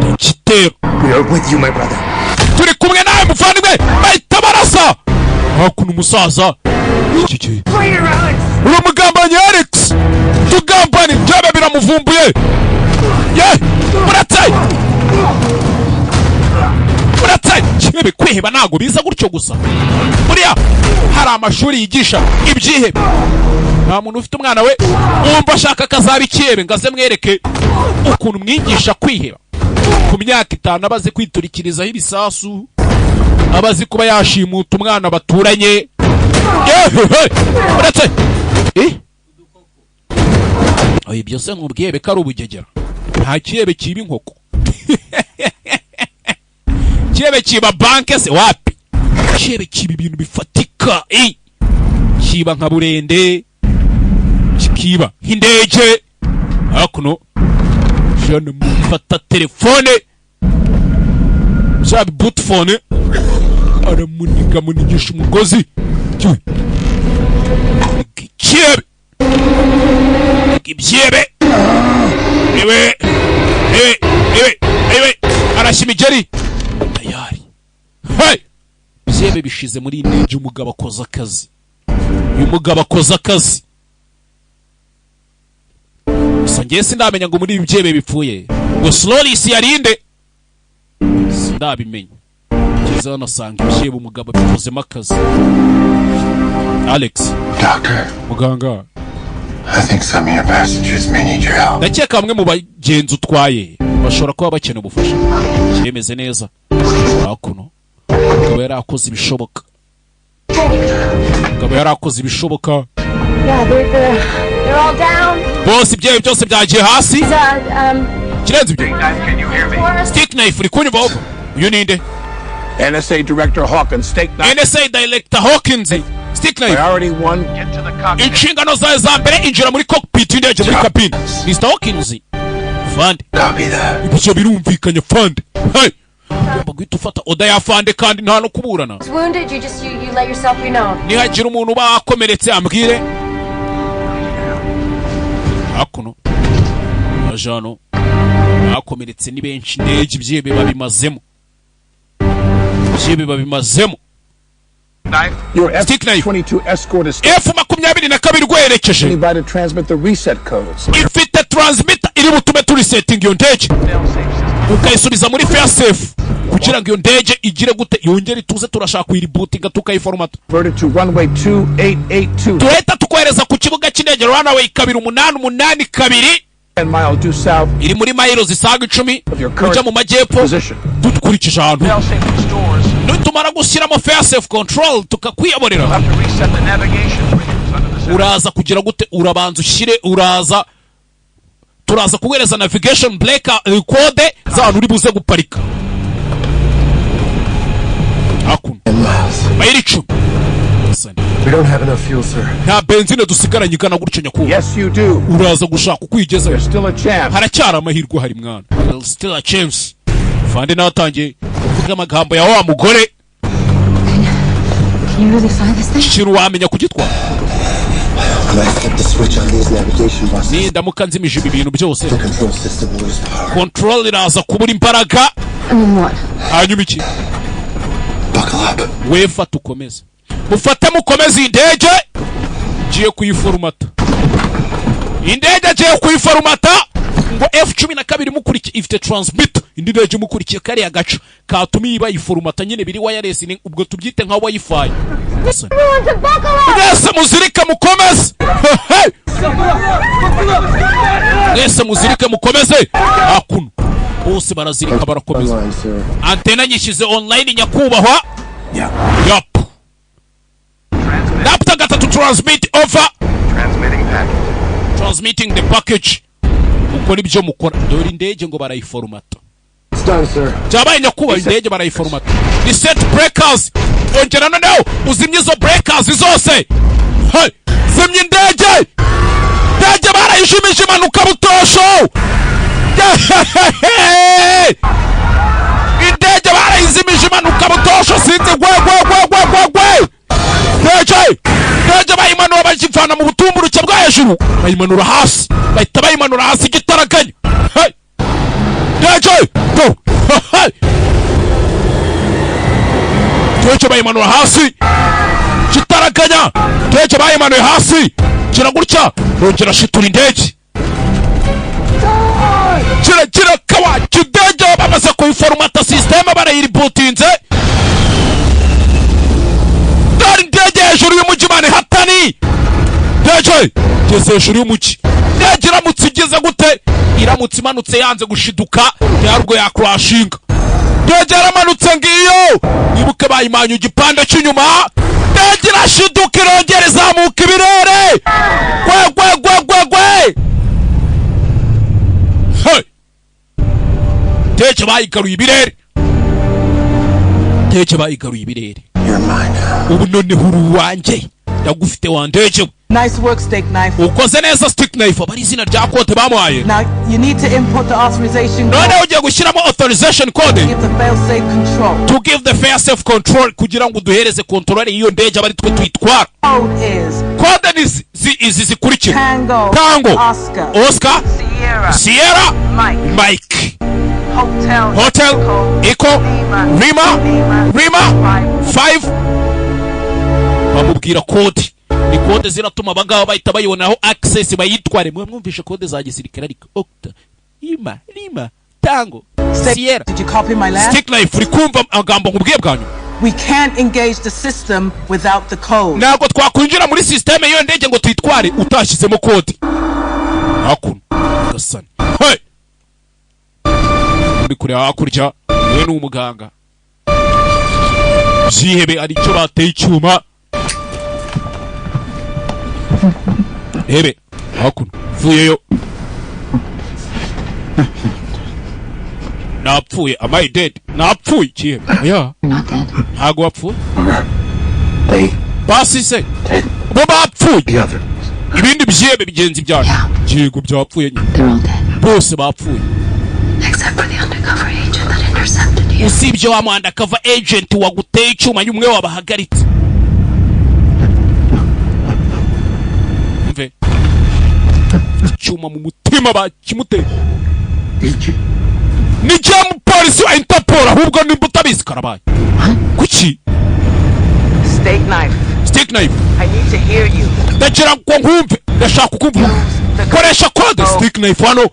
Speaker 1: bagitera.
Speaker 11: We are with you, my brother.
Speaker 1: Turi kumwe nawe muvandimwe. Bahita barasa hakuno umusaza. Iki gihe uri umugambanyi Alex, tugambane. Byaba biramuvumbuye ye. Uretse, uretse kibe kwiheba ntabwo biza gutyo gusa. Buriya hari amashuri yigisha ibyihebe. Nta muntu ufite umwana we wumva ashaka akazaba ikihebe ngo aze mwereke ukuntu mwigisha kwiheba. Ku myaka 5 aba azi kwiturikirizaho ibisasu, aba azi kuba yashimuta umwana baturanye. Yehehe! Uretse oya, ibyo se nkubwihebe ko ari ubugegera? Nta kihebe kiba inkoko, kihebe kiba banke se? Wapi, kihebe kiba ibintu bifatika. Kiba nka burende, kikiba nk'indege. Hakuno jeune mufata telefone, bya butifone, aramuniga, munigisha umugozi. Ikihebe, ibyebe, iwe iwe iwe iwe, arashya imigeri tayari. Hey! Ibyebe bishize muri iyi ndege. Umugabo akoze akazi, uyu mugabo akoze akazi. Gusa ngewe sindamenya ngo muri ibi byebe bipfuye ngo Sloris yarinde, sindabimenya. Ngeze hano asanga ibyebe, umugabo abikozemo akazi. Alex.
Speaker 6: Doctor,
Speaker 1: Muganga.
Speaker 6: I think some of your passengers may need your help.
Speaker 1: Ndakeka bamwe mu bagenzi utwaye bashobora kuba bakeneye ubufasha. Bimeze neza hakuno. Umugabo yari akoze ibishoboka, umugabo yari akoze ibishoboka.
Speaker 8: Yeah, they're all down.
Speaker 1: Bose ibyayo byose byagiye hasi. Kirenze ibyo, Stick Knife, uri kunyumva? Over. Uyu ninde?
Speaker 14: NSA Director Hawkins, Steak Knife.
Speaker 1: NSA Director Hawkins, Stick Knife.
Speaker 14: Priority one.
Speaker 1: Inshingano zawe za mbere, injira muri cockpit y'indege, muri cabine. Mr Hawkins, Fande.
Speaker 6: Copy that.
Speaker 1: Ibyo birumvikanye, fande. Hey! Ugomba guhita ufata order ya fande kandi nta no kuburana.
Speaker 8: Was wounded, you just you let yourself be known.
Speaker 1: Nihagira umuntu uba wakomeretse ambwire. Hakuno aje hano, bakomeretse ni benshi. Indege ibyihebe babimazemo, ibyihebe babimazemo.
Speaker 14: Your
Speaker 1: Stick knife.
Speaker 14: F-22 escort is
Speaker 1: F-22 rwerekeje
Speaker 14: standing by to transmit the reset codes.
Speaker 1: Ifite transmitter iri butume turisetinga iyo ndege, ukayisubiza muri failsafe kugira ngo iyo ndege igire gute? Yongere ituze. Turashaka kuyiributinga, tukayiforomata.
Speaker 14: Converted to runway 2882,
Speaker 1: Tuhita tukohereza ku kibuga cy'indege runway 2882.
Speaker 14: 10 miles due south
Speaker 1: Iri muri mayiro zisaga 10 ujya mu majyepfo
Speaker 14: position.
Speaker 1: Dukurikije ahantu, nitumara gushyiramo failsafe control tukakwiyoborera, uraza kugira gute? Urabanza ushyire, uraza, turaza kuguhereza navigation breaker code z'ahantu uri buze guparika. Hakuno mayiro 10.
Speaker 6: We don't have enough fuel, sir.
Speaker 1: Nta benzine dusigaranye igana gutyo, nyakubahwa.
Speaker 14: Yes, you do.
Speaker 1: Uraza gushaka uko uyigezayo.
Speaker 14: There's still a chance.
Speaker 1: Haracyari amahirwe hari, mwana. There's still a chance. Fande nawe atangiye kuvuga amagambo ya wa mugore.
Speaker 10: Can you really fly this thing?
Speaker 1: Iki kintu wamenya kugitwara?
Speaker 6: When I flip the switch on these navigation buses,
Speaker 1: Nindamuka nzimije ibi bintu byose,
Speaker 6: the control system will lose power.
Speaker 1: Control iraza kubura imbaraga.
Speaker 10: And then what?
Speaker 1: Hanyuma iki?
Speaker 6: Buckle up.
Speaker 1: We fata ukomeze, mufate mukomeze. Iyi ndege ngiye kuyiforumata, indege agiye kuyiforumata. Ngo F-12 imukurikiye ifite transmitter, indi ndege imukurikiye. Kariya gace katuma iyi bayiforumata nyine biri wireless, ni ubwo tubyite nka wifi.
Speaker 8: Everyone to buckle up!
Speaker 1: Mwese muzirike mukomeze. Hey! Mwese muzirike mukomeze. Hakuno bose barazirika, barakomeza.
Speaker 6: Online, sir.
Speaker 1: Antena nyishyize online, nyakubahwa. Yap. Raptor 3, transmit, over.
Speaker 12: Transmitting package.
Speaker 1: Transmitting the package. Mukora ibyo mukora. Dore indege ngo barayiforomata.
Speaker 6: It's done, sir.
Speaker 1: Byabaye, nyakubahwa, indege barayiforomata. Reset breakers. Ongera noneho uzimye izo breakers zose. Hey! Zimya indege. Indege barayijimije, imanuka butosho. Yehehehe! Indege barayizimije, imanuka butosho. Sinzi gwe gwe gwe gwe gwe gwe. Indege bayimanura, bayivana mu butumburuke bwo hejuru, bayimanura hasi, bahita bayimanura hasi igitaraganya. Hey! Indege go. Hey! Indege bayimanura hasi kitaraganya. Indege bayimanuye hasi kira gutya, rongera shitura indege kira kira kawa kidege. Bamaze kuyiforomata, sisiteme barayiributinze. Dore indege hejuru y'umujyi Manhattan. Indege igeze hejuru y'umujyi. Indege iramutse igeze gute? Iramutse imanutse yanze gushiduka, ntabwo yakurashinga. Indege yaramanutse ngiyo. Wibuke bayimanye igipande cy'inyuma. Indege irashiduka, irongera izamuka ibirere. Gwe gwe gwe gwe gwe. Hey! Indege bayigaruye ibirere, indege bayigaruye ibirere.
Speaker 6: You're mine now.
Speaker 1: Ubu noneho uri uwanjye, ndagufite wa ndege we.
Speaker 7: Nice work, Steak Knife.
Speaker 1: Ukoze neza, Stick Knife. Aba ari izina rya kote bamuhaye.
Speaker 7: Now, you need to input the authorization code.
Speaker 1: Noneho ugiye gushyiramo authorization code.
Speaker 7: Give the fail-safe control.
Speaker 1: To give the fail safe control, kugira ngo uduhereze control y'iyo ndege, aba ari twe tuyitwara.
Speaker 7: Code is
Speaker 1: Code ni izi zikurikira:
Speaker 7: Tango,
Speaker 1: Tango,
Speaker 7: Oscar,
Speaker 1: Oscar,
Speaker 7: Sierra,
Speaker 1: Sierra,
Speaker 7: Mike,
Speaker 1: Mike,
Speaker 7: Hotel,
Speaker 1: Hotel,
Speaker 7: Echo,
Speaker 1: Echo,
Speaker 7: Lima,
Speaker 1: Lima, Lima 5. Bamubwira code, ni code ziratuma abangaba bahita bayibonaho access, bayitware. Mwe mwumvishe code za gisirikare ariko: Octa, Lima, Lima, Tango, Sierra.
Speaker 7: Did you copy my last?
Speaker 1: Stick Knife, uri kumva amagambo nkubwiye bwa nyuma?
Speaker 7: We can't engage the system without the code.
Speaker 1: Ntabwo twakwinjira muri sisiteme y'iyo ndege ngo tuyitware utashyizemo code. Hakuno gasani, hey! Uri kureba hakurya, we ni umuganga. Byihebe ari icyo bateye icyuma. Rebe hakuno, mvuyeyo napfuye. Am I dead? Napfuye ikihebe? Oya, ntago wapfuye.
Speaker 6: They
Speaker 1: Basi se
Speaker 6: dead.
Speaker 1: Bo bapfuye.
Speaker 6: The other.
Speaker 1: Ibindi byihebe bigenzi byacu, yego, byapfuye nyine.
Speaker 10: They're all dead.
Speaker 1: Bose bapfuye.
Speaker 10: Except for the undercover agent that intercepted you.
Speaker 1: Usibye wa undercover agent waguteye icyuma, umwe wabahagaritse. Mve icyuma mu mutima bakimuteye ni jya mupolisi wa Interpol. Ahubwo nimba utabizi, karabaye kuki?
Speaker 7: Steak knife.
Speaker 1: Steak knife.
Speaker 7: I need to hear you.
Speaker 1: Ndagira ngo nkumve, ndashaka kukumva. Koresha kode. Stick knife hano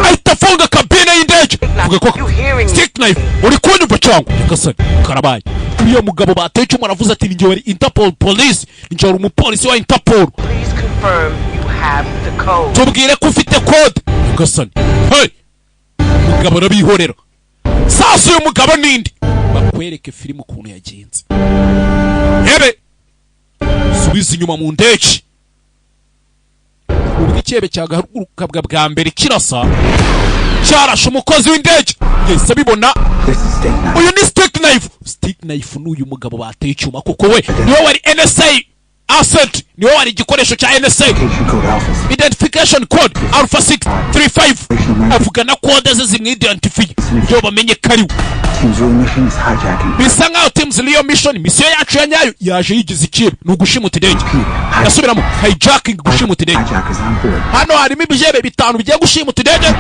Speaker 1: ahita afunga kabine y'indege. Vuga ko stick knife, uri kunyumva cyangwa? Nyagasani, karabaye! Uriya mugabo bateye icyuma aravuze ati: "Ninjye wari Interpol police, ninjye wari umupolisi wa Interpol."
Speaker 7: Please confirm you have the code.
Speaker 1: Tubwire ko ufite kode. Nyagasani, hey! Umugabo arabihorera. Sasa uyu mugabo ninde? Bakwereke filime ukuntu yagenze. Ebe subiza inyuma mu ndege ubwo icyebe cyagahaguruka bwa mbere kirasa, cyarashe umukozi w'indege, yahise abibona. Uyu ni stick knife. Stick knife ni uyu mugabo bateye icyuma, kuko we niwe wari NSA asset, niwe wari igikoresho cya NSA. Identification code alpha 635, avuga na kode ze zimwidentifiye byo bamenye ko ari we.
Speaker 6: Team's real mission is hijacking.
Speaker 1: Bisa nkaho team's real mission, misiyo yacu ya nyayo, yaje yigize ikibi, ni ugushimuta indege. Ndasubiramo: hijacking, gushimuta indege.
Speaker 6: Hijackers on board.
Speaker 1: Hano harimo ibijebe bitanu bigiye gushimuta indege.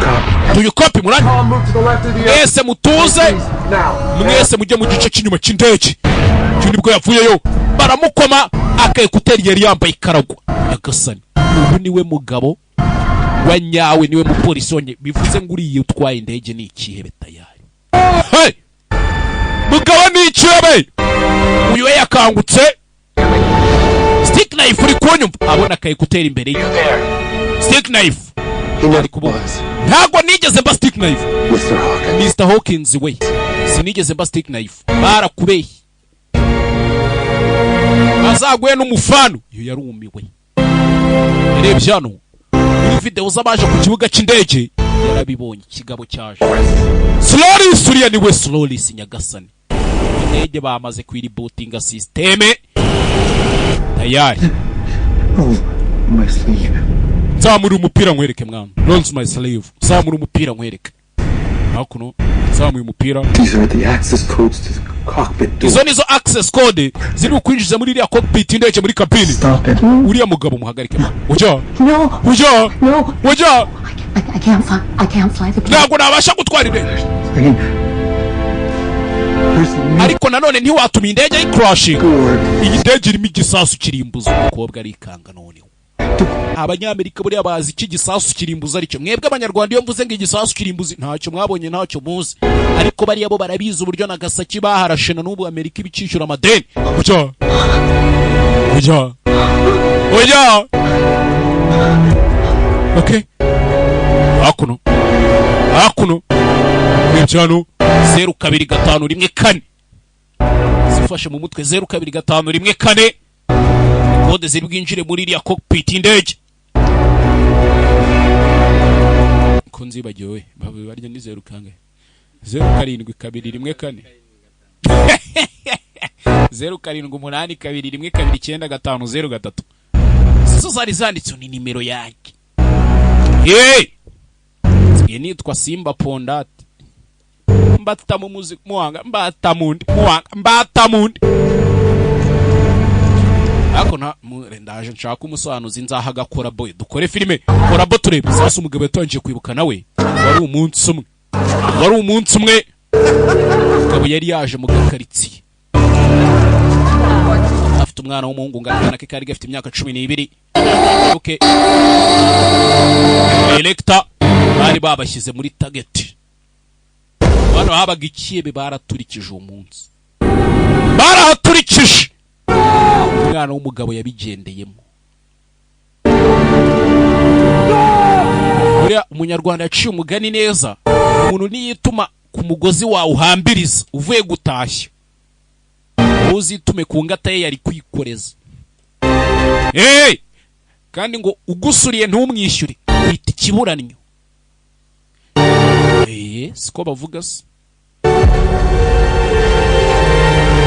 Speaker 1: Tuyikopi murani. Mwese mutuze, mwese mujye mu gice cy'inyuma cy'indege. Icyo nibwo yavuyeyo, baramukoma, aka écouteur yari yambaye ikaragwa. Nyagasani, ubu niwe mugabo wa nyawe, niwe mupolisi wonye. Bivuze ngo uriya utwaye indege ni ikihebe tayari. Hey! Mugabo ni ikihebe. Uyu we yakangutse. Stick knife, uri kunyumva? Abona aka écouteur imbere ye. Stick knife ari kubona. Ntabwo nigeze mba stick knife.
Speaker 6: Mr. Hawkins.
Speaker 1: Mr Hawkins we, sinigeze mba stick knife, barakubeshye, bazaguye n'umufano. Iyo yarumiwe, yarebye hano muri video z'abaje ku kibuga cy'indege, yarabibonye. Ikigabo cyaje, Sloris, uriya niwe Sloris. Nyagasani, indege bamaze kuyiributinga système tayari.
Speaker 6: Roll my sleeve.
Speaker 1: Nzamura umupira nkwereke mwana. Rolls my sleeve, zamura umupira nkwereke. Hakuno zamuye umupira.
Speaker 6: These are the access codes to the cockpit door.
Speaker 1: Izo nizo access code ziri bukwinjiza muri iriya cockpit y'indege, muri kabine. Uriya mugabo muhagarike. Ujya.
Speaker 10: No.
Speaker 1: Ujya.
Speaker 10: No.
Speaker 1: Ujya.
Speaker 10: I can't fly. I can't fly the plane.
Speaker 1: Ntabwo nabasha gutwara indege. Ariko nanone ntiwatuma indege yicrashinga. Iyi ndege irimo igisasu kirimbuza. Umukobwa arikanga. Noneho Abanyamerika buriya bazi iki gisasu kirimbuza aricyo. Mwebwe Abanyarwanda, iyo mvuze ngo igisasu kirimbuzi, ntacyo mwabonye, ntacyo muzi, ariko bariya bo barabizi uburyo Nagasaki baharashe, na n'ubu Amerika ibikishyura amadeni. Ujya, ujya, ujya. Okay, hakuno, hakuno urebye hano, 02514, zifashe mu mutwe, 02514, kode ziri bwinjire muri iriya cockpit y'indege. Ko nzibagiwe, barya ni zeru kangahe? 07214, 0782129503, zo zari zanditse, ni nimero yanjye. Hey! Nsigaye nitwa Simba Pondati, mbata mu muzi muwanga, mbata mundi muwanga, mbata mundi. Ariko nta ndaje nshaka umusobanuzi, nzaha agakora boy, dukore filime korabo turebe. Sasa umugabo yatangiye kwibuka nawe, wari umunsi umwe, wari umunsi umwe umugabo yari yaje mu gakaritsiye afite umwana w'umuhungu, ngo akana ke kari gafite imyaka 12. Okay. Electa bari babashyize muri target. Hano habaga ikiebe, baraturikije uwo munsi, barahaturikije. Umwana w'umugabo yabigendeyemo. Buriya Umunyarwanda yaciye umugani neza: umuntu niyituma ku mugozi wawe uhambiriza uvuye gutashya, wowe uzitume ku ngata ye yari kwikoreza. Hey! Kandi ngo ugusuriye ntumwishyure wita ikiburanyo. Siko bavuga se?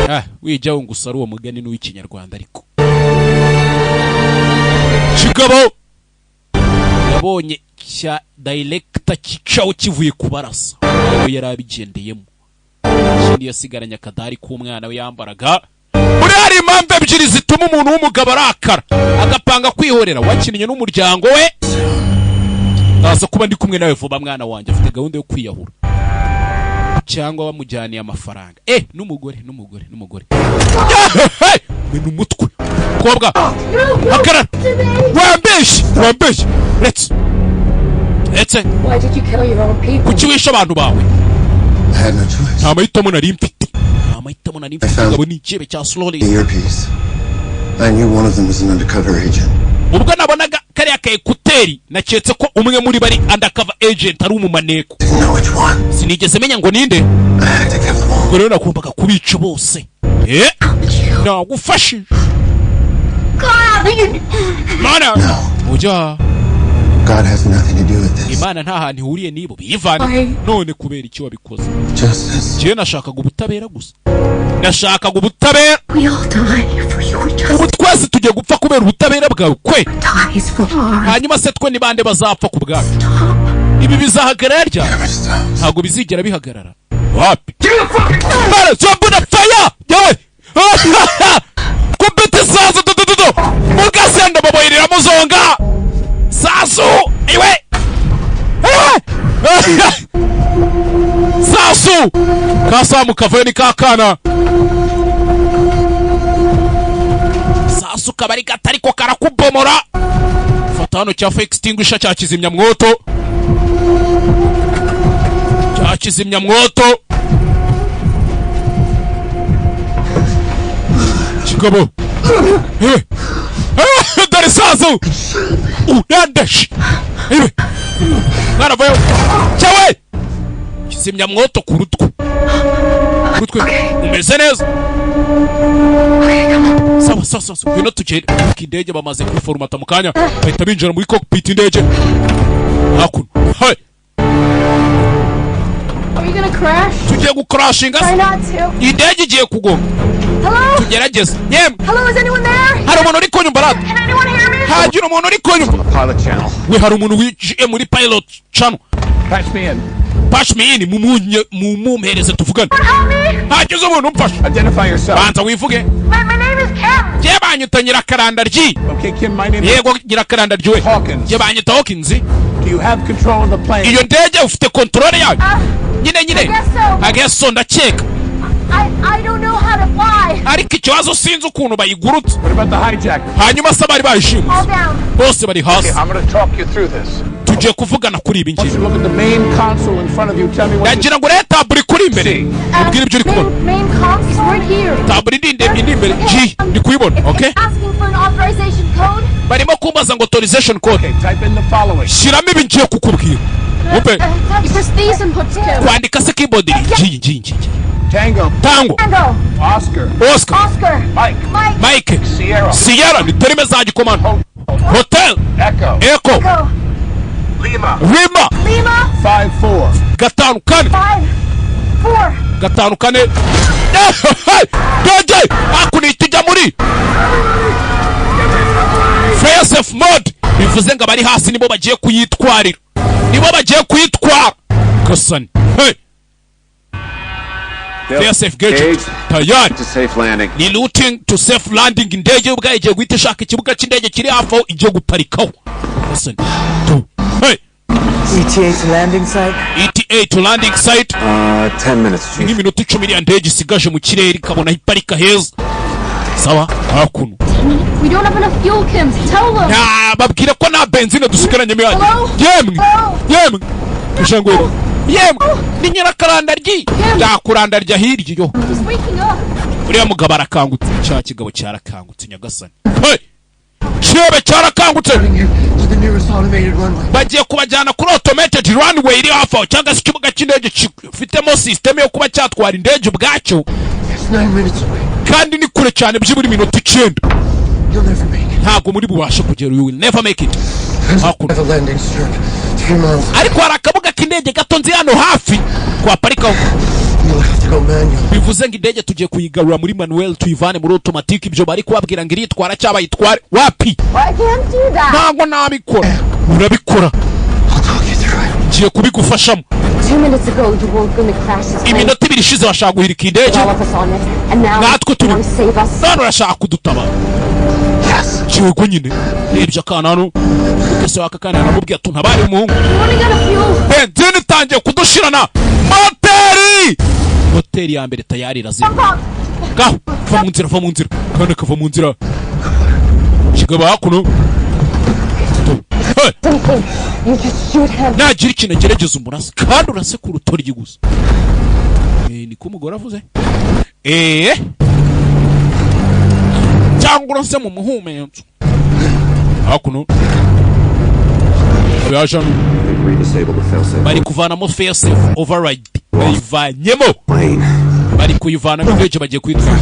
Speaker 1: Ah, wijyaho ngo usare uwo mugani n'uw'ikinyarwanda. Ariko kigabo Yabonye cya director kicaho kivuye kubarasa, we yari abigendeyemo. Ikindi, yasigaranye akadari k'umwana we yambaraga. Muri hari impamvu ebyiri zituma umuntu w'umugabo arakara agapanga kwihorera: wakinnye n'umuryango we. Ndaza kuba ndi kumwe nawe vuba, mwana wanjye. Afite gahunda yo kwiyahura cyangwa bamujyaniye amafaranga. N'umugore, n'umugore, n'umugore. Mena umutwe. Kobwa, hagarara! Wambeshye, wambeshye! Retse, retse!
Speaker 15: Why did you kill your own people?
Speaker 1: Kuki wishe abantu bawe?
Speaker 6: I had no choice.
Speaker 1: Nta mahitamo nari mfite, nta mahitamo nari mfite. Ngabo ni ikirebe cya slowly.
Speaker 6: The earpiece. I knew one of them was an undercover agent.
Speaker 1: Ubwo nabonaga kariya ka écouteur, naketse ko umwe muri bo ari undercover agent, ari umumaneko. Sinigeze menya ngo ninde. Ubwo rero nagombaga kubica bose. Nagufashije Mana ujya.
Speaker 6: God has nothing to do with this.
Speaker 1: Imana nta hantu ihuriye n'ibo biyivane.
Speaker 6: Why?
Speaker 1: None kubera iki wabikoze?
Speaker 6: Justice.
Speaker 1: Njyewe nashakaga ubutabera gusa, nashakaga ubutabera.
Speaker 10: We all die for your justice.
Speaker 1: Ubu twese tugiye gupfa kubera ubutabera bwawe kwe.
Speaker 10: Dies for ours.
Speaker 1: Hanyuma se twe ni bande bazapfa ku bwacu? Ibi bizahagarara ryari? Ntabwo bizigera bihagarara. Wapi Mara, zombuna fire yewe kubita isasu dudududu mugasenda baboyirira muzonga sasu iwe iwe sasu kasamu kavuye ni kakana sasu kabari gatariko karakubomora. Fata hano cya fire extinguisher, cya kizimyamwoto, cya kizimyamwoto. Kigabo, dore sasu urandashe iwe mwana vayo cyawe kizimyamwoto ku rutwe, ku rutwe. Umeze neza? Sawa sawa sawa sawa, ngwino tugende. Ariko indege bamaze kuyiforomata mu kanya bahita binjira muri cockpit indege hakuno. Hey!
Speaker 15: Are we gonna crash?
Speaker 1: Tugiye gucrashinga?
Speaker 15: Try not to.
Speaker 1: Indege igiye kugonga.
Speaker 15: Hello?
Speaker 1: Tugerageze yemwe.
Speaker 15: Hello, is anyone there?
Speaker 1: Hari umuntu uri kunyumva rata?
Speaker 15: Can anyone hear me?
Speaker 1: Hagira umuntu uri kunyumva?
Speaker 14: Pilot channel.
Speaker 1: We, hari umuntu winjiye muri pilot channel.
Speaker 14: Patch me in.
Speaker 1: Patch me in, mumunye mumumpereze tuvugane. Hagize umuntu umfasha?
Speaker 14: Identify yourself.
Speaker 1: Banza wivuge.
Speaker 15: My name is Kim.
Speaker 1: Njye banyita Nyirakaranda ryi.
Speaker 14: Okay, Kim, my name is
Speaker 1: Yego, Nyirakaranda ryiwe.
Speaker 14: Hawkins.
Speaker 1: Njye banyita Hawkins.
Speaker 14: Do you have control of the plane?
Speaker 1: Iyo ndege ufite control yayo nyine nyine?
Speaker 15: I guess so.
Speaker 1: I guess so, ndakeka.
Speaker 15: I don't know how to fly.
Speaker 1: Ariko ikibazo sinzi ukuntu bayigurutse.
Speaker 14: What about the hijackers?
Speaker 1: Hanyuma se bari bayishimuse?
Speaker 15: All down.
Speaker 1: Bose bari hasi.
Speaker 14: Okay, I'm gonna talk you through this.
Speaker 1: Tugiye kuvugana kuri ibi
Speaker 14: Once
Speaker 1: ngibi.
Speaker 14: you look at the main console in front of you, tell me what you
Speaker 1: Ndagira ngo urebe tableau ikuri imbere, ubwire ibyo uri kubona.
Speaker 15: Main console right here.
Speaker 1: Tableau indi imbere G, ndi kuyibona. Okay.
Speaker 15: Asking for an authorization code.
Speaker 1: Barimo kumbaza ngo authorization code.
Speaker 14: Okay, type in the following.
Speaker 1: Shyiramo ibi ngiye kukubwira upe.
Speaker 15: You press these inputs, Kim.
Speaker 1: Kwandika se keyboard iri ngiyi ngiyi ngiyi?
Speaker 14: Tango.
Speaker 1: Tango.
Speaker 15: Tango.
Speaker 14: Oscar.
Speaker 1: Oscar.
Speaker 15: Oscar.
Speaker 14: Mike.
Speaker 15: Mike.
Speaker 1: Mike.
Speaker 14: Sierra.
Speaker 1: Sierra ni terime za gikomando. Hotel.
Speaker 14: Echo.
Speaker 1: Echo.
Speaker 15: Echo.
Speaker 12: Lima.
Speaker 1: Lima.
Speaker 15: Lima.
Speaker 14: 5 4.
Speaker 1: 5 4.
Speaker 15: 5 4.
Speaker 1: 5 4. Dege hakuno ihita ijya muri failsafe mode, bivuze ngo abari hasi nibo bagiye kuyitwarira, nibo bagiye kuyitwara. Gasani, hey! Failsafe gadget tayari.
Speaker 13: To safe landing.
Speaker 1: Ni routing to safe landing. Indege ubwayo igiye guhita ishaka ikibuga cy'indege kiri hafi aho igiye guparikaho. Gasani tu, hey!
Speaker 7: ETA to landing site?
Speaker 1: ETA to landing site?
Speaker 13: 10 minutes, Chief.
Speaker 1: Nk'iminota 10 iriya ndege isigaje mu kirere, ikabona aho iparika heza. Sawa, hakuno.
Speaker 15: We don't have enough fuel, Kim. Tell them.
Speaker 1: Nta babwire ko nta benzine dusigaranye mihanda.
Speaker 15: Hello?
Speaker 1: Yemwe.
Speaker 15: Hello?
Speaker 1: Yemwe, ijangwero, yemwe, ni Nyirakaranda ryi ndakuranda rya hirya yo.
Speaker 15: He's waking up.
Speaker 1: Uriya mugabo arakangutse, cya kigabo cyarakangutse. Nyagasani, hey! Kirebe cyarakangutse.
Speaker 11: To the nearest automated runway.
Speaker 1: Bagiye kubajyana kuri automated runway iri hafi aho, cyangwa se ikibuga cy'indege gifitemo sisiteme yo kuba cyatwara indege ubwacyo.
Speaker 11: It's 9 minutes away.
Speaker 1: Kandi ni kure cyane, byibura iminota 9.
Speaker 11: You'll never make it.
Speaker 1: Ntabwo muri bubashe kugera. You will never make it. Hakuno.
Speaker 11: The landing strip, 3 miles.
Speaker 1: Ariko hari akabuga k'indege gato nzi hano hafi twaparikaho.
Speaker 11: You'll have To go manual.
Speaker 1: Bivuze ngo indege tugiye kuyigarura muri manuel, tuyivane muri automatique. Ibyo bari kubabwira ngo iritwara cyangwa bayitware, wapi.
Speaker 8: I can't do that.
Speaker 1: Ntabwo nabikora. Urabikora, ngiye kubigufashamo.
Speaker 8: 2 minutes ago, you were gonna crash this plane.
Speaker 1: Iminota 2 ishize washaka guhirika indege
Speaker 8: All of us on it. And now
Speaker 1: natwe turi
Speaker 8: you want to save us?
Speaker 1: None urashaka kudutabara? Yego nyine. Rebye akana hano, ese waka kana aramubwira ati ntabare umuhungu.
Speaker 15: We're running out of fuel.
Speaker 1: Benzine itangiye kudushirana. Moteri ya mbere tayari irazima. Ngaho va mu nzira, va mu nzira kandi kava mu nzira kigaba hakuno. Hey!
Speaker 8: Anything. You just shoot him.
Speaker 1: Nagira ikintu agerageza umurase, kandi urase ku rutoryi gusa. Niko umugore avuze, cyangwa urase mu muhumetso. Hakuno yaje hano.
Speaker 13: Re-disable the failsafe.
Speaker 1: Bari kuvanamo failsafe override, bayivanyemo, bari kuyivanamo. Indege bagiye kuyitwara.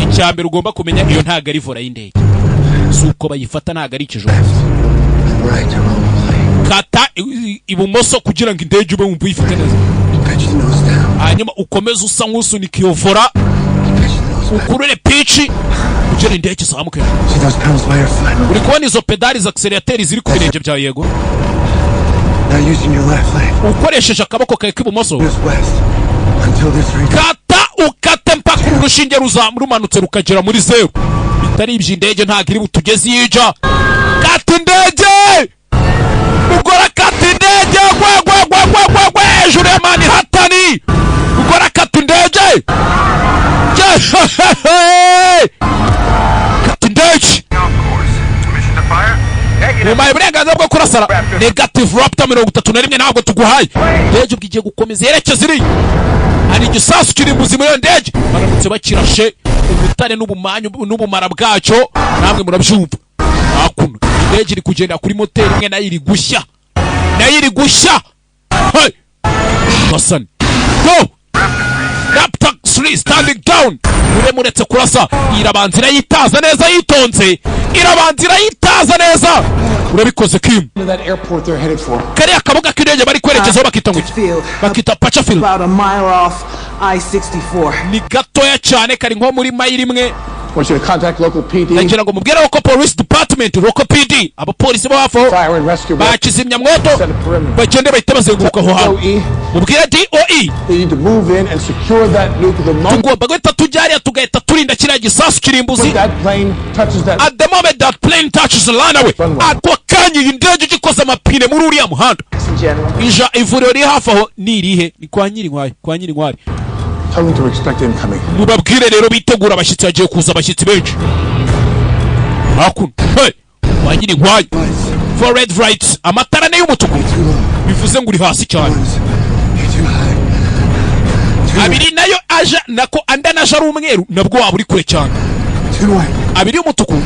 Speaker 1: Icya mbere ugomba kumenya, iyo ntabwo ari volant y'indege, si uko bayifata, ntabwo ari ikijumba. Kata ibumoso kugira ngo indege ube wumva uyifite neza, hanyuma ukomeze usa nk'usunika iyo volant, ukurure pitch kugira indege izamuke.
Speaker 11: See those pedals by your foot?
Speaker 1: Uri kubona izo pedali za accélérateur ziri ku birenge byawe? Yego.
Speaker 11: Now using your left leg.
Speaker 1: Ukoresheje akaboko kawe k'ibumoso.
Speaker 11: Just west. Until this reaches.
Speaker 1: Kata, ukate mpaka urushinge rumanutse rukagera muri zeru. Bitari ibyo indege ntabwo iri butugeze iyo ija. Kata indege, mugore, kata indege. Gwe gwe gwe gwe gwe gwe hejuru ya Manhattan. Mugore, kata indege. Yehehehe! Kata indege. Mumaye uburenganzira bwo kurasara? Negative, Raptor 31, ntabwo tuguhaye. Indege ubwo igiye gukomeza yerekeza iriya. Hari igisasu kiri muzima. Iyo ndege baramutse bakirashe, ubutare n'ubumanyu n'ubumara bwacyo namwe murabyumva. Hakuno indege iri kugenda kuri moteri imwe, nayo iri gushya, nayo iri gushya. Hey! Hasani go! Raptor 3 standing down. Mure muretse kurasa, irabanza irayitaza neza yitonze, irabanza irayitaza neza. Urabikoze, Kim.
Speaker 4: That airport they're headed for.
Speaker 1: Kariya kabuga k'indege bari kwerekezaho bakita ngo iki? Bakita Pacha Field.
Speaker 7: About a mile off I-64.
Speaker 1: Ni gatoya cyane, kari nko muri mayiri imwe.
Speaker 4: Want you to contact local PD.
Speaker 1: Ndagira ngo mubwire ko police department, local PD, abapolisi bo hafi aho
Speaker 4: Fire and rescue.
Speaker 1: ba kizimyamwoto bagende bahite bazenguruka aho hantu. Mubwire DOE.
Speaker 4: They need to move in and secure that nuke the moment
Speaker 1: Tugomba guhita tujya hariya, tugahita turinda kiriya gisasu kirimbuzi.
Speaker 4: that plane touches that.
Speaker 1: At the moment that plane touches the runway, ako kanya iyi ndege igikoze amapine muri uriya muhanda ija. Ivuriro riri hafi aho ni irihe? Ni kwa Nyirinkwaya, kwa Nyirinkwaya.
Speaker 4: Tell them to expect incoming.
Speaker 1: Mubabwire rero bitegura abashyitsi, hagiye kuza abashyitsi benshi hakuno. Hey! Kwa Nyirinkwaya. Four red lights, amatara ane y'umutuku, bivuze ngo uri hasi cyane. Abiri nayo aja nako andi anaje ari umweru, nabwo waba uri kure cyane. Abiri y'umutuku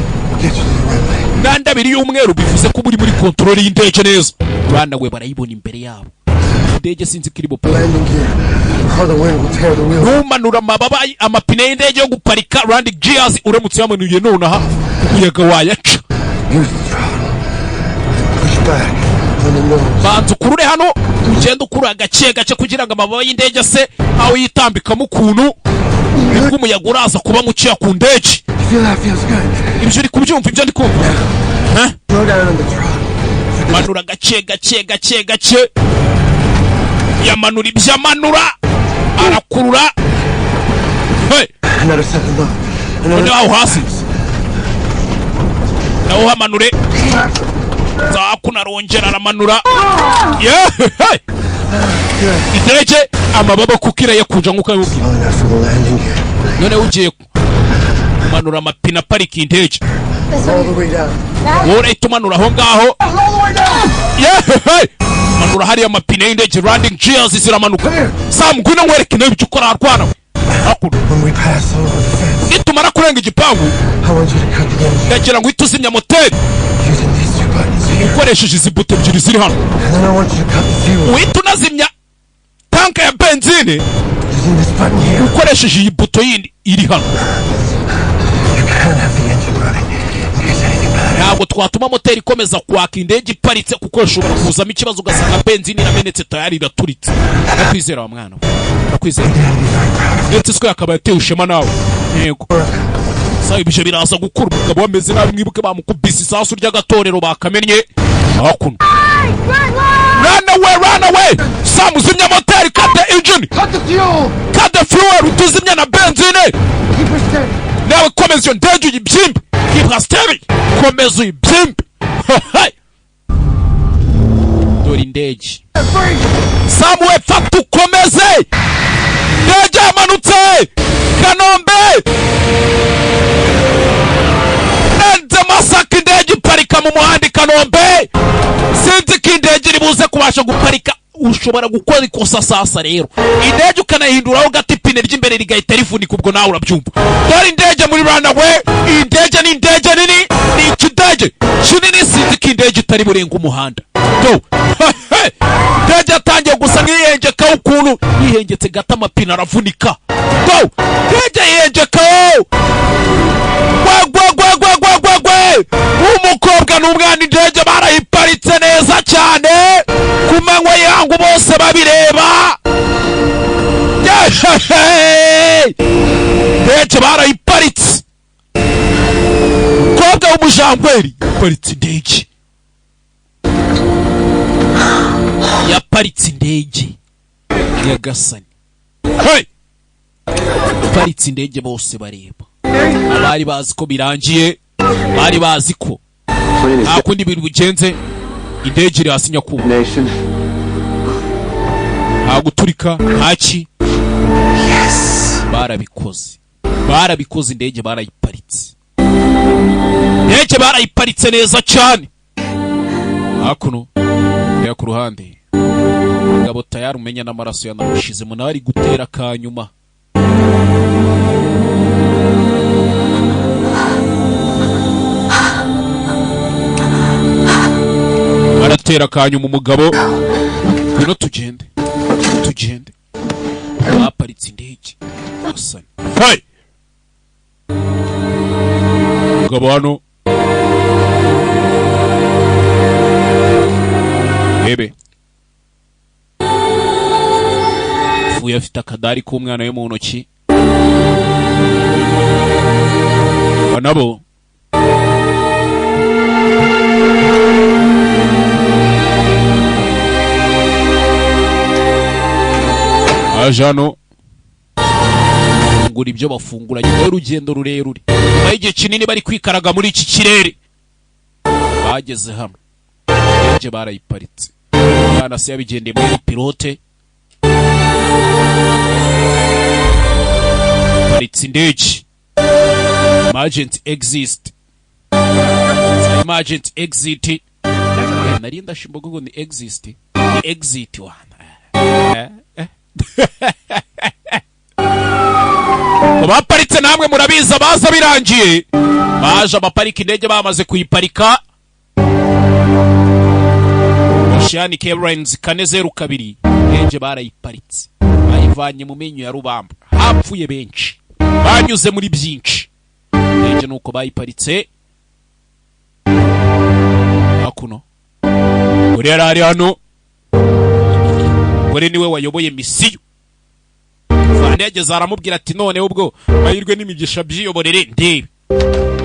Speaker 1: n'andi abiri y'umweru bivuze ko uba uri muri control y'indege neza. Bana we, barayibona imbere yabo indege, sinzi ko iri bupfe.
Speaker 11: Landing gear. Or the wind will tear the wheels.
Speaker 1: Ntumanura amababa, amapine y'indege yo guparika, landing gears. Uramutse yamanuye nonaha, umuyaga wayaca.
Speaker 11: Use the throttle. Push back on the nose.
Speaker 1: Banza ukurure hano, ugenda ukurura gake gake kugira ngo amababa y'indege ase aho yitambikamo ukuntu, nibwo umuyaga uraza kuba mukeya ku ndege.
Speaker 11: You feel that feels good.
Speaker 1: Ibyo uri kubyumva, ibyo ndi kumva? Eh?
Speaker 11: Slow down on the throttle.
Speaker 1: Manura gake gake gake gake. Yamanura ibyo amanura, arakurura. Hey!
Speaker 11: Another second low. Another.
Speaker 1: Noneho aho hasi naho hamanure zakuno, arongera aramanura. Yeah! Hey! Indege amababa kuko irayakunja nk'uko abibubwira.
Speaker 11: Slow enough for the landing gear.
Speaker 1: Noneho ugiye kumanura amapine aparika indege.
Speaker 11: All the way down.
Speaker 1: Wowe urahita umanura aho ngaho. Yeah! Hey! Manura hariya amapine y'indege, landing gears ziramanuka. Sam, ngwino nkwereke nawe ibyo ukora arwana hakuno.
Speaker 11: When we pass over the fence,
Speaker 1: Nitumara kurenga igipangu,
Speaker 11: I want you to cut the engine
Speaker 1: ndagira ngo uhite uzimya moteri
Speaker 11: using these two buttons here.
Speaker 1: ukoresheje izi buto ebyiri ziri hano.
Speaker 11: And then I want you to cut the fuel
Speaker 1: Uhite unazimya tanka ya benzine
Speaker 11: using this button here.
Speaker 1: ukoresheje iyi buto yindi iri hano.
Speaker 11: You can't have the engine running in case anything bad
Speaker 1: Ntabwo twatuma moteri ikomeza kwaka indege iparitse, kuko ishobora kuzamo ikibazo, ugasanga benzine iramenetse, tayari iraturitse. Ndakwizera wa mwana we, ndakwizera. Ndetse siko yakabaye atewe ishema nawe. Yego, sawa, ibyo biraza gukura. Umugabo ameze nabi, mwibuke bamukubise isasu ry'agatorero bakamennye hakuno. Run away, run away! Sam, uzimya moteri, cut the engine.
Speaker 14: Cut the fuel!
Speaker 1: Cut the fuel, utuzimya na benzine.
Speaker 14: Keep her steady.
Speaker 1: Nawe komeza iyo ndege uyibyimbe. Keep her steady, komeza uyibyimbe. Hey! Dore indege. Sam we, fata ukomeze. Indege yamanutse Kanombe, renze Masaka, indege iparika mu muhanda i Kanombe. Sinzi ko indege iri buze kubasha guparika. Ushobora gukora ikosa sasa rero, indege ukanayihinduraho gato, ipine ry'imbere rigahita rivunika, ubwo nawe urabyumva. Dore indege muri runway. Iyi ndege ni indege nini, ni ikidege kinini. Sinzi ko indege itari burenga umuhanda. Do indege yatangiye gusa nk'iyengekaho ukuntu, yihengetse gato amapine aravunika. Do indege yihengekaho, gwegwegwegwegwegwe! Umukobwa n'umwana, indege barayiparitse neza cyane ku manywa yangu, bose babireba. Yehehe! Indege barayiparitse. Umukobwa w'umujangweri yaparitse indege, yaparitse indege. Nyagasani, hey! Yaparitse indege bose bareba. Abari bazi ko birangiye, bari bazi ko nta kundi bintu bigenze. Indege iri hasi, nyakubahwa, nta guturika, ntaki. Barabikoze, barabikoze, indege barayiparitse, indege barayiparitse neza cyane. Hakuno reba ku ruhande, ngabo tayari umenya n'amaraso yanamushizemo, nawe ari gutera akanyuma. Aratera akanyuma umugabo. Ngwino tugende, tugende. Baparitse indege. Hasani, hey! Umugabo hano rebe pfuye afite akadari k'umwana we mu ntoki. Aba nabo aje hano fungura ibyo bafungura nyuma y'urugendo rurerure, nyuma y'igihe kinini bari kwikaraga muri iki kirere. Bageze hano, indege barayiparitse. Umwana se yabigendeye muri pilote, paritse indege. Emergency exit, emergency exit. Nari ndashimba ngo ni exist, ni exit wana. Eh, eh. Baparitse, namwe murabizi, abaza birangiye baje abaparika indege bamaze kuyiparika. Oceanic Airlines 402, indege barayiparitse, bayivanye mu menyo ya rubamba. Hapfuye benshi, banyuze muri byinshi. Indege nuko bayiparitse. Hakuno uri yari ari hano, gore niwe wayoboye misiyo. Fande yageze aramubwira ati: "Noneho ubwo mahirwe n'imigisha, byiyoborere ndebe."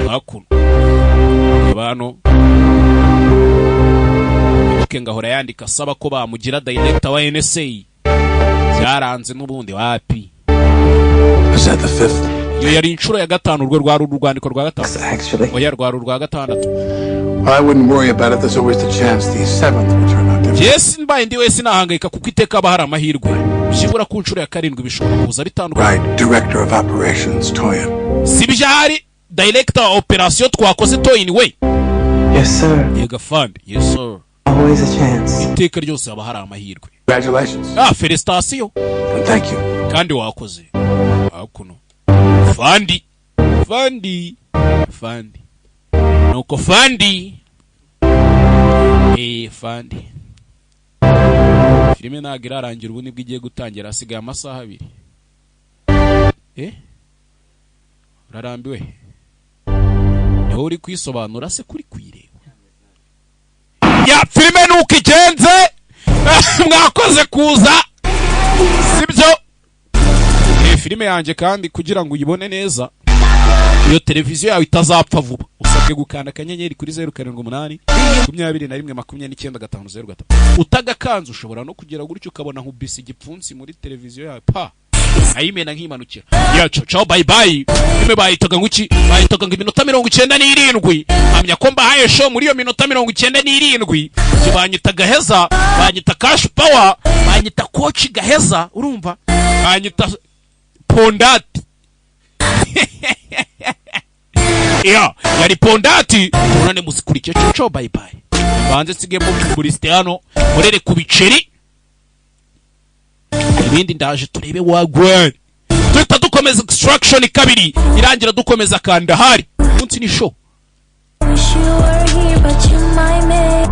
Speaker 1: Hakuno reba hano, wibuke ngahora yandika asaba ko bamugira director wa NSA, byaranze n'ubundi wapi.
Speaker 4: Is that the fifth?
Speaker 1: Iyo yari inshuro ya gatanu, urwo rwari urwandiko rwa gatanu.
Speaker 7: Actually.
Speaker 1: Oya, rwari urwa gatandatu.
Speaker 4: Well, I wouldn't worry about it. There's always the chance the seventh will turn out different.
Speaker 1: Jesi mbaye ndi wese nahangayika, kuko iteka haba hari amahirwe, byibura ku nshuro ya karindwi bishobora kuza bitandukanye.
Speaker 4: Right, Director of Operations, Toyin.
Speaker 1: Si byari director wa operation twakoze, Toyin we?
Speaker 7: Yes, sir.
Speaker 1: Yego afande, yes sir.
Speaker 7: Always a chance.
Speaker 1: Iteka ryose haba hari amahirwe.
Speaker 4: Congratulations.
Speaker 1: Ah, félicitations.
Speaker 4: And thank you.
Speaker 1: Kandi wakoze. Hakuno fandi, fandi, fandi, nuko fandi, fandi. Filime ntabwo irarangira, ubu nibwo igiye gutangira, hasigaye amasaha 2. Urarambiwe? Niho uri kwisobanura se kuri kuyireba? Filime nuko igenze. Mwakoze kuza, sibyo? Filime yanjye kandi kugira ngo uyibone neza, iyo televiziyo yawe itazapfa vuba, usabwe gukanda akanyenyeri kuri 0782950503. Utagakanze ushobora no kugera gutyo ukabona nkubise igipfunsi muri televiziyo yawe, pa ayimena nkimanukira yacu. Ciao, bye bye. Filime bayitaga ngo iki? Bayitaga ngo Iminota 97. Hamya ko mbahaye show muri iyo minota 97. Ibyo banyita Gaheza, banyita Cash Power, banyita Coach Gaheza, urumva, banyita Pondati ya yari Pondati. Tubonane muzikurikiye. Ciao ciao, bye bye. Banze nsigemo publicité hano, murere ku biceri, ibindi ndaje turebe wagwan. Tuhita dukomeza Extraction 2 irangira, dukomeza Kandahari. Umunsi ni show.
Speaker 8: Wish you were here, but you might miss.